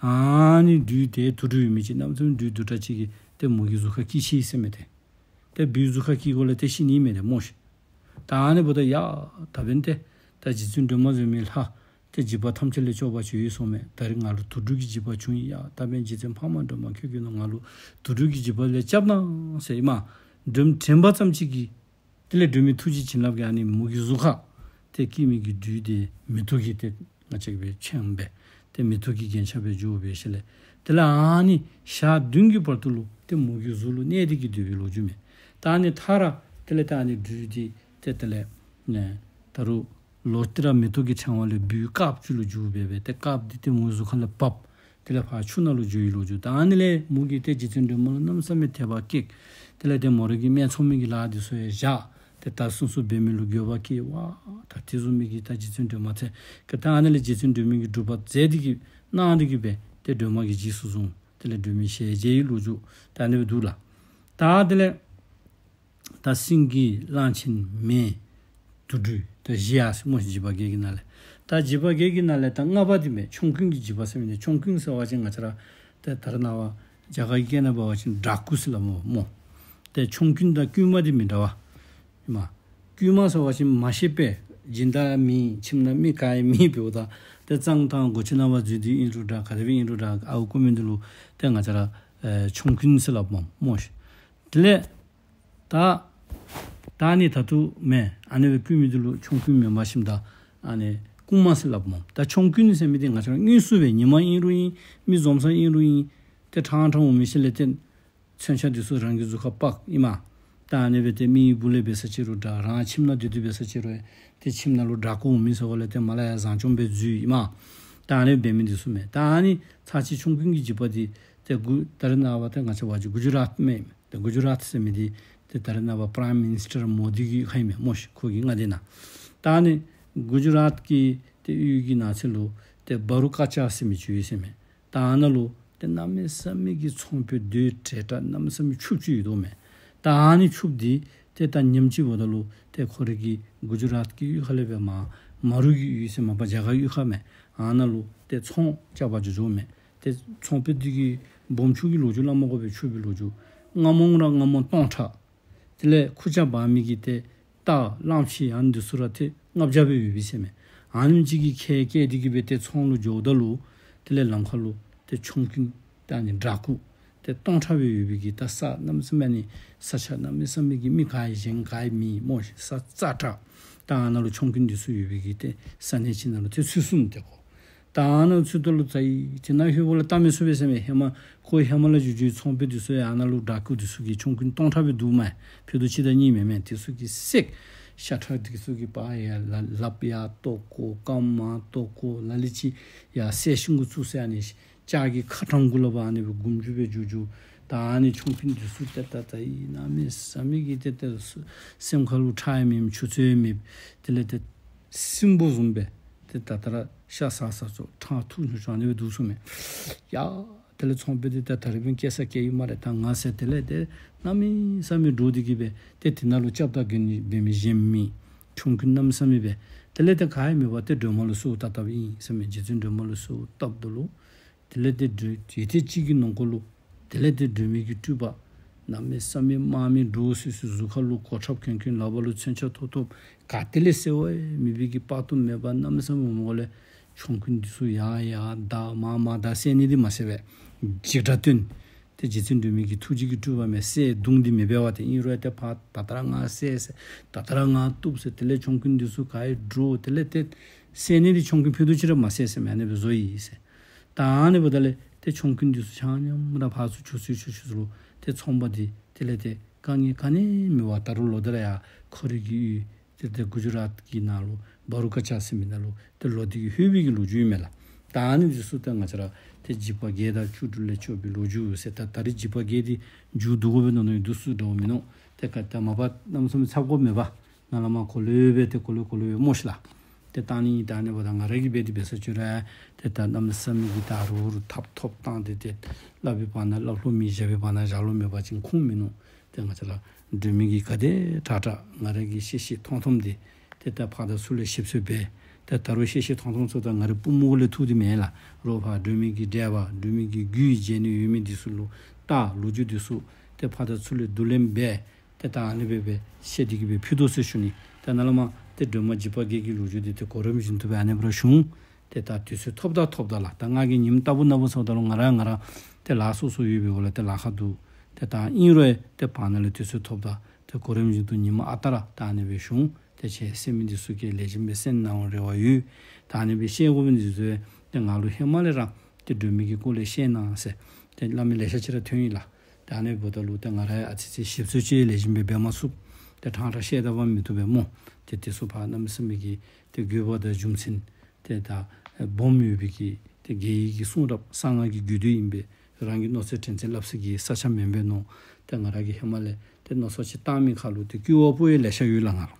ཨ་ནི་སྦྲུལ་དེ་དུག་སྦྲུལ་ཡོད་མི་ཅིག་གནམ་མེད་ས་མེད་སྦྲུལ་དུག་དྲགས་ཅིག་གིས་ཏེ་མོ་གི་གཟུགས་ཁར་སྐྱེས་ཅི་ཟེར་མས་ཏེ། ཏེ་སྦུལ་གཟུགས་ཁར་སྐྱེས་དགོ་ལས་ཏེ་ཤི་ནི་མས་ཏེ་སྨོ་ཤིག། ད་ཨ་ནི་འབདཝ་ད་ཡ་ད་འབདན་ཏེ་ད་རྗེ་བཙུན་སྒྲོལ་མ་བཟུམ་མའི་ལྷ་ ཏེ་འཇིགས་པ་ཐམས་ཅད་ལས་སྐྱོབ་པར་བྱོན་ཡི་གསུངམ་མས། ད་རིས་ང་ལུ་དུག་སྦྲུལ་གྱི་འཇིགས་པ་བྱུང་ཡི་ཡ། ད་འབདན་རྗེ་བཙུན་འཕགས་མ་སྒྲོལ་མ་ཁྱོད་ཀྱིས་ནོ་ང་ལུ་དུག་སྦྲུལ་གྱི་འཇིགས་པ་ལས་སྐྱབས་གནང་ཟེར་ཨིན་མས། སྒྲོལམ་དྲན་པ་ཙམ་ཅིག་གིས་དེ་ལས་སྒྲོལ་མའི་ཐུགས་རྗེ་བྱིན་རླབས་ཀྱིས་ཨ་ནི་མོ་གི་གཟུགས་ཁར་ཏེ་སྐྱེ་མི་གི་སྦྲུལ་དེ་མེ་ཏོག་གི་ཏེ་ང་བཅས་ཀྱིས་སྦེ་མཆོད་པའི་ཏེ་མེ་ཏོག་གི་རྒྱན་ཆ་སྦེ་འགྱོ་སྦེ་ཞིནམ་ལས་དེ་ལས་ཨ་ནི་ཞག་བདུན་གྱི་བར་དུ་ལུ་ཏེ་མོ་གི་གཟུགས་ལུ་གནས་ཏེ་གི་སྡོད་པའི་ལོ་རྒྱུས་མས། ད་ཨ་ནི་མཐར་དེ་ལས་ད་ཨ་ནི་སྦྲུལ་དེ་ཏེ་དེ་ལས་ནི་ད་རུང་ལོག་སྟེ་ར་མེ་ཏོག་གི་ཕྲེང་བ་ལས་སྦུལ་དཀརཔོ་ཅིག་ལུ་འགྱུར་སྦེ་སྦེ་ཏེ་དཀརཔོ་དེ་ཏེ་མོའི་གཟུགས་ཁ་ལས་བབས། དེ་ལས་ཕར་ཆུ་ནང་ལུ་འགྱོ་བའི་ལོ་རྒྱུས། ད་ཨ་ནི་ལས་མོ་གིས་ཏེ་རྗེ་བཙུན་སྒྲོལ་མ་ལུ་གནམ་མེད་ས་མེད་དད་པ་སྐྱེས། དེ་ལས་ཏེ་མོ་རའི་གི་སྨད་འཚོང་མི་གི་ལཱ་འདི་ཚུ་ཡང་བཞག། ཏེ་ད་སོ་སོ་འབད་མི་ལུ་འགྱོད་པ་སྐྱེས། ཝ་ད་དེ་བཟུམ་མའི་གི་ད་རྗེ་བཙུན་སྒྲོལ་མ་ཚེ་ག་ད་ཨ་ནི་ལས་རྗེ་བཙུན་སྒྲོལ་མའི་གི་སྒྲུབ་པ་མཛད་དེ་གི་གནང་སྟེ་གི་སྦེ་ཏེ་སྒྲོལ་མ་གི་རྗེས་སུ་བཟུང་། དེ་ལས་སྒྲོལ་མའི་ཞལ་མཇལ་བའི་ལོ་རྒྱུས་ད་ཨ་ནི་སྦེ་འདུག་ལགས། ད་དེ་ལས་ད་སེང་གེ་གླང་ཆེན་མེ་དུག་སྦྲུལ་ད་བཞི་ཡར་སོ་ཡི་སྨོ་ཤིག། འཇིགས་པ་བརྒྱད་ཀྱི་ནང་ལས། ད་འཇིགས་པ་བརྒྱད་ཀྱི་ནང་ལས་ད་ལྔ་པ་འདི་མས། ཆོམ་རྐུན་གྱི་འཇིགས་པ་ཟེར་མི་འདི། ཆོམ་རྐུན་ཟེར་བ་ཅིན་ང་བཅས་ར་ཏེ་ད་རེས་ནངས་པ་རྒྱ་གར་གྱི་སྐད་ནང་འབད་བ་ཅིན་ཌ་ཀུ་ཟེར་སླབ་སྨོ་སྨོ། ཏེ་ཆོམ་རྐུན་དང་རྐུན་མ་འདི་མི་འདྲ་བས་མས། རྐུན་མ་ཟེར་བ་ཅིན་མ་ཤེས་པར་སྦྱིན་བདག་མེད་ཁྱིམ་ནང་མི་ག་ཡང་མེད་འབདཝ་ད་ཏེ་གཙང་ཐང་སྒོ་ཕྱི་ནང་འབད་འཛུལ་ཏེ་ཨིན་རུང་འདྲ་ག་དེ་སྦེ་ཨིན་རུང་འདྲ་ཨརཝ་རྐུ་མི་འདི་ལུ་ཏེ་ང་བཅས་ར་ཨེ་ཆོམ་རྐུན་ཟེར་སླབ་སྨོ་སྨོ་ཤིག། དེ་ལས་ད་ད་ཨ་ནི་ད་ལྟོ་མས། ཨ་ནི་སྦེ་རྐུ་མི་འདི་ལུ་ཆོམ་རྐུན་མེན་པར་ཞིནམ་ད་ཨ་ནི་རྐུན་མ་ཟེར་སླབ་སྨོ། ད་ཆོམ་རྐུན་ཟེར་མི་འདི་ང་བཅས་ར་དངོས་སུ་སྦེ་ཉི་མ་ཨིན་རུང་ཨིན། མི་འཛོམས་ས་ཨིན་རུང་ཨིན། ཏེ་ཕྲང་ཕྲང་འོང་མི་ཅིག་ལས་ཏེ་མཚོན་ཆ་འདི་ཚུ་རང་གི་གཟུགས་ཁར་འབག་ཨིན་མས། ད་ཨ་ནི་སྦེ་ཏེ་མི་སྦུག་ལས་འབད་ས་ཅིག་རུང་འདྲ་རང་ཁྱིམ་ནང་སྡོད་དེ་འབད་ས་ཅིག་རུང་ཏེ་ཁྱིམ་ནང་ལུ་ཌ་ཀུ་འོང་མི་ཟེར་བ་ལས་ཏེ་མར་ལས་ཡར་བཟང་སྐྱོང་སྦེ་འཛུལ་ཨིན་མས། ད་ཨ་ནི་འབད་མི་འདི་ཚུ་མས། ད་ཨ་ནི་ཚར་གཅིག་ཆོམ་རྐུན་གྱི་འཇིགས་པ་འདི་ཏེ་གུ་ད་རེས་ནངས་པ་ཏེ་ང་བཅས་འབད་བ་ཅིན་གུ་ཇུ་རཱཏ་མས། ཏེ་གུ་ཇུ་རཱཏ་ཟེར་མི་འདི་ཏེ་ད་རེས་ནངས་པ་པྲའིམ་མི་ནིས་ཊར་མོ་དི་གི་ཁ་ཨིན་མས་སྨོ་ཤིག། ཁོ་གི་མངའ་སྡེ་ནང་། ད་ཨ་ནི་གུ་ཇུ་རཱཏ་གི་ཏེ་ཡུལ་གྱི་ནང་ཚན་ལུ་ཏེ་བ་རུ་ཀ་ཅ་ཟེར་མི་ཅིག་ཡོད་ཟེར་མས། ད་ཨ་ནཱ་ལུ་ཏེ་གནམ་མེད་ས་མེད་ཀྱི་ཚོང་དཔོན་གདོས་བྲལ་དྲགས་གནམ་མེད་ས་མེད་ཕྱུགཔོ་ཅིག་ཡོད་དོ་མས། ད་ཨ་ནི་ཕྱུགཔོ་འདི་ཏེ་ད་ཉིནམ་ཅིག་འབདཝ་ད་ལུ་ཏེ་ཁོ་རའི་གི་གུ་ཇུ་རཱཏ་གི་གཡུས་ཁ་ལས་སྦེ་མར་མ་རུ་གི་ཡུལ་ཟེར་མ་པ་རྒྱ་གར་གཡུས་ཁ་མས། ཨ་ནཱ་ལུ་ཏེ་ཚོང་རྐྱབ་པར་འགྱོ་འགྱོཝ་མས། ཏེ་ཚོང་དཔོན་འདི་གིས་སྦོམ་ཆུང་གི་ལོ་རྒྱུས་སླབ་མ་དགོ་པས། ཕྱུག་པའི་ལོ་རྒྱུས། རྔ་མོང་ར་རྔ་མོང་སྟོང་ཕྲག། དེ་ལས་ཁུར་ཆ་འབག་མི་གི་ཏེ་རྟ་གླངམོ་ཆེ་ཨ་ནི་འདི་ཚུ་ར་ཏེ་ལྔ་བརྒྱ་སྦེ་ཡོད་པས་ཟེར་མས། ཨ་ནེམ་ཅིག་གི་ཁལ་བཀལ་ཏེ་གི་སྦེ་ཏེ་ཚོང་ལུ་འགྱོཝ་ད་ལུ་དེ་ལས་ལམ་ཁ་ལུ་ཏེ་ཆོམ་རྐུན་ད་ཨ་ནི་ཌ་ཀུ་ཏེ་སྟོང་ཕྲག་སྦེ་ཡོད་པའི་གི་ད་ས་གནམ་མེད་ས་མེད་ཨ་ནི་ས་ཆ་གནམ་མེད་ས་མེད་ཀྱི་མི་ག་ཡང་གཞན་ག་ཡང་མེད་སྨོ་ཤིག། ས་ཙག་དྲགས། ད་ཨ་ནཱ་ལུ་ཆོམ་རྐུན་འདི་ཚུ་ཡོད་པའི་གི་ཏེ་ས་གནས་ཅིག་ནང་ལུ་ཏེ་ཚུད་སོང་ཏེ་ཁོ། ད་ཨ་ནཱ་ཚུདཔ་ད་ལུ་ད་ཨེ་དེ་ནང་ལྷོད་པ་ལས་བལྟ་མི་ཚུགས་པས་ཟེར་མས། ཧེ་མ་ཁོ་ཧེ་མ་ལས་འགྱོ་འགྱོ་ཚོང་དཔོན་འདི་ཚུ་ཡང་ཨ་ནཱ་ལུ་ཌ་ཀུ་འདི་ཚུ་གིས་ཆོམ་རྐུན་སྟོང་ཕྲག་སྦེ་འདུག་མས། ཕུད་རྡོག་གཅིག་དང་གཉིས་མེན་མས། འདི་ཚུ་གིས་བསད། ཤ་ཁྲག་འདི་ཚུ་གིས་ཕར་ཡར་ལགཔ་ཡར་བཏོག་དགོ། རྐངམ་མར་བཏོག་དགོ། ལ་ལུ་ཅིག་ཡར་བསད་ཞིནམ་གུ་བཙུགས་ཟེར་ཨ་ནི་ལྕགས་ཀྱི་ཁ་ཊོན་གུ་ལུ་ཕར་ཨ་ནི་སྦེ་མགུ་མཇུག་སྦེ་འགྱོ་འགྱོ། ད་ཨ་ནི་ཆོམ་རྐུན་འདི་ཚུ་ཏེ་ད་ད་ཨེ་གནམ་མེད་ས་མེད་ཀྱི་ཏེ་ཏེ་སེམས་ཁ་ལུ་ཁྲག་ཡང་མེད་ཆུ་ཚོད་ཡང་མེད། དེ་ལས་ཏེ་སྲིན་པོ་བཟུམ་སྦེ་ཏེ་ད་ད་ར་ཤ་ཟ་ཟ་ཚུགས་ཁྲག་འཐུང་ཚུགས་ཚུགས་ཨ་ནི་སྦེ་འདུག་ཟེར་མས། ཡ་དེ་ལས་ཚོང་དཔོན་འདི་ད་ད་རིས་འབདན་སྐྱེལ་ས་སྐྱེལ་ཡི་སྨ་རེ། ད་ང་ཟེར་དེ་ལས་ཏེ་གནམ་མེད་ས་མེད་འདྲོག་སྟེ་གི་སྦེ་ཏེ་དེ་ནང་ལུ་སྐྱབས་དང་མགོན་འབད་མི་གཞན་མེད། ཆོམ་རྐུན་གནམ་མེད་ས་མེད་སྦེ། དེ་ལས་ཏེ་ག་ཡང་མེད་པར་ཏེ་སྒྲོལ་མ་ལུ་གསོལཝ་བཏབ་བཏབཔ་ཨིན་ཟེར་མས། རྗེ་བཙུན་སྒྲོལ་མ་ལུ་གསོལཝ་བཏབ་ད་ལུ་དེ་ལས་ཏེ་སྒྲོལ་ཡུད་ཙམ་ཅིག་གི་ནང་འཁོད་ལུ་དེ་ལས་ཏེ་སྒྲོལ་མའི་གི་སྤྲུལ་པ་གནམ་མེད་ས་མེད་དམར་མེ་འདྲོག་སི་སི་གཟུགས་ཁ་ལུ་གོ་ཁྲབ་གྱོན་གྱོན་ལགཔ་ལུ་མཚོན་ཆ་ཐོགས་ཐོགས་ག་ཏེ་ལས་གསལ་བ་ཡང་མེད་པའི་གི་དཔག་ཏུ་མེད་པ་གནམ་མེད་ས་མེད་འོངམ་ལས་ཆོམ་རྐུན་འདི་ཚུ་ཡར་ཡར་བདའ་མར་མར་བདའ་བསད་ནི་འདི་མ་བསད་པས། འཇིགས་སྐྲག་སྟོན། ཏེ་རྗེ་བཙུན་སྒྲོལ་མའི་གི་ཐུགས་རྗེ་གི་སྤྲུལ་པ་མས། བསད་རྡུང་འདི་མེད་པས་པ། ཏེ་ཨིན་རུང་ཡང་ཏེ་ཕར་ད་ལྟོ་ར་ང་བསད་ཟེར་ད་ལྟོ་ར་ང་གཏུབ་ཟེར་དེ་ལས་ཆོམ་རྐུན་འདི་ཚུ་ག་ཡང་འདྲོག། དེ་ལས་ཏེ་བསད་ནི་འདི་ཆོམ་རྐུན་ཕུད་རྡོག་གཅིག་ར་མ་བསད་ཟེར་མས། ཨ་ནི་སྦེ་བཟོ་ཡི་ཟེར། ད་ཨ་ནི་འབདཝ་ད་ལས་ཏེ་ཆོམ་རྐུན་འདི་ཚུ་ཆ་མཉམ་ར་ཕར་ཚུར་བྱོག་ཚུགས་བྱོག་ཚུགས་ལུ་ཏེ་ཚོང་པ་འདི་དེ་ལས་ཏེ་དཀའ་ངལ་ག་ནི་མེད་པར་ད་རུང་ལོག་སྟེ་ར་ཡར་ཁོ་རའི་གི་ཡུལ་ཏེ་ཏེ་གུ་ཇུ་རཱཏ་གི་ནང་ལུ་བ་རུ་ཀ་ཅ་ཟེར་མི་ནང་ལུ་ཏེ་ལོག་སྟེ་གི་ལྷོད་པའི་གི་ལོ་རྒྱུས་ཨིན་མས་ལགས། ད་ཨ་ནི་འདི་ཚུ་ཏེ་ང་བཅས་ར་ཏེ་འཇིགས་པ་བརྒྱད་དང་བཅུ་དྲུག་ལས་སྐྱོབ་པའི་ལོ་རྒྱུས་ཟེར། ད་ད་རིས་འཇིགས་པ་བརྒྱད་འདི་མཇུག་བསྡུ་དགོ་པས་མནོ་མནོ་ཡི། བསྡུ་ཚུགས་འདྲཝ་མིན་ནུག། ཏེ་ག་ཏེ་མ་པ་གནམ་མེད་ས་མེད་ཚབ་དགོཔ་མེད་པ། ནཱ་ལས་མར་གོ་ལེ་སྦེ་ཏེ་གོ་ལེ་གོ་ལེ་སྦེ་སྨོ་ཤིག་ལགས། ཏེ་ད་ཨ་ནི་ད་ཨ་ནི་འབདཝ་ད་ང་ར་གིས་འབད་དེ་འབད་ས་ཅིག་རུང་ཏེ་ད་གནམ་མེད་ས་མེད་ཀྱི་ད་རུང་རུང་ཐབ་ཐོབ་བཏང་སྟེ་ཏེ་སླབ་པའི་བར་ན་སླབ་ལོང་མེད། བཞག་པའི་བར་ན་བཞག་ལོང་མེད་པ་ཅིན་ཁུངས་མིན་ནུག། ཏེ་ང་བཅས་ར་སྒྲོལ་མའི་གི་ག་དེ་དྲག་དྲག་ང་ར་གིས་ཤེས་ཤེས་མཐོང་མཐོངམ་འདི་ཏེ་ད་ཕར་དང་ཚུར་ལས་ཞིབ་འཚོལ་འབད། ཏེ་ད་རུང་ཤེས་ཤེས་མཐོང་མཐོངམ་ཚུ་ད་ང་རའི་པུས་མོ་ལས་འཐུ་སྟེ་མེན་ལགས། རོགས་ཕར་སྒྲོལ་མའི་གི་འགྲེལ་པ་སྒྲོལ་མའི་གི་རྒྱུད་མཇལ་ནི་ཡོད་མི་འདི་ཚུ་ལུ་ད་ལོ་རྒྱུས་འདི་ཚུ་ཏེ་ཕར་དང་ཚུར་ལས་བསྡུ་ལེན་འབད། ཏེ་ད་ཨ་ནི་སྦེ་སྦེ་ཤེས་ཏེ་གི་སྦེ་ཕུལ་དོ་ཟེར་ཞུ་ནི། ཏེ་ནཱ་ལས་མར་ཏེ་སྒྲོལ་མ་འཇིགས་པ་བརྒྱད་ཀྱི་ལོ་རྒྱུས་འདི་ཏེ་གོ་རིམ་བཞིན་དུ་སྦེ་ཨ་ནི་སྦེ་ར་ཞུ་འོང་། ཏེ་ད་དུས་ཚོད་ཐོབ་ད་ཐོབ་ད་ལགས། ད་ང་གིས་ཉིནམ་ལྟ་བུ་ན་བུ་ཟེརཝ་ད་ལུ་ང་ར་ང་ར་ཏེ་ལཱ་སོ་སོ་ཡོད་པའི་འོག་ལས་ཏེ་ལཱ་ཁག་འདུག། ཏེ་ད་ཨིན་རུང་ཏེ་བར་ན་ལས་དུས་ཚོད་ཐོབ་ད་ཏེ་གོ་རིམ་བཞིན་དུ་ཉི་མ་ཨ་རྟག་ར་ད་ཨ་ནི་སྦེ་ཞུ་འོང་། ཏེ་ཁྱེད་གསན་མི་འདི་ཚུ་གིས་ལེགས་ཤོམ་སྦེ་གསན་གནང་བར་རེ་བ་ཡོད། ད་ཨ་ནི་སྦེ་བཤད་དགོ་མི་འདི་ཚུ་ཏེ་ང་ལུ་ཧེ་མ་ལས་ར་ཏེ་སྒྲོལ་མའི་གི་སྐོར་ལས་བཤད་གནང་ཟེར་ཏེ་སླབ་མི་ལེ་ཤ་ཅིག་ར་ཐོན་ཡི་ལགས། ད་ཨ་ནི་འབདཝ་ད་ལུ་ཏེ་ང་ར་ཡང་ཨ་ཙི་ཙི་ཞིབ་འཚོལ་ཅིག་ལེགས་ཤོམ་སྦེ་འབད་མ་ཚུགས། ཏེ་ཕྲང་ཕྲང་བཤད་ད་པ་མི་བཏུབ་པས་སྨོ། ཏེ་དེ་ཚུ་ཕར་གནམ་མེད་ས་མེད་ཀྱི་ཏེ་དགོས་པ་དང་རྒྱུ་མཚན་ཏེ་ད་སྦོམ་ཡོད་པའི་གི་ཏེ་རྒྱལ་བའི་གི་གསུང་རབ་གསང་སྔགས་ཀྱི་རྒྱུད་སྡེ་ཨིན་པས། རང་གི་མནོ་ཚད་དྲན་ཚད་སླབ་ས་གི་ས་ཆ་མེན་པས་མནོ། ཏེ་ང་ར་གིས་ཧེ་མ་ལས་ཏེ་མནོ་བསམ་ཅིག་བཏང་མི་ཁར་ལུ་ཏེ་སྐྱུར་བ་པོ་ཡང་ལེ་ཤ་ཡོད་ལགས་ང་ལུ།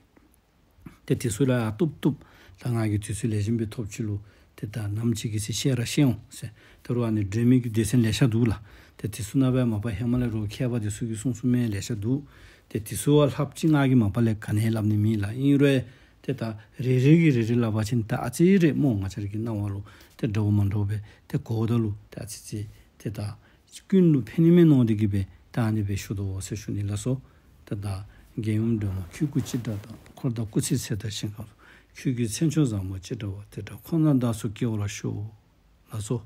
ཏེ་དེ་ཚུ་ལུ་ཡང་བཏུབ་བཏུབ་ད་ང་གིས་དུས་ཚོད་ལེགས་ཤོམ་སྦེ་ཐོབ་ཅི་ལུ་ཏེ་ད་ནམ་ཅིག་གི་ཚེ་བཤད་ར་བཤད་འོང་ཟེར། ད་རུང་ཨ་ནི་སྒྲོལ་མའི་གི་སྡེ་ཚན་ལེ་ཤ་འདུག་ལགས། ཏེ་དེ་ཚུ་ནང་སྦེ་མ་པ་ཧེ་མ་ལས་རོགས་མཁས་པ་དེ་ཚུ་གིས་གསུང་གསུངམ་ཡང་ལེ་ཤ་འདུག། ཏེ་དེ་ཚུ་བ་ལྷགཔ་ཅིག་ང་གིས་མ་པ་ལས་ག་ནི་ཡང་སླབ་ནི་མེད་ལགས། ཨིན་རུང་ཏེ་ད་རེ་རེ་གིས་རེ་རེ་སླབ་པ་ཅིན་ད་ཨ་ཙི་རེ་སྨོ། ང་བཅས་ར་གི་སྣང་བ་ལུ་ཏེ་འདྲཝ་མ་འདྲཝ་སྦེ་ཏེ་གོཝ་ད་ལུ་ཏེ་ཨ་ཙི་ཙི་ཏེ་ད་ཀུན་ལུ་ཕན་ནི་མས་མནོ་སྟེ་གིས་སྦེ་ད་ཨ་ནི་སྦེ་ཞུ་དོ་ཟེར་ཞུ་ནི་ལགས་སོ། ཏེ་ད་རྒྱལ་ཡུམ་སྒྲོལ་མ་ཁྱེད་སྐུ་ཅི་འདྲ་དང་། འཁོར་དང་སྐུ་ཚེའི་ཚད་དང་ཞིང་ཁམས་སུ། ཁྱོད་ཀྱི་མཚན་མཆོག་བཟང་པོ་ཅི་འདྲ་བ། དེ་འདྲ་ཁོ་ན་བདག་སོགས་སྐྱེ་བར་ཤོག། ལགས་སོ།